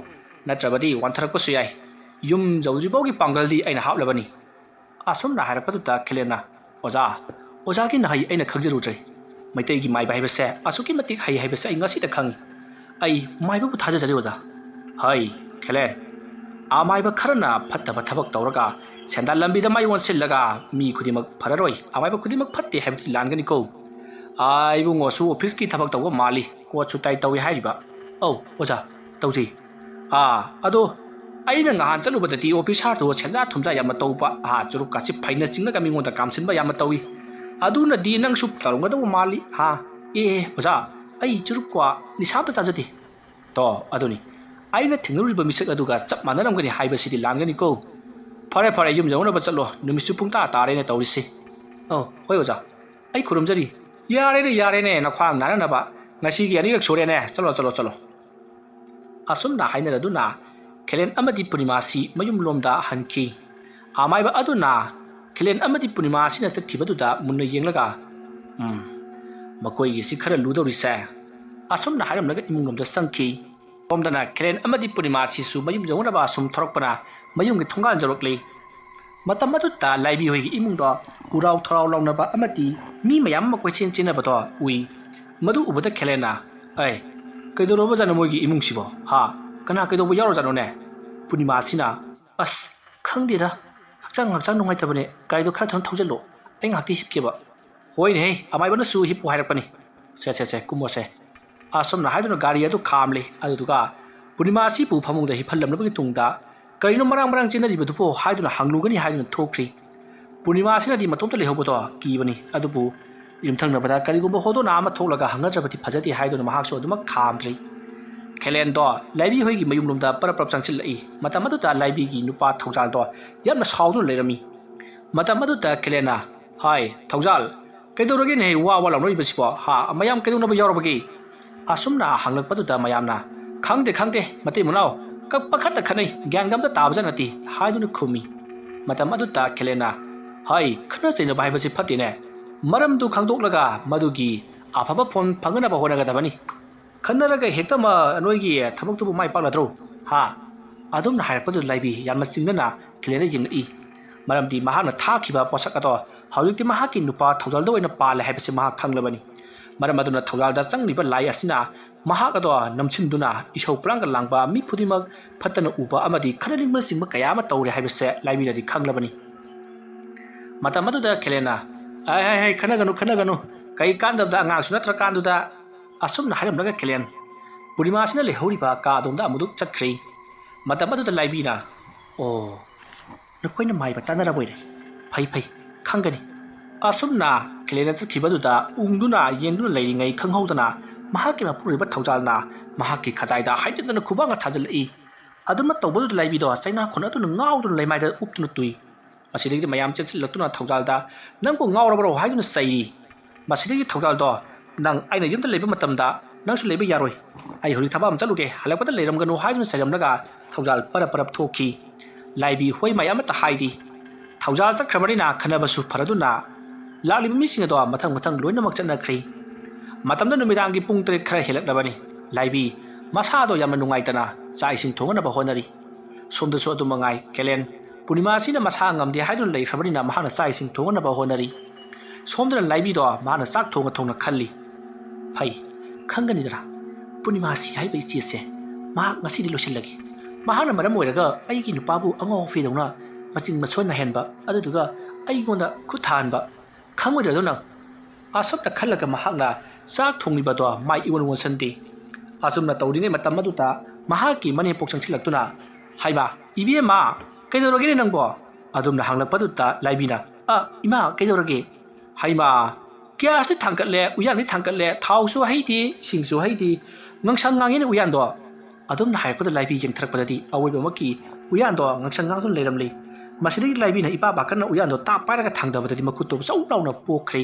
ꯅꯠꯇ꯭ꯔꯕꯗꯤ ꯋꯥꯟꯊꯔꯛꯄꯁꯨ ꯌꯥꯏ꯫ ꯌꯨꯝ ꯌꯧꯗ꯭ꯔꯤ ꯐꯥꯎꯒꯤ ꯄꯥꯡꯒꯜꯗꯤ ꯑꯩꯅ ꯍꯥꯞꯂꯕꯅꯤ꯫" ꯑꯁꯨꯝꯅ ꯍꯥꯏꯔꯛꯄꯗꯨꯗ ꯈꯦꯂꯦꯟꯅ, "ꯑꯣꯖꯥ, ꯑꯣꯖꯥꯒꯤ ꯅꯍꯩ ꯑꯩꯅ ꯈꯪꯖꯔꯨꯗ꯭ꯔꯦ꯫ ꯃꯩꯇꯩꯒꯤ ꯃꯥꯏꯕ ꯍꯥꯏꯕꯁꯦ ꯑꯁꯨꯛꯀꯤ ꯃꯇꯤꯛ ꯍꯩ ꯍꯥꯏꯕꯁꯦ ꯑꯩ ꯉꯁꯤꯗ ꯈꯪꯉꯤ꯫ ꯑꯩ ꯃꯥꯏꯕꯕꯨ ꯊꯥꯖꯖꯔꯤ, ꯑꯣꯖꯥ꯫" "ꯍꯩ, ꯈꯦꯂꯦꯟ, ꯑꯃꯥꯏꯕ ꯈꯔꯅ ꯐꯠꯇꯕ ꯊꯕꯛ ꯇꯧꯔꯒ ꯁꯦꯟꯗꯥꯟ ꯂꯝꯕꯤꯗ ꯃꯥꯏ ꯑꯣꯟꯁꯤꯜꯂꯒ ꯃꯤ ꯈꯨꯗꯤꯡꯃꯛ ꯐꯔꯔꯣꯏ꯫ ꯑꯃꯥꯏꯕ ꯈꯨꯗꯤꯡꯃꯛ ꯐꯠꯇꯦ ꯍꯥꯏꯕꯗꯤ ꯂꯥꯟꯒꯅꯤꯀꯣ꯫ ꯑꯥ, ꯏꯕꯨꯡꯉꯣꯁꯨ ꯑꯣꯐꯤꯁꯀꯤ ꯊꯕꯛ ꯇꯧꯕ ꯃꯥꯜꯂꯤ, ꯀꯣꯠꯁꯨ ꯇꯥꯏ ꯇꯧꯏ ꯍꯥꯏꯔꯤꯕ꯫" "ꯑꯧ, ꯑꯣꯖꯥ, ꯇꯧꯖꯩ꯫ ꯑꯥ, ꯑꯗꯣ ꯑꯩꯅ ꯉꯍꯥꯟ ꯆꯠꯂꯨꯕꯗꯗꯤ ꯑꯣꯐꯤꯁꯥꯔꯗꯨ ꯁꯦꯟꯖꯥ ꯊꯨꯝꯖꯥ ꯌꯥꯝꯅ ꯇꯧꯕ, ꯑꯥ, ꯆꯨꯔꯨꯞꯀꯥꯁꯤ ꯐꯩꯅ ꯆꯤꯡꯉꯒ ꯃꯤꯉꯣꯟꯗ ꯀꯥꯝꯁꯤꯟꯕ ꯌꯥꯝꯅ ꯇꯧꯏ꯫ ꯑꯗꯨꯅꯗꯤ ꯅꯪꯁꯨ ꯇꯧꯔꯝꯒꯗꯧꯕ ꯃꯥꯜꯂꯤ, ꯍꯥ?" "ꯑꯦ, ꯑꯣꯖꯥ, ꯑꯩ ꯆꯨꯔꯨꯞ ꯀ꯭ꯋꯥ ꯅꯤꯁꯥ ꯑꯝꯇ ꯆꯥꯖꯗꯦ꯫" "ꯇꯣ, ꯑꯗꯨꯅꯤ꯫ ꯑꯩꯅ ꯊꯦꯡꯅꯔꯨꯔꯤꯕ ꯃꯤꯁꯛ ꯑꯗꯨꯒ ꯆꯞ ꯃꯥꯟꯅꯔꯝꯒꯅꯤ ꯍꯥꯏꯕꯁꯤꯗꯤ ꯂꯥꯟꯒꯅꯤꯀꯣ꯫ ꯐꯔꯦ, ꯐꯔꯦ, ꯌꯨꯝ ꯌꯧꯅꯕ ꯆꯠꯂꯣ꯫ ꯅꯨꯃꯤꯠꯁꯨ ꯄꯨꯡꯇꯥ ꯇꯥꯔꯦꯅꯦ ꯇꯧꯔꯤꯁꯤ꯫" "ꯑꯧ, ꯍꯣꯏ ꯑꯣꯖꯥ꯫ ꯑꯩ ꯈꯨꯔꯨꯝꯖꯔꯤ꯫" "ꯌꯥꯔꯦꯅꯦ, ꯌꯥꯔꯦꯅꯦ, ꯅꯈ꯭ꯋꯥꯡ ꯅꯥꯅꯅꯕ꯫ ꯉꯁꯤꯒꯤ ꯑꯅꯤꯔꯛ ꯁꯨꯔꯦꯅꯦ꯫ ꯆꯠꯂꯣ, ꯆꯠꯂꯣ, ꯆꯠꯂꯣ꯫" ꯑꯁꯨꯝꯅ ꯍꯥꯏꯅꯔꯗꯨꯅ ꯈꯦꯂꯦꯟ ꯑꯃꯗꯤ ꯄꯨꯔꯅꯤꯃꯥꯁꯤ ꯃꯌꯨꯝꯂꯣꯝꯗ ꯍꯟꯈꯤ꯫ ꯑꯃꯥꯏꯕ ꯑꯗꯨꯅ ꯈꯦꯂꯦꯟ ꯑꯃꯗꯤ ꯄꯨꯔꯅꯤꯃꯥꯁꯤꯅ ꯆꯠꯈꯤꯕꯗꯨꯗ ꯃꯨꯟꯅ ꯌꯦꯡꯂꯒ, "ꯎꯝ, ꯃꯈꯣꯏꯒꯤꯁꯤ ꯈꯔ ꯂꯨꯗꯧꯔꯤꯁꯦ," ꯑꯁꯨꯝꯅ ꯍꯥꯏꯔꯝꯂꯒ ꯏꯃꯨꯡꯂꯣꯝꯗ ꯆꯪꯈꯤ꯫ ꯁꯣꯝꯗꯅ ꯈꯦꯂꯦꯟ ꯑꯃꯗꯤ ꯄꯨꯔꯅꯤꯃꯥꯁꯤꯁꯨ ꯃꯌꯨꯝ ꯌꯧꯅꯕ ꯑꯁꯨꯝ ꯊꯣꯔꯛꯄꯅ ꯃꯌꯨꯝꯒꯤ ꯊꯣꯡꯒꯥꯟ ꯌꯧꯔꯛꯂꯤ꯫ ꯃꯇꯝ ꯑꯗꯨꯗ ꯂꯥꯏꯕꯤ ꯍꯣꯏꯒꯤ ꯏꯃꯨꯡꯗꯣ ꯎꯔꯥꯎ ꯊꯔꯥꯎ ꯂꯥꯎꯅꯕ ꯑꯃꯗꯤ ꯃꯤ ꯃꯌꯥꯝ ꯑꯃ ꯀꯣꯏꯆꯦꯟ ꯆꯦꯟꯅꯕꯗꯣ ꯎꯏ꯫ ꯃꯗꯨ ꯎꯕꯗ ꯈꯦꯂꯦꯟꯅ, "ꯑꯩ, ꯀꯩꯗꯧꯔꯕꯖꯥꯠꯅꯣ ꯃꯣꯏꯒꯤ ꯏꯃꯨꯡꯁꯤꯕꯣ? ꯍꯥ? ꯀꯅꯥ ꯀꯩꯗꯧꯕ ꯌꯥꯎꯔꯖꯥꯠꯅꯣꯅꯦ?" ꯄꯨꯔꯅꯤꯃꯥꯁꯤꯅ, "ꯑꯁ, ꯈꯪꯗꯦꯗ, ꯍꯛꯆꯥꯡ ꯍꯛꯆꯥꯡ ꯅꯨꯡꯉꯥꯏꯇꯕꯅꯦ, ꯒꯥꯔꯤꯗꯣ ꯈꯔ ꯊꯨꯅ ꯊꯧꯖꯤꯜꯂꯣ, ꯑꯩ ꯉꯥꯏꯍꯥꯛꯇꯤ ꯍꯤꯞꯀꯦꯕ꯫" "ꯍꯣꯏꯅꯦꯍꯦ, ꯑꯃꯥꯏꯕꯅꯁꯨ ꯍꯤꯞꯄꯨ ꯍꯥꯏꯔꯛꯄꯅꯤ꯫ ꯁꯦ, ꯁꯦ, ꯁꯦ, ꯀꯨꯝꯃꯣꯁꯦ꯫" ꯑꯁꯨꯝꯅ ꯍꯥꯏꯗꯨꯅ ꯒꯥꯔꯤ ꯑꯗꯨ ꯈꯥꯝꯂꯦ꯫ ꯑꯗꯨꯗꯨꯒ ꯄꯨꯔꯅꯤꯃꯥꯁꯤꯕꯨ ꯐꯃꯨꯡꯗ ꯍꯤꯞꯍꯜꯂꯝꯂꯕꯒꯤ ꯇꯨꯡꯗ, "ꯀꯔꯤꯅꯣ ꯃꯔꯥꯡ ꯃꯔꯥꯡ ꯆꯦꯟꯅꯔꯤꯕꯗꯨꯕꯣ?" ꯍꯥꯏꯗꯨꯅ ꯍꯪꯂꯨꯒꯅꯤ ꯍꯥꯏꯗꯨꯅ ꯊꯣꯛꯈ꯭ꯔꯤ꯫ ꯄꯨꯔꯅꯤꯃꯥꯁꯤꯅꯗꯤ ꯃꯇꯣꯝꯇ ꯂꯩꯍꯧꯕꯗꯣ ꯀꯤꯕꯅꯤ꯫ ꯑꯗꯨꯕꯨ ꯌꯨꯝꯊꯪꯅꯕꯗ ꯀꯔꯤꯒꯨꯝꯕ ꯍꯣꯗꯣꯅꯥ ꯑꯃ ꯊꯣꯛꯂꯒ ꯍꯪꯅꯗ꯭ꯔꯕꯗꯤ ꯐꯖꯗꯦ ꯍꯥꯏꯗꯨꯅ ꯃꯍꯥꯛꯁꯨ ꯑꯗꯨꯃꯛ ꯈꯥꯝꯗ꯭ꯔꯤ꯫ ꯈꯦꯂꯦꯟꯗꯣ ꯂꯥꯏꯕꯤ ꯍꯣꯏꯒꯤ ꯃꯌꯨꯝꯂꯣꯝꯗ ꯄꯔꯞ ꯄꯔꯞ ꯆꯪꯁꯤꯜꯂꯛꯏ꯫ ꯃꯇꯝ ꯑꯗꯨꯗ ꯂꯥꯏꯕꯤꯒꯤ ꯅꯨꯄꯥ ꯊꯧꯖꯥꯜꯗꯣ ꯌꯥꯝꯅ ꯁꯥꯎꯗꯨꯅ ꯂꯩꯔꯝꯃꯤ꯫ ꯃꯇꯝ ꯑꯗꯨꯗ ꯈꯦꯂꯦꯟꯅ, "ꯍꯥꯏ, ꯊꯧꯖꯥꯜ, ꯀꯩꯗꯧꯔꯒꯦꯅꯦꯍꯦ ꯋꯥ ꯋꯥ ꯂꯥꯎꯅꯔꯤꯕꯁꯤꯕꯣ? ꯍꯥ? ꯃꯌꯥꯝ ꯀꯩꯗꯧꯅꯕ ꯌꯥꯎꯔꯕꯒꯦ?" ꯑꯁꯨꯝꯅ ꯍꯪꯂꯛꯄꯗꯨꯗ ꯃꯌꯥꯝꯅ, "ꯈꯪꯗꯦ, ꯈꯪꯗꯦ, ꯃꯇꯩ ꯃꯅꯥꯎ, ꯀꯛꯄ ꯈꯛꯇ ꯈꯠꯅꯩ, ꯒ꯭ꯌꯥꯟꯒ ꯑꯝꯇ ꯇꯥꯕꯖꯥꯠ ꯅꯠꯇꯦ," ꯍꯥꯏꯗꯨꯅ ꯈꯨꯝꯃꯤ꯫ ꯃꯇꯝ ꯑꯗꯨꯗ ꯈꯦꯂꯦꯟꯅ, "ꯍꯥꯏ, ꯈꯠꯅ ꯆꯩꯅꯕ ꯍꯥꯏꯕꯁꯤ ꯐꯠꯇꯦꯅꯦ꯫ ꯃꯔꯝꯗꯨ ꯈꯪꯗꯣꯛꯂꯒ ꯃꯗꯨꯒꯤ ꯑꯐꯕ ꯐꯣꯟ ꯐꯪꯅꯅꯕ ꯍꯣꯠꯅꯒꯗꯕꯅꯤ꯫ ꯈꯠꯅꯔꯒ ꯍꯦꯛꯇ ꯃ-, ꯅꯣꯏꯒꯤ ꯊꯕꯛꯇꯨꯕꯨ ꯃꯥꯏ ꯄꯥꯛꯂꯗ꯭ꯔꯣ? ꯍꯥ?" ꯑꯗꯨꯝꯅ ꯍꯥꯏꯔꯛꯄꯗꯨꯗ ꯂꯥꯏꯕꯤ ꯌꯥꯝꯅ ꯆꯤꯡꯅꯅ ꯈꯦꯂꯦꯟꯗ ꯌꯦꯡꯂꯛꯏ꯫ ꯃꯔꯝꯗꯤ ꯃꯍꯥꯛꯅ ꯊꯥꯈꯤꯕ ꯄꯣꯠꯁꯛ ꯑꯗꯣ ꯍꯧꯖꯤꯛꯇꯤ ꯃꯍꯥꯛꯀꯤ ꯅꯨꯄꯥ ꯊꯧꯖꯥꯜꯗ ꯑꯣꯏꯅ ꯄꯥꯜꯂꯦ ꯍꯥꯏꯕꯁꯤ ꯃꯍꯥꯛ ꯈꯪꯂꯕꯅꯤ꯫ ꯃꯔꯝ ꯑꯗꯨꯅ ꯊꯧꯖꯥꯜꯗ ꯆꯪꯂꯤꯕ ꯂꯥꯏ ꯑꯁꯤꯅ ꯃꯍꯥꯛ ꯑꯗꯣ ꯅꯝꯁꯤꯟꯗꯨꯅ ꯏꯁꯧ ꯄꯂꯥꯡꯒ ꯂꯥꯡꯕ, ꯃꯤ ꯈꯨꯗꯤꯡꯃꯛ ꯐꯠꯇꯅ ꯎꯕ ꯑꯃꯗꯤ ꯈꯠꯅꯅꯤꯡꯕꯅꯆꯤꯡꯕ ꯀꯌꯥ ꯑꯃ ꯇꯧꯔꯦ ꯍꯥꯏꯕꯁꯦ ꯂꯥꯏꯕꯤꯅꯗꯤ ꯈꯪꯂꯕꯅꯤ꯫ ꯃꯇꯝ ꯑꯗꯨꯗ ꯈꯦꯂꯦꯟꯅ, "ꯍꯥꯏ, ꯍꯥꯏ, ꯍꯥꯏ, ꯈꯠꯅꯒꯅꯨ, ꯈꯠꯅꯒꯅꯨ, ꯀꯩ ꯀꯥꯟꯗꯕꯗ, ꯑꯉꯥꯡꯁꯨ ꯅꯠꯇ꯭ꯔꯀꯥꯟꯗꯨꯗ," ꯑꯁꯨꯝꯅ ꯍꯥꯏꯔꯝꯂꯒ ꯈꯦꯂꯦꯟ ꯄꯨꯔꯅꯤꯃꯥꯁꯤꯅ ꯂꯩꯍꯧꯔꯤꯕ ꯀꯥ ꯑꯗꯣꯝꯗ ꯑꯃꯨꯛ ꯆꯠꯈ꯭ꯔꯤ꯫ ꯃꯇꯝ ꯑꯗꯨꯗ ꯂꯥꯏꯕꯤꯅ, "ꯑꯣ, ꯅꯈꯣꯏꯅ ꯃꯥꯏꯕ ꯇꯥꯟꯅꯔꯕꯣꯏꯔꯦ꯫ ꯐꯩ, ꯐꯩ, ꯈꯪꯒꯅꯤ꯫" ꯑꯁꯨꯝꯅ ꯈꯦꯂꯦꯟꯅ ꯆꯠꯈꯤꯕꯗꯨꯗ ꯎꯪꯗꯨꯅ ꯌꯦꯡꯗꯨꯅ ꯂꯩꯔꯤꯉꯩ ꯈꯪꯍꯧꯗꯅ ꯃꯍꯥꯛꯀꯤ ꯃꯄꯨꯔꯣꯏꯕ ꯊꯧꯖꯥꯜꯅ ꯃꯍꯥꯛꯀꯤ ꯈꯖꯥꯏꯗ ꯍꯥꯏꯖꯤꯟꯗꯅ ꯈꯨꯕꯥꯛꯅ ꯊꯥꯖꯤꯜꯂꯛꯏ꯫ ꯑꯗꯨꯝꯅ ꯇꯧꯕꯗꯨꯗ ꯂꯥꯏꯕꯤꯗꯣ ꯆꯩꯅꯥ ꯈꯨꯅ ꯑꯗꯨꯅ ꯉꯥꯎꯗꯨꯅ ꯂꯩꯃꯥꯏꯗ ꯎꯞꯇꯨꯅ ꯇꯨꯏ꯫ ꯃꯁꯤꯗꯒꯤꯗꯤ ꯃꯌꯥꯝ ꯆꯦꯟꯁꯤꯜꯂꯛꯇꯨꯅ ꯊꯧꯖꯥꯜꯗ, "ꯅꯪꯕꯨ ꯉꯥꯎꯔꯕ꯭ꯔꯣ?" ꯍꯥꯏꯗꯨꯅ ꯆꯩꯔꯤ꯫ ꯃꯁꯤꯗꯒꯤ ꯊꯧꯖꯥꯜꯗꯣ, "ꯅꯪ ꯑꯩꯅ ꯌꯨꯝꯗ ꯂꯩꯕ ꯃꯇꯝꯗ ꯅꯪꯁꯨ ꯂꯩꯕ ꯌꯥꯔꯣꯏ꯫ ꯑꯩ ꯍꯧꯖꯤꯛ ꯊꯕꯛ ꯑꯃ ꯆꯠꯂꯨꯒꯦ, ꯍꯜꯂꯛꯄꯗ ꯂꯩꯔꯝꯒꯅꯨ," ꯍꯥꯏꯗꯨꯅ ꯆꯩꯔꯝꯂꯒ ꯊꯧꯖꯥꯜ ꯄꯔꯞ ꯄꯔꯞ ꯊꯣꯛꯈꯤ꯫ ꯂꯥꯏꯕꯤ ꯍꯣꯏ ꯃꯥꯏ ꯑꯃꯠꯇ ꯍꯥꯏꯗꯦ꯫ ꯊꯧꯖꯥꯜ ꯆꯠꯈ꯭ꯔꯕꯅꯤꯅ ꯈꯟꯅꯕꯁꯨ ꯐꯔꯗꯨꯅ ꯂꯥꯛꯂꯤꯕ ꯃꯤꯁꯤꯡ ꯑꯗꯣ ꯃꯊꯪ ꯃꯊꯪ ꯂꯣꯏꯅꯃꯛ ꯆꯠꯅꯈ꯭ꯔꯦ꯫ ꯃꯇꯝꯗ ꯅꯨꯃꯤꯗꯥꯡꯒꯤ ꯄꯨꯡ ꯇꯔꯦꯠ ꯈꯔ ꯍꯦꯜꯂꯛꯂꯕꯅꯤ꯫ ꯂꯥꯏꯕꯤ ꯃꯁꯥꯗꯣ ꯌꯥꯝꯅ ꯅꯨꯡꯉꯥꯏꯇꯅ ꯆꯥꯛ ꯏꯁꯤꯡ ꯊꯣꯡꯅꯅꯕ ꯍꯣꯠꯅꯔꯤ꯫ ꯁꯣꯝꯗꯁꯨ ꯑꯗꯨ ꯃꯉꯥꯏ, ꯀꯦꯂꯦꯟ ꯄꯨꯔꯅꯤꯃꯥꯁꯤꯅ ꯃꯁꯥ ꯉꯝꯗꯦ ꯍꯥꯏꯗꯨꯅ ꯂꯩꯈ꯭ꯔꯕꯅꯤꯅ ꯃꯍꯥꯛꯅ ꯆꯥꯛ ꯏꯁꯤꯡ ꯊꯣꯡꯅꯅꯕ ꯍꯣꯠꯅꯔꯤ꯫ ꯁꯣꯝꯗꯅ ꯂꯥꯏꯕꯤꯗꯣ ꯃꯍꯥꯛꯅ ꯆꯥꯛ ꯊꯣꯡꯅ ꯊꯣꯡꯅ ꯈꯜꯂꯤ꯫ ꯐꯩ, ꯈꯪꯒꯅꯤꯗꯅ, ꯄꯨꯔꯅꯤꯃꯥꯁꯤ ꯍꯥꯏꯕ ꯏꯆꯦꯁꯦ ꯃꯍꯥꯛ ꯉꯁꯤꯗꯤ ꯂꯣꯏꯁꯤꯜꯂꯒꯦ꯫ ꯃꯍꯥꯛꯅ ꯃꯔꯝ ꯑꯣꯏꯔꯒ ꯑꯩꯒꯤ ꯅꯨꯄꯥꯕꯨ ꯑꯉꯥꯎ ꯑꯐꯩꯗꯧꯅ ꯃꯆꯤꯡ ꯃꯁꯣꯟ ꯅꯥꯏꯍꯟꯕ, ꯑꯗꯨꯗꯨꯒ ꯑꯩꯉꯣꯟꯗ ꯈꯨꯠ ꯊꯥꯍꯟꯕ ꯈꯪꯉꯣꯏꯗ꯭ꯔꯗꯣ ꯅꯪ? ꯑꯁꯨꯝꯅ ꯈꯜꯂꯒ ꯃꯍꯥꯛꯅ ꯆꯥꯛ ꯊꯣꯡꯂꯤꯕꯗꯣ ꯃꯥꯏ ꯏꯑꯣꯟ ꯑꯣꯟꯁꯟꯗꯦ꯫ ꯑꯁꯨꯝꯅ ꯇꯧꯔꯤꯉꯩ ꯃꯇꯝ ꯑꯗꯨꯗ ꯃꯍꯥꯛꯀꯤ ꯃꯅꯦꯝꯄꯣꯛ ꯆꯪꯁꯤꯜꯂꯛꯇꯨꯅ, "ꯍꯥꯏꯃ, ꯏꯕꯦꯝꯃ, ꯀꯩꯗꯧꯔꯒꯦꯅꯦ ꯅꯪꯕꯣ?" ꯑꯗꯨꯝꯅ ꯍꯪꯂꯛꯄꯗꯨꯗ ꯂꯥꯏꯕꯤꯅ, "ꯑ, ꯏꯃꯥ, ꯀꯩꯗꯧꯔꯒꯦ?" "ꯍꯩꯃꯥ, ꯒ꯭ꯌꯥꯁꯇꯤ ꯊꯥꯡꯒꯠꯂꯦ, ꯎꯌꯥꯟꯗꯤ ꯊꯥꯡꯒꯠꯂꯦ, ꯊꯥꯎꯁꯨ ꯍꯩꯗꯦ, ꯏꯁꯤꯡꯁꯨ ꯍꯩꯗꯦ, ꯉꯪꯁꯪ ꯉꯥꯡꯉꯤꯅꯦ ꯎꯌꯥꯟꯗꯣ?" ꯑꯗꯨꯝꯅ ꯍꯥꯏꯔꯛꯄꯗ ꯂꯥꯏꯕꯤ ꯌꯦꯡꯊꯔꯛꯄꯗꯗꯤ ꯑꯋꯣꯏꯕꯃꯛꯀꯤ ꯎꯌꯥꯟꯗꯣ ꯉꯪꯁꯪ ꯉꯥꯡꯗꯨꯅ ꯂꯩꯔꯝꯂꯤ꯫ ꯃꯁꯤꯗꯒꯤ ꯂꯥꯏꯕꯤꯅ ꯏꯄꯥ ꯄꯥꯈꯠꯅ ꯎꯌꯥꯟꯗꯣ ꯇꯥꯞ ꯄꯥꯏꯔꯒ ꯊꯥꯡꯗꯕꯗꯗꯤ ꯃꯈꯨꯠꯇꯣ ꯆꯧ ꯂꯥꯎꯅ ꯄꯣꯛꯈ꯭ꯔꯦ꯫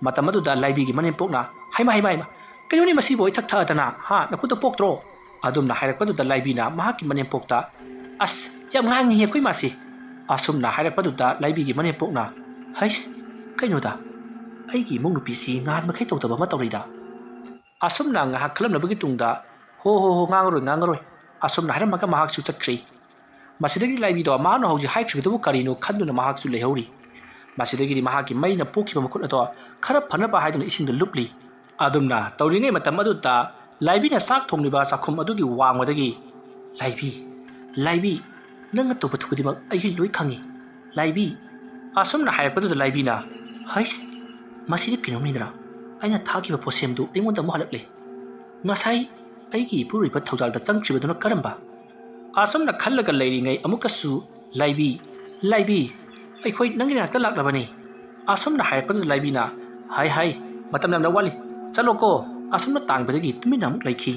ꯃꯇꯝ ꯑꯗꯨꯗ ꯂꯥꯏꯕꯤꯒꯤ ꯃꯅꯦꯝꯄꯣꯛꯅ, "ꯍꯩꯃꯥ, ꯍꯩꯃꯥ, ꯍꯩꯃꯥ, ꯀꯩꯅꯣꯅꯦ ꯃꯁꯤꯕꯨ ꯏꯊꯛ ꯊꯛꯑꯗꯅ, ꯍꯥ, ꯅꯈꯨꯠꯇ ꯄꯣꯛꯇ꯭ꯔꯣ?" ꯑꯗꯨꯝꯅ ꯍꯥꯏꯔꯛꯄꯗꯨꯗ ꯂꯥꯏꯕꯤꯅ ꯃꯍꯥꯛꯀꯤ ꯃꯅꯦꯝꯄꯣꯛꯇ, "ꯑꯁ, ꯌꯥꯝ ꯉꯥꯡꯉꯤꯍꯦ ꯑꯩꯈꯣꯏ ꯃꯥꯁꯤ!" ꯑꯁꯨꯝꯅ ꯍꯥꯏꯔꯛꯄꯗꯨꯗ ꯂꯥꯏꯕꯤꯒꯤ ꯃꯅꯦꯝꯄꯣꯛꯅ, "ꯍꯩꯁ, ꯀꯩꯅꯣꯗ, ꯑꯩꯒꯤ ꯏꯃꯧ ꯅꯨꯄꯤꯁꯤ ꯉꯥꯟ ꯃꯈꯩ ꯇꯧꯗꯕ ꯑꯃ ꯇꯧꯔꯤꯗ?" ꯑꯁꯨꯝꯅ ꯉꯥꯏꯍꯥꯛ ꯈꯜꯂꯝꯂꯕꯒꯤ ꯇꯨꯡꯗ, "ꯍꯣ, ꯍꯣ, ꯍꯣ, ꯉꯥꯡꯉꯔꯣꯏ, ꯉꯥꯡꯉꯔꯣꯏ," ꯑꯁꯨꯝꯅ ꯍꯥꯏꯔꯝꯃꯒ ꯃꯍꯥꯛꯁꯨ ꯆꯠꯈ꯭ꯔꯦ꯫ ꯃꯁꯤꯗꯒꯤ ꯂꯥꯏꯕꯤꯗꯣ ꯃꯍꯥꯛꯅ ꯍꯧꯖꯤꯛ ꯍꯥꯏꯈ꯭ꯔꯤꯕꯗꯨꯕꯨ ꯀꯔꯤꯅꯣ ꯈꯟꯗꯨꯅ ꯃꯍꯥꯛꯁꯨ ꯂꯩꯍꯧꯔꯤ꯫ ꯃꯁꯤꯗꯒꯤꯗꯤ ꯃꯍꯥꯛꯀꯤ ꯃꯩꯅ ꯄꯣꯛꯈꯤꯕ ꯃꯈꯨꯠ ꯑꯗꯣ ꯈꯔ ꯐꯅꯕ ꯍꯥꯏꯗꯨꯅ ꯏꯁꯤꯡꯗ ꯂꯨꯞꯂꯤ꯫ ꯑꯗꯨꯝꯅ ꯇꯧꯔꯤꯉꯩ ꯃꯇꯝ ꯑꯗꯨꯗ ꯂꯥꯏꯕꯤꯅ ꯆꯥꯛ ꯊꯣꯡꯂꯤꯕ ꯆꯥꯛꯈꯨꯝ ꯑꯗꯨꯒꯤ ꯋꯥꯡꯃꯗꯒꯤ, "ꯂꯥꯏꯕꯤ, ꯂꯥꯏꯕꯤ, ꯅꯪꯅ ꯇꯧꯕ ꯈꯨꯗꯤꯡꯃꯛ ꯑꯩ ꯂꯣꯏ ꯈꯪꯉꯤ, ꯂꯥꯏꯕꯤ," ꯑꯁꯨꯝꯅ ꯍꯥꯏꯔꯛꯄꯗꯨꯗ ꯂꯥꯏꯕꯤꯅ, "ꯍꯩꯁ, ꯃꯁꯤꯗꯤ ꯀꯩꯅꯣꯝꯅꯤꯗꯅ, ꯑꯩꯅ ꯊꯥꯈꯤꯕ ꯄꯣꯠꯁꯦꯝꯗꯨ ꯑꯩꯉꯣꯟꯗ ꯑꯃꯨꯛ ꯍꯜꯂꯛꯂꯦ꯫ ꯉꯁꯥꯏ ꯑꯩꯒꯤ ꯏꯄꯨꯔꯣꯏꯕ ꯊꯧꯖꯥꯜꯗ ꯆꯪꯈ꯭ꯔꯤꯕꯗꯨꯅ ꯀꯔꯝꯕ?" ꯑꯁꯨꯝꯅ ꯈꯜꯂꯒ ꯂꯩꯔꯤꯉꯩ ꯑꯃꯨꯛꯀꯁꯨ, "ꯂꯥꯏꯕꯤ, ꯂꯥꯏꯕꯤ, ꯑꯩꯈꯣꯏ ꯅꯪꯒꯤ ꯅꯥꯛꯇ ꯂꯥꯛꯂꯕꯅꯤ," ꯑꯁꯨꯝꯅ ꯍꯥꯏꯔꯛꯄꯗꯨꯗ ꯂꯥꯏꯕꯤꯅ, "ꯍꯥꯏ, ꯍꯥꯏ, ꯃꯇꯝ ꯌꯥꯝꯅ ꯋꯥꯠꯂꯤ, ꯆꯠꯂꯣꯀꯣ," ꯑꯁꯨꯝꯅ ꯇꯥꯟꯕꯗꯒꯤ ꯇꯨꯃꯤꯟꯅ ꯑꯃꯨꯛ ꯂꯩꯈꯤ꯫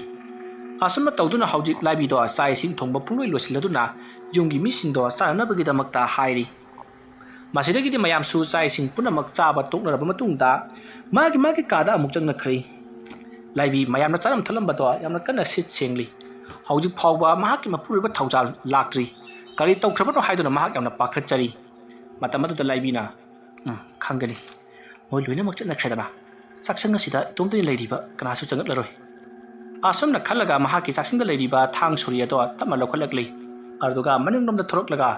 ꯑꯁꯨꯝꯅ ꯇꯧꯗꯨꯅ ꯍꯧꯖꯤꯛ ꯂꯥꯏꯕꯤꯗꯣ ꯆꯥꯛ ꯏꯁꯤꯡ ꯊꯣꯡꯕ ꯄꯨꯡꯂꯣꯏ ꯂꯣꯏꯁꯤꯜꯂꯗꯨꯅ ꯌꯨꯝꯒꯤ ꯃꯤꯁꯤꯡꯗꯣ ꯆꯥꯅꯅꯕꯒꯤꯗꯃꯛꯇ ꯍꯥꯏꯔꯤ꯫ ꯃꯁꯤꯗꯒꯤꯗꯤ ꯃꯌꯥꯝꯁꯨ ꯆꯥꯛ ꯏꯁꯤꯡ ꯄꯨꯝꯅꯃꯛ ꯆꯥꯕ ꯇꯣꯛꯅꯔꯕ ꯃꯇꯨꯡꯗ ꯃꯥꯒꯤ ꯃꯥꯒꯤ ꯀꯥꯗ ꯑꯃꯨꯛ ꯆꯪꯅꯈ꯭ꯔꯦ꯫ ꯂꯥꯏꯕꯤ ꯃꯌꯥꯝꯅ ꯆꯥꯔꯝ ꯊꯛꯂꯝꯕꯗꯣ ꯌꯥꯝꯅ ꯀꯟꯅ ꯁꯤꯠ ꯁꯦꯡꯂꯤ꯫ ꯍꯧꯖꯤꯛ ꯐꯥꯎꯕ ꯃꯍꯥꯛꯀꯤ ꯃꯄꯨꯔꯣꯏꯕ ꯊꯧꯖꯥꯜ ꯂꯥꯛꯇ꯭ꯔꯤ꯫ ꯀꯔꯤ ꯇꯧꯈ꯭ꯔꯕꯅꯣ ꯍꯥꯏꯗꯨꯅ ꯃꯍꯥꯛ ꯌꯥꯝꯅ ꯄꯥꯈꯠꯆꯔꯤ꯫ ꯃꯇꯝ ꯑꯗꯨꯗ ꯂꯥꯏꯕꯤꯅ, "ꯎꯝ, ꯈꯪꯒꯅꯤ꯫ ꯃꯣꯏ ꯂꯣꯏꯅꯃꯛ ꯆꯠꯅꯈ꯭ꯔꯦꯗꯅ꯫ ꯆꯥꯛꯁꯪ ꯑꯁꯤꯗ ꯏꯇꯣꯝꯇꯅꯤ ꯂꯩꯔꯤꯕ, ꯀꯅꯥꯁꯨ ꯆꯪꯉꯛꯂꯔꯣꯏ"꯫ ꯑꯁꯨꯝꯅ ꯈꯜꯂꯒ ꯃꯍꯥꯛꯀꯤ ꯆꯥꯛꯁꯪꯗ ꯂꯩꯔꯤꯕ ꯊꯥꯡ ꯁꯣꯔꯤ ꯑꯗꯣ ꯇꯞꯅ ꯂꯧꯈꯠꯂꯛꯂꯤ꯫ ꯑꯗꯨꯒ ꯃꯅꯤꯡꯂꯣꯝꯗ ꯊꯣꯔꯛꯂꯒ,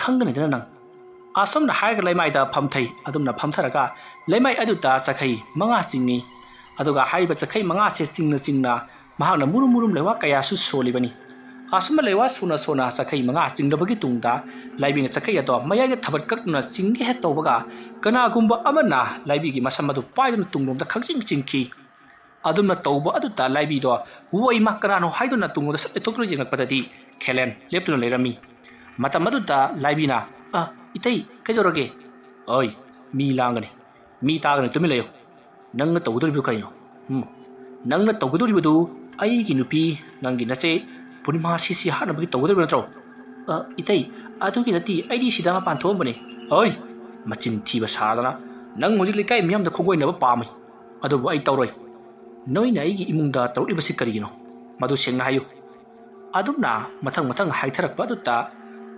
"ꯈꯪꯒꯅꯤꯗꯅ ꯅꯪ"꯫ ꯑꯁꯨꯝꯅ ꯍꯥꯏꯔꯒ ꯂꯩꯃꯥꯏꯗ ꯐꯝꯊꯩ꯫ ꯑꯗꯨꯝꯅ ꯐꯝꯊꯔꯒ ꯂꯩꯃꯥꯏ ꯑꯗꯨꯗ ꯆꯈꯩ ꯃꯉꯥ ꯆꯤꯡꯏ꯫ ꯑꯗꯨꯒ ꯍꯥꯏꯔꯤꯕ ꯆꯈꯩ ꯃꯉꯥꯁꯦ ꯆꯤꯡꯅ ꯆꯤꯡꯅ ꯃꯍꯥꯛꯅ ꯃꯨꯔꯨꯝ ꯃꯨꯔꯨꯝ ꯂꯩꯋꯥ ꯀꯌꯥꯁꯨ ꯁꯣꯜꯂꯤꯕꯅꯤ꯫ ꯑꯁꯨꯝꯅ ꯂꯩꯋꯥ ꯁꯣꯟꯅ ꯁꯣꯟꯅ ꯆꯈꯩ ꯃꯉꯥ ꯆꯤꯡꯂꯕꯒꯤ ꯇꯨꯡꯗ ꯂꯥꯏꯕꯤꯅ ꯆꯈꯩ ꯑꯗꯣ ꯃꯌꯥꯏꯗ ꯊꯕꯠ ꯀꯛꯇꯨꯅ ꯆꯤꯡꯒꯦ ꯍꯦꯛ ꯇꯧꯕꯒ ꯀꯅꯥꯒꯨꯝꯕ ꯑꯃꯅ ꯂꯥꯏꯕꯤꯒꯤ ꯃꯁꯝ ꯑꯗꯨ ꯄꯥꯏꯗꯨꯅ ꯇꯨꯡꯂꯣꯝꯗ ꯈꯪꯆꯤꯡ ꯆꯤꯡꯈꯤ꯫ ꯑꯗꯨꯝꯅ ꯇꯧꯕ ꯑꯗꯨꯗ ꯂꯥꯏꯕꯤꯗꯣ, "ꯍꯣꯏ, ꯏꯃꯥ, ꯀꯅꯥꯅꯣ?" ꯍꯥꯏꯗꯨꯅ ꯇꯨꯡꯂꯣꯝꯗ ꯁꯠ ꯂꯩꯊꯣꯛꯇꯨꯅ ꯌꯦꯡꯂꯛꯄꯗꯗꯤ ꯈꯦꯂꯦꯟ ꯂꯦꯞꯇꯨꯅ ꯂꯩꯔꯝꯃꯤ꯫ ꯃꯇꯝ ꯑꯗꯨꯗ ꯂꯥꯏꯕꯤꯅ, "ꯑ, ꯏꯇꯩ, ꯀꯩꯗꯧꯔꯒꯦ?" "ꯑꯣꯏ, ꯃꯤ ꯂꯥꯡꯒꯅꯤ꯫ ꯃꯤ ꯇꯥꯒꯅꯤ, ꯇꯨꯃꯤꯟ ꯂꯩꯌꯨ꯫ ꯅꯪꯅ ꯇꯧꯒꯗꯧꯔꯤꯕꯗꯨ ꯀꯔꯤꯅꯣ? ꯎꯝ, ꯅꯪꯅ ꯇꯧꯒꯗꯧꯔꯤꯕꯗꯨ ꯑꯩꯒꯤ ꯅꯨꯄꯤ, ꯅꯪꯒꯤ ꯅꯆꯦ ꯄꯨꯔꯅꯤꯃꯥꯁꯤꯁꯤ ꯍꯥꯠꯅꯕꯒꯤ ꯇꯧꯒꯗꯧꯔꯤꯕ ꯅꯠꯇ꯭ꯔꯣ?" "ꯑ, ꯏꯇꯩ, ꯑꯗꯨꯒꯤ ꯅꯠꯇꯦ, ꯑꯩꯗꯤ ꯁꯤꯗ ꯃꯄꯥꯟ ꯊꯣꯛꯑꯝꯕꯅꯤ"꯫ "ꯑꯣꯏ, ꯃꯆꯤꯟ ꯊꯤꯕ ꯁꯥꯗꯅ, ꯅꯪ ꯍꯧꯖꯤꯛ ꯂꯩꯀꯥꯏ ꯃꯤꯌꯥꯝꯗ ꯈꯣꯡꯒꯣꯏꯅꯕ ꯄꯥꯝꯃꯤ꯫ ꯑꯗꯨꯕꯨ ꯑꯩ ꯇꯧꯔꯣꯏ꯫ ꯅꯣꯏꯅ ꯑꯩꯒꯤ ꯏꯃꯨꯡꯗ ꯇꯧꯔꯛꯂꯤꯕꯁꯤ ꯀꯔꯤꯒꯤꯅꯣ? ꯃꯗꯨ ꯁꯦꯡꯅ ꯍꯥꯏꯌꯨ"꯫ ꯑꯗꯨꯝꯅ ꯃꯊꯪ ꯃꯊꯪ ꯍꯥꯏꯊꯔꯛꯄ ꯑꯗꯨꯗ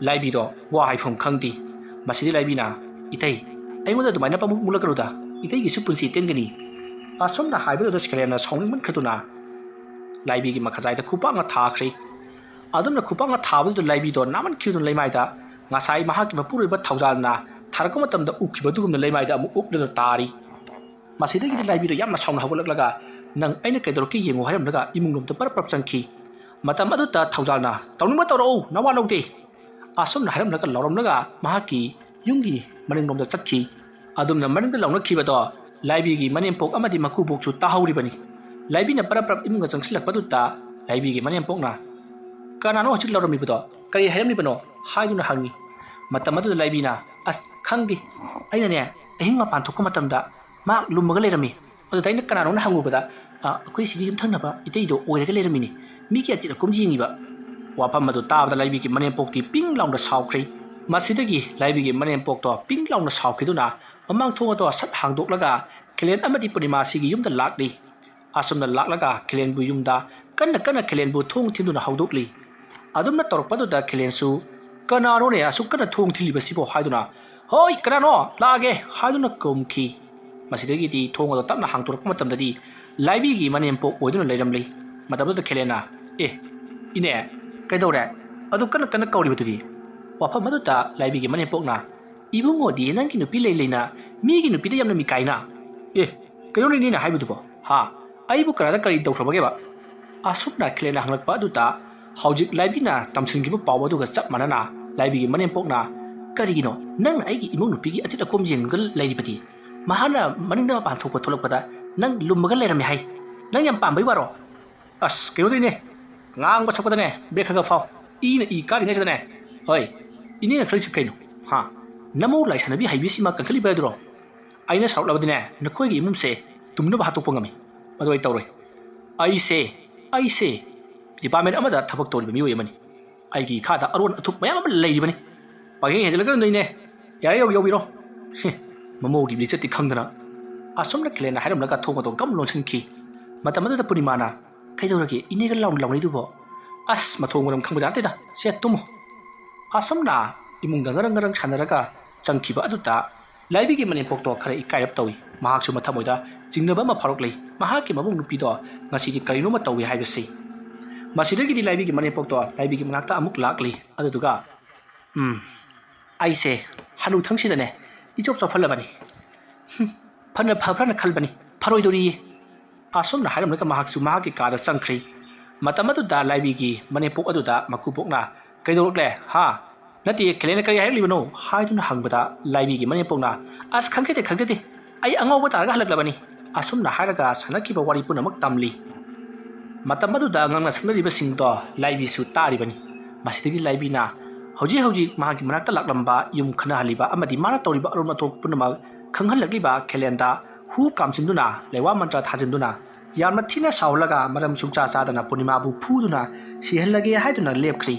ꯂꯥꯏꯕꯤꯗꯣ ꯋꯥ ꯍꯥꯏꯐꯝ ꯈꯪꯗꯦ꯫ ꯃꯁꯤꯗꯤ ꯂꯥꯏꯕꯤꯅ, "ꯏꯇꯩ, ꯑꯩꯉꯣꯟꯗ ꯑꯗꯨꯃꯥꯏꯅ ꯄꯪꯃꯨꯛ ꯃꯨꯛꯂꯛꯀꯅꯨꯗ, ꯏꯇꯩꯒꯤꯁꯨ ꯄꯨꯟꯁꯤ ꯇꯦꯟꯒꯅꯤ"꯫ ꯑꯁꯨꯝꯅ ꯍꯥꯏꯕꯗꯨꯗ ꯁꯦꯂꯦꯟꯅ ꯁꯥꯎꯅꯤꯡꯃꯟꯈ꯭ꯔꯗꯨꯅ ꯂꯥꯏꯕꯤꯒꯤ ꯃꯈꯖꯥꯏꯗ ꯈꯨꯄꯥꯛꯅ ꯊꯥꯈ꯭ꯔꯦ꯫ ꯑꯗꯨꯝꯅ ꯈꯨꯄꯥꯛꯅ ꯊꯥꯕꯗꯨꯗ ꯂꯥꯏꯕꯤꯗꯣ ꯅꯥꯃꯟꯈꯤꯗꯨꯅ ꯂꯩꯃꯥꯏꯗ ꯉꯁꯥꯏ ꯃꯍꯥꯛꯀꯤ ꯃꯄꯨꯔꯣꯏꯕ ꯊꯧꯖꯥꯜꯅ ꯊꯥꯔꯛꯄ ꯃꯇꯝꯗ ꯎꯞꯈꯤꯕ ꯑꯗꯨꯒꯨꯝꯅ ꯂꯩꯃꯥꯏꯗ ꯑꯃꯨꯛ ꯎꯞꯂꯒ ꯇꯥꯔꯤ꯫ ꯃꯁꯤꯗꯒꯤꯗꯤ ꯂꯥꯏꯕꯤꯗꯣ ꯌꯥꯝꯅ ꯁꯥꯎꯅ ꯍꯧꯒꯠꯂꯛꯂꯒ, "ꯅꯪ ꯑꯩꯅ ꯀꯩꯗꯧꯔꯛꯀꯦ ꯌꯦꯡꯉꯨ" ꯍꯥꯏꯔꯝꯂꯒ ꯏꯃꯨꯡꯂꯣꯝꯗ ꯄꯔꯞ ꯄꯔꯞ ꯆꯪꯈꯤ꯫ ꯃꯇꯝ ꯑꯗꯨꯗ ꯊꯧꯖꯥꯜꯅ, "ꯇꯧꯅꯤꯡꯕ ꯇꯧꯔꯛꯎ, ꯅꯋꯥ ꯂꯧꯗꯦ"꯫ ꯑꯁꯨꯝꯅ ꯍꯥꯏꯔꯝꯂꯒ ꯂꯥꯎꯔꯝꯂꯒ ꯃꯍꯥꯛꯀꯤ ꯌꯨꯝꯒꯤ ꯃꯅꯤꯡꯂꯣꯝꯗ ꯆꯠꯈꯤ꯫ ꯑꯗꯨꯝꯅ ꯃꯅꯤꯡꯗ ꯂꯥꯎꯅꯈꯤꯕꯗꯣ ꯂꯥꯏꯕꯤꯒꯤ ꯃꯅꯦꯝꯄꯣꯛ ꯑꯃꯗꯤ ꯃꯀꯨꯕꯣꯛꯁꯨ ꯇꯥꯍꯧꯔꯤꯕꯅꯤ꯫ ꯂꯥꯏꯕꯤꯅ ꯄꯔꯞ ꯄꯔꯞ ꯏꯃꯨꯡꯗ ꯆꯪꯁꯤꯜꯂꯛꯄꯗꯨꯗ ꯂꯥꯏꯕꯤꯒꯤ ꯃꯅꯦꯝꯄꯣꯛꯅ, "ꯀꯅꯥꯅꯣ ꯍꯧꯖꯤꯛ ꯂꯥꯎꯔꯝꯃꯤꯕꯗꯣ? ꯀꯔꯤ ꯍꯥꯏꯔꯝꯃꯤꯕꯅꯣ?" ꯍꯥꯏꯗꯨꯅ ꯍꯪꯉꯤ꯫ ꯃꯇꯝ ꯑꯗꯨꯗ ꯂꯥꯏꯕꯤꯅ, "ꯑꯁ, ꯈꯪꯗꯦ, ꯑꯩꯅꯅꯦ, ꯑꯍꯤꯡ ꯃꯄꯥꯟ ꯊꯣꯛꯄ ꯃꯇꯝꯗ ꯃꯍꯥꯛ ꯂꯨꯝꯃꯒ ꯂꯩꯔꯝꯃꯤ꯫ ꯑꯗꯨꯗ ꯑꯩꯅ ꯀꯅꯥꯅꯣꯅ ꯍꯪꯉꯨꯕꯗ, ꯑ, ꯑꯩꯈꯣꯏ ꯁꯤꯒꯤ ꯌꯨꯝꯊꯪꯅꯕ ꯏꯇꯩꯗꯣ ꯑꯣꯏꯔꯒ ꯂꯩꯔꯝꯃꯤꯅꯤ꯫ ꯃꯤꯒꯤ ꯑꯇꯤꯠ ꯑꯀꯨꯝ ꯌꯦꯡꯉꯤꯕ"꯫ ꯋꯥꯐꯝ ꯑꯗꯨ ꯇꯥꯕꯗ ꯂꯥꯏꯕꯤꯒꯤ ꯃꯅꯦꯝꯄꯣꯛꯇꯤ ꯄꯤꯡ ꯂꯥꯎꯅ ꯁꯥꯎꯈ꯭ꯔꯦ꯫ ꯃꯁꯤꯗꯒꯤ ꯂꯥꯏꯕꯤꯒꯤ ꯃꯅꯦꯝꯄꯣꯛꯇꯣ ꯄꯤꯡ ꯂꯥꯎꯅ ꯁꯥꯎꯈꯤꯗꯨꯅ ꯃꯃꯥꯡ ꯊꯣꯡ ꯑꯗꯣ ꯁꯠ ꯍꯥꯡꯗꯣꯛꯂꯒ ꯈꯦꯂꯦꯟ ꯑꯃꯗꯤ ꯄꯨꯔꯅꯤꯃꯥꯁꯤꯒꯤ ꯌꯨꯝꯗ ꯂꯥꯛꯂꯤ꯫ ꯑꯁꯨꯝꯅ ꯂꯥꯛꯂꯒ ꯈꯦꯂꯦꯟꯕꯨ ꯌꯨꯝꯗ ꯀꯟꯅ ꯀꯟꯅ ꯈꯦꯂꯦꯟꯕꯨ ꯊꯣꯡ ꯊꯤꯟꯗꯨꯅ ꯍꯧꯗꯣꯛꯂꯤ꯫ ꯑꯗꯨꯝꯅ ꯇꯧꯔꯛꯄꯗꯨꯗ ꯈꯦꯂꯦꯟꯁꯨ "ꯀꯅꯥꯅꯣꯅꯦ ꯑꯁꯨꯛ ꯀꯟꯅ ꯊꯣꯡ ꯊꯤꯜꯂꯤꯕꯁꯤꯕꯣ?" ꯍꯥꯏꯗꯨꯅ, "ꯍꯣꯏ, ꯀꯅꯥꯅꯣ? ꯂꯥꯛꯑꯒꯦ" ꯍꯥꯏꯗꯨꯅ ꯀꯨꯝꯈꯤ꯫ ꯃꯁꯤꯗꯒꯤꯗꯤ ꯊꯣꯡ ꯑꯗꯨ ꯇꯞꯅ ꯍꯥꯡꯗꯣꯔꯛꯄ ꯃꯇꯝꯗꯗꯤ ꯂꯥꯏꯕꯤꯒꯤ ꯃꯅꯦꯝꯄꯣꯛ ꯑꯣꯏꯗꯨꯅ ꯂꯩꯔꯝꯂꯤ꯫ ꯃꯇꯝꯗꯨꯗ ꯈꯦꯂꯦꯟꯅ, "ꯑꯦ, ꯏꯅꯦ, ꯀꯩꯗꯧꯔꯦ? ꯑꯗꯨ ꯀꯟꯅ ꯀꯟꯅ ꯀꯧꯔꯤꯕꯗꯨꯗꯤ?" ꯋꯥꯐꯝ ꯑꯗꯨꯗ ꯂꯥꯏꯕꯤꯒꯤ ꯃꯅꯦꯝꯄꯣꯛꯅ, "ꯏꯕꯨꯡꯉꯣꯗꯤ ꯅꯪꯒꯤ ꯅꯨꯄꯤ ꯂꯩ ꯂꯩꯅ ꯃꯤꯒꯤ ꯅꯨꯄꯤꯗ ꯌꯥꯝꯅ ꯃꯤꯀꯥꯏꯅ?" "ꯑꯦ, ꯀꯩꯅꯣꯅꯦ ꯏꯅꯦꯅ ꯍꯥꯏꯕꯗꯨꯕꯣ? ꯍꯥ? ꯑꯩꯕꯨ ꯀꯅꯥꯗ ꯀꯔꯤ ꯇꯧꯈ꯭ꯔꯕꯒꯦꯕ?" ꯑꯁꯨꯝꯅ ꯈꯦꯂꯦꯟꯅ ꯍꯪꯂꯛꯄ ꯑꯗꯨꯗ ꯍꯧꯖꯤꯛ ꯂꯥꯏꯕꯤꯅ ꯇꯝꯁꯤꯟꯈꯤꯕ ꯄꯥꯎ ꯑꯗꯨꯒ ꯆꯞ ꯃꯥꯟꯅꯅ ꯂꯥꯏꯕꯤꯒꯤ ꯃꯅꯦꯝꯄꯣꯛꯅ, "ꯀꯔꯤꯒꯤꯅꯣ ꯅꯪꯅ ꯑꯩꯒꯤ ꯏꯃꯧ ꯅꯨꯄꯤꯒꯤ ꯑꯇꯤꯠ ꯑꯀꯣꯝ ꯌꯦꯡꯉꯒ ꯂꯩꯔꯤꯕꯗꯤ? ꯃꯍꯥꯛꯅ ꯃꯅꯤꯡꯗ ꯃꯄꯥꯟ ꯊꯣꯛꯄ ꯊꯣꯛꯂꯛꯄꯗ ꯅꯪ ꯂꯨꯝꯃꯒ ꯂꯩꯔꯝꯃꯦ ꯍꯥꯏ꯫ ꯅꯪ ꯌꯥꯝ ꯄꯥꯝꯕꯩ ꯋꯥꯔꯣ?" "ꯑꯁ, ꯀꯩꯅꯣꯗꯩꯅꯦ, ꯉꯥꯡꯕ ꯁꯛꯄꯗꯅꯦ ꯕ꯭ꯔꯦꯛ ꯈꯔ ꯈꯔ ꯐꯥꯎ꯫ ꯏꯅ ꯏ ꯀꯥꯔꯤꯉꯩꯁꯤꯗꯅꯦ꯫ ꯍꯣꯏ, ꯏꯅꯦꯅ ꯈꯜꯂꯤꯁꯤ ꯀꯩꯅꯣ? ꯍꯥ? ꯅꯃꯧ ꯂꯥꯏꯁꯥꯟꯅꯕꯤ ꯍꯩꯕꯤꯁꯤꯃ ꯀꯟꯈꯠꯂꯤꯕ ꯑꯗꯨꯔꯣ? ꯑꯩꯅ ꯁꯥꯎꯔꯛꯂꯕꯗꯤꯅꯦ, ꯅꯈꯣꯏꯒꯤ ꯏꯃꯨꯡꯁꯦ ꯇꯨꯝꯅꯕ ꯍꯥꯠꯇꯣꯛꯄ ꯉꯝꯃꯤ꯫ ꯃꯗꯨ ꯑꯩ ꯇꯧꯔꯣꯏ꯫ ꯑꯩꯁꯦ, ꯑꯩꯁꯦ ꯗꯤꯄꯥꯔꯠꯃꯦꯟ ꯑꯃꯗ ꯊꯕꯛ ꯇꯧꯔꯤꯕ ꯃꯤꯑꯣꯏ ꯑꯃꯅꯤ꯫ ꯑꯩꯒꯤ ꯏꯈꯥꯗ ꯑꯔꯣꯟ ꯑꯊꯨꯞ ꯃꯌꯥꯝ ꯑꯃ ꯂꯩꯔꯤꯕꯅꯤ꯫ ꯄꯪꯍꯦꯟ ꯍꯦꯟꯖꯤꯜꯂꯛꯀꯅꯨꯅꯦ, ꯏꯅꯦ꯫ ꯌꯥꯔꯦ, ꯌꯧ-, ꯌꯧꯕꯤꯔꯣ꯫ ꯍꯦ, ꯃꯃꯧꯒꯤ ꯂꯤꯆꯠꯇꯤ ꯈꯪꯗꯅ꯫" ꯑꯁꯨꯝꯅ ꯈꯦꯂꯦꯟꯅ ꯍꯥꯏꯔꯝꯂꯒ ꯊꯣꯡ ꯑꯗꯨ ꯒꯝ ꯂꯣꯟꯁꯤꯟꯈꯤ꯫ ꯃꯇꯝ ꯑꯗꯨꯗ ꯄꯨꯔꯅꯤꯃꯥꯅ, "ꯀꯩꯗꯧꯔꯒꯦ ꯏꯅꯦꯒ ꯂꯥꯎꯅ ꯂꯥꯎꯅꯩꯗꯨꯕꯣ? ꯑꯁ, ꯃꯊꯣꯡ ꯃꯔꯝ ꯈꯪꯕꯖꯥꯠ ꯅꯠꯇꯦꯗ꯫ ꯁꯦ, ꯇꯨꯝꯃꯣ꯫" ꯑꯁꯨꯝꯅ ꯏꯃꯨꯡꯗ ꯉꯔꯪ ꯉꯔꯪ ꯁꯥꯟꯅꯔꯒ ꯆꯪꯈꯤꯕ ꯑꯗꯨꯗ ꯂꯥꯏꯕꯤꯒꯤ ꯃꯅꯦꯝꯄꯣꯛꯇꯣ ꯈꯔ ꯏꯀꯥꯏꯔꯞ ꯇꯧꯏ꯫ ꯃꯍꯥꯛꯁꯨ ꯃꯊꯃꯣꯏꯗ ꯆꯤꯡꯅꯕ ꯑꯃ ꯐꯥꯎꯔꯛꯂꯤ꯫ ꯃꯍꯥꯛꯀꯤ ꯃꯕꯨꯡ ꯅꯨꯄꯤꯗꯣ ꯉꯁꯤꯗꯤ ꯀꯔꯤꯅꯣꯃ ꯇꯧꯏ ꯍꯥꯏꯕꯁꯤ꯫ ꯃꯁꯤꯗꯒꯤꯗꯤ ꯂꯥꯏꯕꯤꯒꯤ ꯃꯅꯦꯝꯄꯣꯛꯇꯣ ꯂꯥꯏꯕꯤꯒꯤ ꯃꯅꯥꯛꯇ ꯑꯃꯨꯛ ꯂꯥꯛꯂꯤ꯫ ꯑꯗꯨꯗꯨꯒ, "ꯎꯝ, ꯑꯩꯁꯦ ꯍꯅꯨꯊꯪꯁꯤꯗꯅꯦ ꯏꯆꯣꯞ ꯆꯣꯞꯍꯜꯂꯕꯅꯤ꯫ ꯍꯨꯝ, ꯐꯅ ꯐꯕ꯭ꯔꯅ ꯈꯜꯕꯅꯤ, ꯐꯔꯣꯏꯗꯣꯔꯤꯌꯦ꯫" ꯑꯁꯨꯝꯅ ꯍꯥꯏꯔꯝꯂꯒ ꯃꯍꯥꯛꯁꯨ ꯃꯍꯥꯛꯀꯤ ꯀꯥꯗ ꯆꯪꯈ꯭ꯔꯤ꯫ ꯃꯇꯝ ꯑꯗꯨꯗ ꯂꯥꯏꯕꯤꯒꯤ ꯃꯅꯦꯝꯄꯣꯛ ꯑꯗꯨꯗ ꯃꯀꯨꯕꯣꯛꯅ, "ꯀꯩꯗꯧꯔꯛꯂꯦ, ꯍꯥ? ꯅꯠꯇꯦ, ꯈꯦꯂꯦꯟꯅ ꯀꯔꯤ ꯍꯥꯏꯔꯛꯂꯤꯕꯅꯣ?" ꯍꯥꯏꯗꯨꯅ ꯍꯪꯕꯗ ꯂꯥꯏꯕꯤꯒꯤ ꯃꯅꯦꯝꯄꯣꯛꯅ, "ꯑꯁ, ꯈꯪꯖꯗꯦ, ꯈꯪꯖꯗꯦ꯫ ꯑꯩ ꯑꯉꯥꯎꯕ ꯇꯥꯔꯒ ꯍꯜꯂꯛꯂꯕꯅꯤ꯫" ꯑꯁꯨꯝꯅ ꯍꯥꯏꯔꯒ ꯁꯥꯟꯅꯈꯤꯕ ꯋꯥꯔꯤ ꯄꯨꯝꯅꯃꯛ ꯇꯝꯂꯤ꯫ ꯃꯇꯝ ꯑꯗꯨꯗ ꯉꯛꯅ ꯁꯛꯅꯔꯤꯕꯁꯤꯡꯗꯣ ꯂꯥꯏꯕꯤꯁꯨ ꯇꯥꯔꯤꯕꯅꯤ꯫ ꯃꯁꯤꯗꯒꯤ ꯂꯥꯏꯕꯤꯅ, ꯍꯧꯖꯤꯛ ꯍꯧꯖꯤꯛ ꯃꯍꯥꯛꯀꯤ ꯃꯅꯥꯛꯇ ꯂꯥꯛꯂꯝꯕ ꯌꯨꯝ ꯈꯟꯅꯍꯜꯂꯤꯕ ꯑꯃꯗꯤ ꯃꯥꯅ ꯇꯧꯔꯤꯕ ꯑꯔꯣꯟ ꯑꯊꯣꯛ ꯄꯨꯝꯅꯃꯛ ꯈꯪꯍꯜꯂꯛꯂꯤꯕ ꯈꯦꯂꯦꯟꯗ ꯍꯨ ꯀꯥꯝꯁꯤꯟꯗꯨꯅ, ꯂꯩꯋꯥ ꯃꯟꯇ꯭ꯔ ꯊꯥꯖꯤꯟꯗꯨꯅ, ꯌꯥꯝꯅ ꯊꯤꯅ ꯁꯥꯎꯍꯜꯂꯒ ꯃꯔꯝ ꯁꯨꯡꯆꯥ ꯆꯥꯗꯅ ꯄꯨꯔꯅꯤꯃꯥꯕꯨ ꯐꯨꯗꯨꯅ ꯁꯤꯍꯜꯂꯒꯦ ꯍꯥꯏꯗꯨꯅ ꯂꯦꯞꯈ꯭ꯔꯤ꯫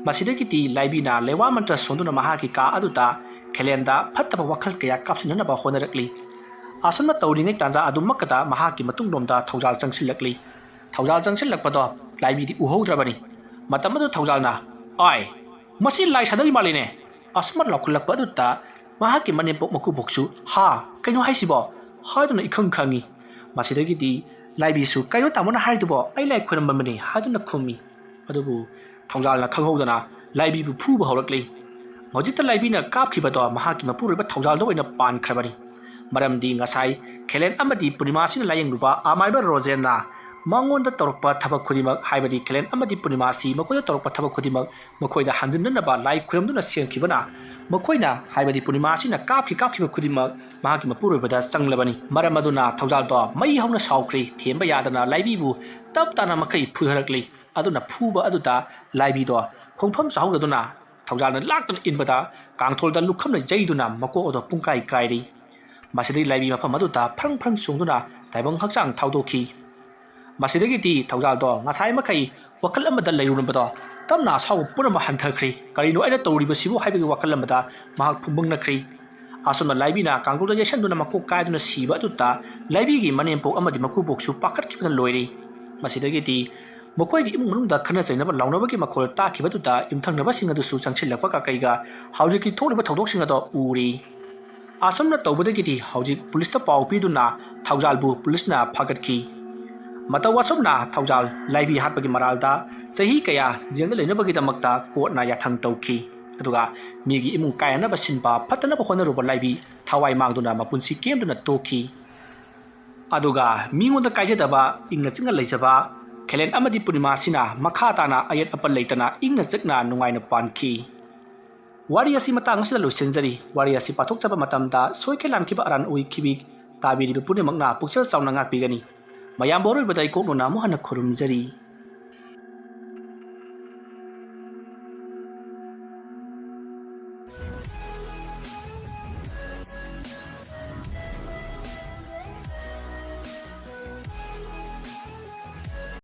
ꯃꯁꯤꯗꯒꯤꯗꯤ ꯂꯥꯏꯕꯤꯅ ꯂꯩꯋꯥ ꯃꯟꯇ꯭ꯔ ꯁꯣꯟꯗꯨꯅ ꯃꯍꯥꯛꯀꯤ ꯀꯥ ꯑꯗꯨꯗ ꯈꯦꯂꯦꯟꯗ ꯐꯠꯇꯕ ꯋꯥꯈꯜ ꯀꯌꯥ ꯀꯥꯞꯁꯤꯟꯅꯅꯕ ꯍꯣꯠꯅꯔꯛꯂꯤ꯫ ꯑꯁꯨꯝꯅ ꯇꯧꯔꯤꯉꯩ ꯇꯥꯟꯖꯥ ꯑꯗꯨꯃꯛꯀꯗ ꯃꯍꯥꯛꯀꯤ ꯃꯇꯨꯡꯂꯣꯝꯗ ꯊꯧꯖꯥꯜ ꯆꯪꯁꯤꯜꯂꯛꯂꯤ꯫ ꯊꯧꯖꯥꯜ ꯆꯪꯁꯤꯜꯂꯛꯄꯗꯣ ꯂꯥꯏꯕꯤꯗꯤ ꯎꯍꯧꯗ꯭ꯔꯕꯅꯤ꯫ ꯃꯇꯝ ꯑꯗꯨ ꯊꯧꯖꯥꯜꯅ, "ꯑꯥꯏ, "ꯃꯁꯤ ꯂꯥꯏ ꯁꯥꯟꯅꯔꯤ ꯃꯥꯜꯂꯤꯅꯦ!" ꯑꯁꯨꯝꯅ ꯂꯥꯎꯈꯠꯂꯛꯄ ꯑꯗꯨꯗ ꯃꯍꯥꯛꯀꯤ ꯃꯅꯦꯝꯄꯣꯛ ꯃꯀꯨꯕꯣꯛꯁꯨ, "ꯍꯥ, ꯀꯩꯅꯣ ꯍꯥꯏꯁꯤꯕꯣ?" ꯍꯥꯏꯗꯨꯅ ꯏꯈꯪ ꯈꯪꯉꯤ꯫ ꯃꯁꯤꯗꯒꯤꯗꯤ ꯂꯥꯏꯕꯤꯁꯨ, "ꯀꯩꯅꯣ ꯇꯥꯃꯣꯅ ꯍꯥꯏꯔꯤꯗꯨꯕꯣ? ꯑꯩ ꯂꯥꯏ ꯈꯣꯏꯔꯝꯕꯅꯤ" ꯍꯥꯏꯗꯨꯅ ꯈꯨꯝꯃꯤ꯫ ꯑꯗꯨꯕꯨ ꯊꯧꯖꯥꯜꯅ ꯈꯪꯍꯧꯗꯅ ꯂꯥꯏꯕꯤꯕꯨ ꯐꯨꯕ ꯍꯧꯔꯛꯂꯤ꯫ ꯍꯧꯖꯤꯛꯇ ꯂꯥꯏꯕꯤꯅ ꯀꯥꯞꯈꯤꯕꯗꯣ ꯃꯍꯥꯛꯀꯤ ꯃꯄꯨꯔꯣꯏꯕ ꯊꯧꯖꯥꯜꯗ ꯑꯣꯏꯅ ꯄꯥꯟꯈ꯭ꯔꯕꯅꯤ꯫ ꯃꯔꯝꯗꯤ ꯉꯁꯥꯏ ꯈꯦꯂꯦꯟ ꯑꯃꯗꯤ ꯄꯨꯔꯅꯤꯃꯥꯁꯤꯅ ꯂꯥꯌꯦꯡꯂꯨꯕ ꯑꯃꯥꯏꯕ ꯔꯣꯖꯦꯟꯅ ꯃꯉꯣꯟꯗ ꯇꯧꯔꯛꯄ ꯊꯕꯛ ꯈꯨꯗꯤꯡꯃꯛ, ꯍꯥꯏꯕꯗꯤ ꯈꯦꯂꯦꯟ ꯑꯃꯗꯤ ꯄꯨꯔꯅꯤꯃꯥꯁꯤ ꯃꯈꯣꯏꯗ ꯇꯧꯔꯛꯄ ꯊꯕꯛ ꯈꯨꯗꯤꯡꯃꯛ ꯃꯈꯣꯏꯗ ꯍꯟꯖꯤꯟꯅꯅꯕ ꯂꯥꯏ ꯈꯨꯔꯨꯝꯗꯨꯅ ꯁꯦꯝꯈꯤꯕꯅ, ꯃꯈꯣꯏꯅ, ꯍꯥꯏꯕꯗꯤ ꯄꯨꯔꯅꯤꯃꯥꯁꯤꯅ ꯀꯥꯞꯈꯤ ꯀꯥꯞꯈꯤꯕ ꯈꯨꯗꯤꯡꯃꯛ ꯃꯍꯥꯛꯀꯤ ꯃꯄꯨꯔꯣꯏꯕꯗ ꯆꯪꯂꯕꯅꯤ꯫ ꯃꯔꯝ ꯑꯗꯨꯅ ꯊꯧꯖꯥꯜꯗꯣ ꯃꯩ ꯍꯧꯅ ꯁꯥꯎꯈ꯭ꯔꯤ꯫ ꯊꯦꯝꯕ ꯌꯥꯗꯅ ꯂꯥꯏꯕꯤꯕꯨ ꯇꯞ ꯇꯥꯅ ꯃꯈꯩ ꯐꯨꯊꯔꯛꯂꯤ꯫ ꯑꯗꯨꯅ ꯐꯨꯕ ꯑꯗꯨꯗ ꯂꯥꯏꯕꯤꯗꯣ ꯈꯣꯡꯐꯝ ꯆꯥꯍꯧꯗꯗꯨꯅ ꯊꯧꯖꯥꯜꯅ ꯂꯥꯛꯇꯨꯅ ꯏꯟꯕꯗ ꯀꯥꯡꯊꯣꯜꯗ ꯂꯨꯈꯝꯅ ꯌꯩꯗꯨꯅ ꯃꯀꯣꯛ ꯑꯗꯣ ꯄꯨꯡꯀꯥꯏ ꯀꯥꯏꯔꯤ꯫ ꯃꯁꯤꯗꯒꯤ ꯂꯥꯏꯕꯤ ꯃꯐꯝ ꯑꯗꯨꯗ ꯐ꯭ꯔꯪ ꯐ꯭ꯔꯪ ꯆꯣꯡꯗꯨꯅ ꯇꯥꯏꯕꯪ ꯍꯛꯆꯥꯡ ꯊꯥꯎꯗꯣꯛꯈꯤ꯫ ꯃꯁꯤꯗꯒꯤꯗꯤ ꯊꯧꯖꯥꯜꯗꯣ ꯉꯁꯥꯏ ꯃꯈꯩ ꯋꯥꯈꯜ ꯑꯃꯗ ꯂꯩꯔꯨꯔꯝꯕꯗꯣ ꯇꯞꯅ ꯑꯁꯥꯎꯕ ꯄꯨꯝꯅꯃꯛ ꯍꯟꯊꯈ꯭ꯔꯤ꯫ "ꯀꯔꯤꯅꯣ ꯑꯩꯅ ꯇꯧꯔꯤꯕꯁꯤꯕꯨ?" ꯍꯥꯏꯕꯒꯤ ꯋꯥꯈꯜ ꯑꯃꯗ ꯃꯍꯥꯛ ꯐꯨꯝꯕꯪꯅꯈ꯭ꯔꯤ꯫ ꯑꯁꯨꯝꯅ ꯂꯥꯏꯕꯤꯅ ꯀꯥꯡꯒꯨꯜꯗ ꯌꯩꯁꯟꯗꯨꯅ ꯃꯀꯣꯛ ꯀꯥꯏꯗꯨꯅ ꯁꯤꯕ ꯑꯗꯨꯗ ꯂꯥꯏꯕꯤꯒꯤ ꯃꯅꯦꯝꯄꯣꯛ ꯑꯃꯗꯤ ꯃꯀꯨꯕꯣꯛꯁꯨ ꯄꯥꯈꯠꯈꯤꯕꯅ ꯂꯣꯏꯔꯤ꯫ ꯃꯁꯤꯗꯒꯤꯗꯤ ꯃꯈꯣꯏꯒꯤ ꯏꯃꯨꯡ ꯃꯅꯨꯡꯗ ꯈꯠꯅ ꯆꯩꯅꯕ ꯂꯥꯎꯅꯕꯒꯤ ꯃꯈꯣꯜ ꯇꯥꯈꯤꯕ ꯑꯗꯨꯗ ꯌꯨꯝꯊꯪꯅꯕꯁꯤꯡ ꯑꯗꯨꯁꯨ ꯆꯪꯁꯤꯜꯂꯛꯄ ꯀꯀꯩꯒ ꯍꯧꯖꯤꯛꯀꯤ ꯊꯣꯛꯂꯤꯕ ꯊꯧꯗꯣꯛꯁꯤꯡ ꯑꯗꯣ ꯎꯔꯤ꯫ ꯑꯁꯨꯝꯅ ꯇꯧꯕꯗꯒꯤꯗꯤ ꯍꯧꯖꯤꯛ ꯄꯨꯂꯤꯁꯇ ꯄꯥꯎ ꯄꯤꯗꯨꯅ ꯊꯧꯖꯥꯜꯕꯨ ꯄꯨꯂꯤꯁꯅ ꯐꯥꯒꯠꯈꯤ꯫ ꯃꯇꯧ ꯑꯁꯨꯝꯅ ꯊꯧꯖꯥꯜ ꯂꯥꯏꯕꯤ ꯍꯥꯠꯄꯒꯤ ꯃꯔꯥꯜꯗ ꯆꯍꯤ ꯀꯌꯥ ꯖꯦꯜꯗ ꯂꯩꯅꯕꯒꯤꯗꯃꯛꯇ ꯀꯣꯔꯠꯅ ꯌꯥꯊꯪ ꯇꯧꯈꯤ꯫ ꯑꯗꯨꯒ ꯃꯤꯒꯤ ꯏꯃꯨꯡ ꯀꯥꯏꯅꯅꯕ ꯁꯤꯟꯕ ꯐꯠꯇꯅꯕ ꯍꯣꯠꯅꯔꯨꯕ ꯂꯥꯏꯕꯤ ꯊꯋꯥꯏ ꯃꯥꯡꯗꯨꯅ ꯃꯄꯨꯟꯁꯤ ꯀꯦꯝꯗꯨꯅ ꯇꯣꯛꯈꯤ꯫ ꯑꯗꯨꯒ ꯃꯤꯉꯣꯟꯗ ꯀꯥꯏꯖꯗꯕ, ꯏꯪꯅ ꯆꯤꯛꯅ ꯂꯩꯖꯕ ꯈꯦꯂꯦꯟ ꯑꯃꯗꯤ ꯄꯨꯔꯅꯤꯃꯥꯁꯤꯅ ꯃꯈꯥ ꯇꯥꯅ ꯑꯌꯦꯠ ꯑꯄꯟ ꯂꯩꯇꯅ ꯏꯪꯅ ꯆꯤꯛꯅ ꯅꯨꯡꯉꯥꯏꯅ ꯄꯥꯟꯈꯤ꯫ ꯋꯥꯔꯤ ꯑꯁꯤ ꯃꯇꯥꯡ ꯑꯁꯤꯗ ꯂꯣꯏꯁꯤꯟꯖꯔꯤ꯫ ꯋꯥꯔꯤ ꯑꯁꯤ ꯄꯥꯊꯣꯛꯆꯕ ꯃꯇꯝꯗ ꯁꯣꯏꯈꯤ ꯂꯥꯟꯈꯤꯕ ꯑꯔꯥꯟ ꯑꯣꯏꯈꯤꯕꯤ ꯇꯥꯕꯤꯔꯤꯕ ꯄꯨꯝꯅꯃꯛꯅ ꯄꯨꯛꯆꯦꯜ ꯆꯥꯎꯅ ꯉꯥꯛꯄꯤꯒꯅꯤ꯫ ꯃꯌꯥꯝꯕꯨ ꯑꯔꯣꯏꯕꯗ ꯏꯀꯣꯛꯅꯅ ꯑꯃꯨꯛ ꯍꯟꯅ ꯈꯨꯔꯨꯝꯖꯔꯤ꯫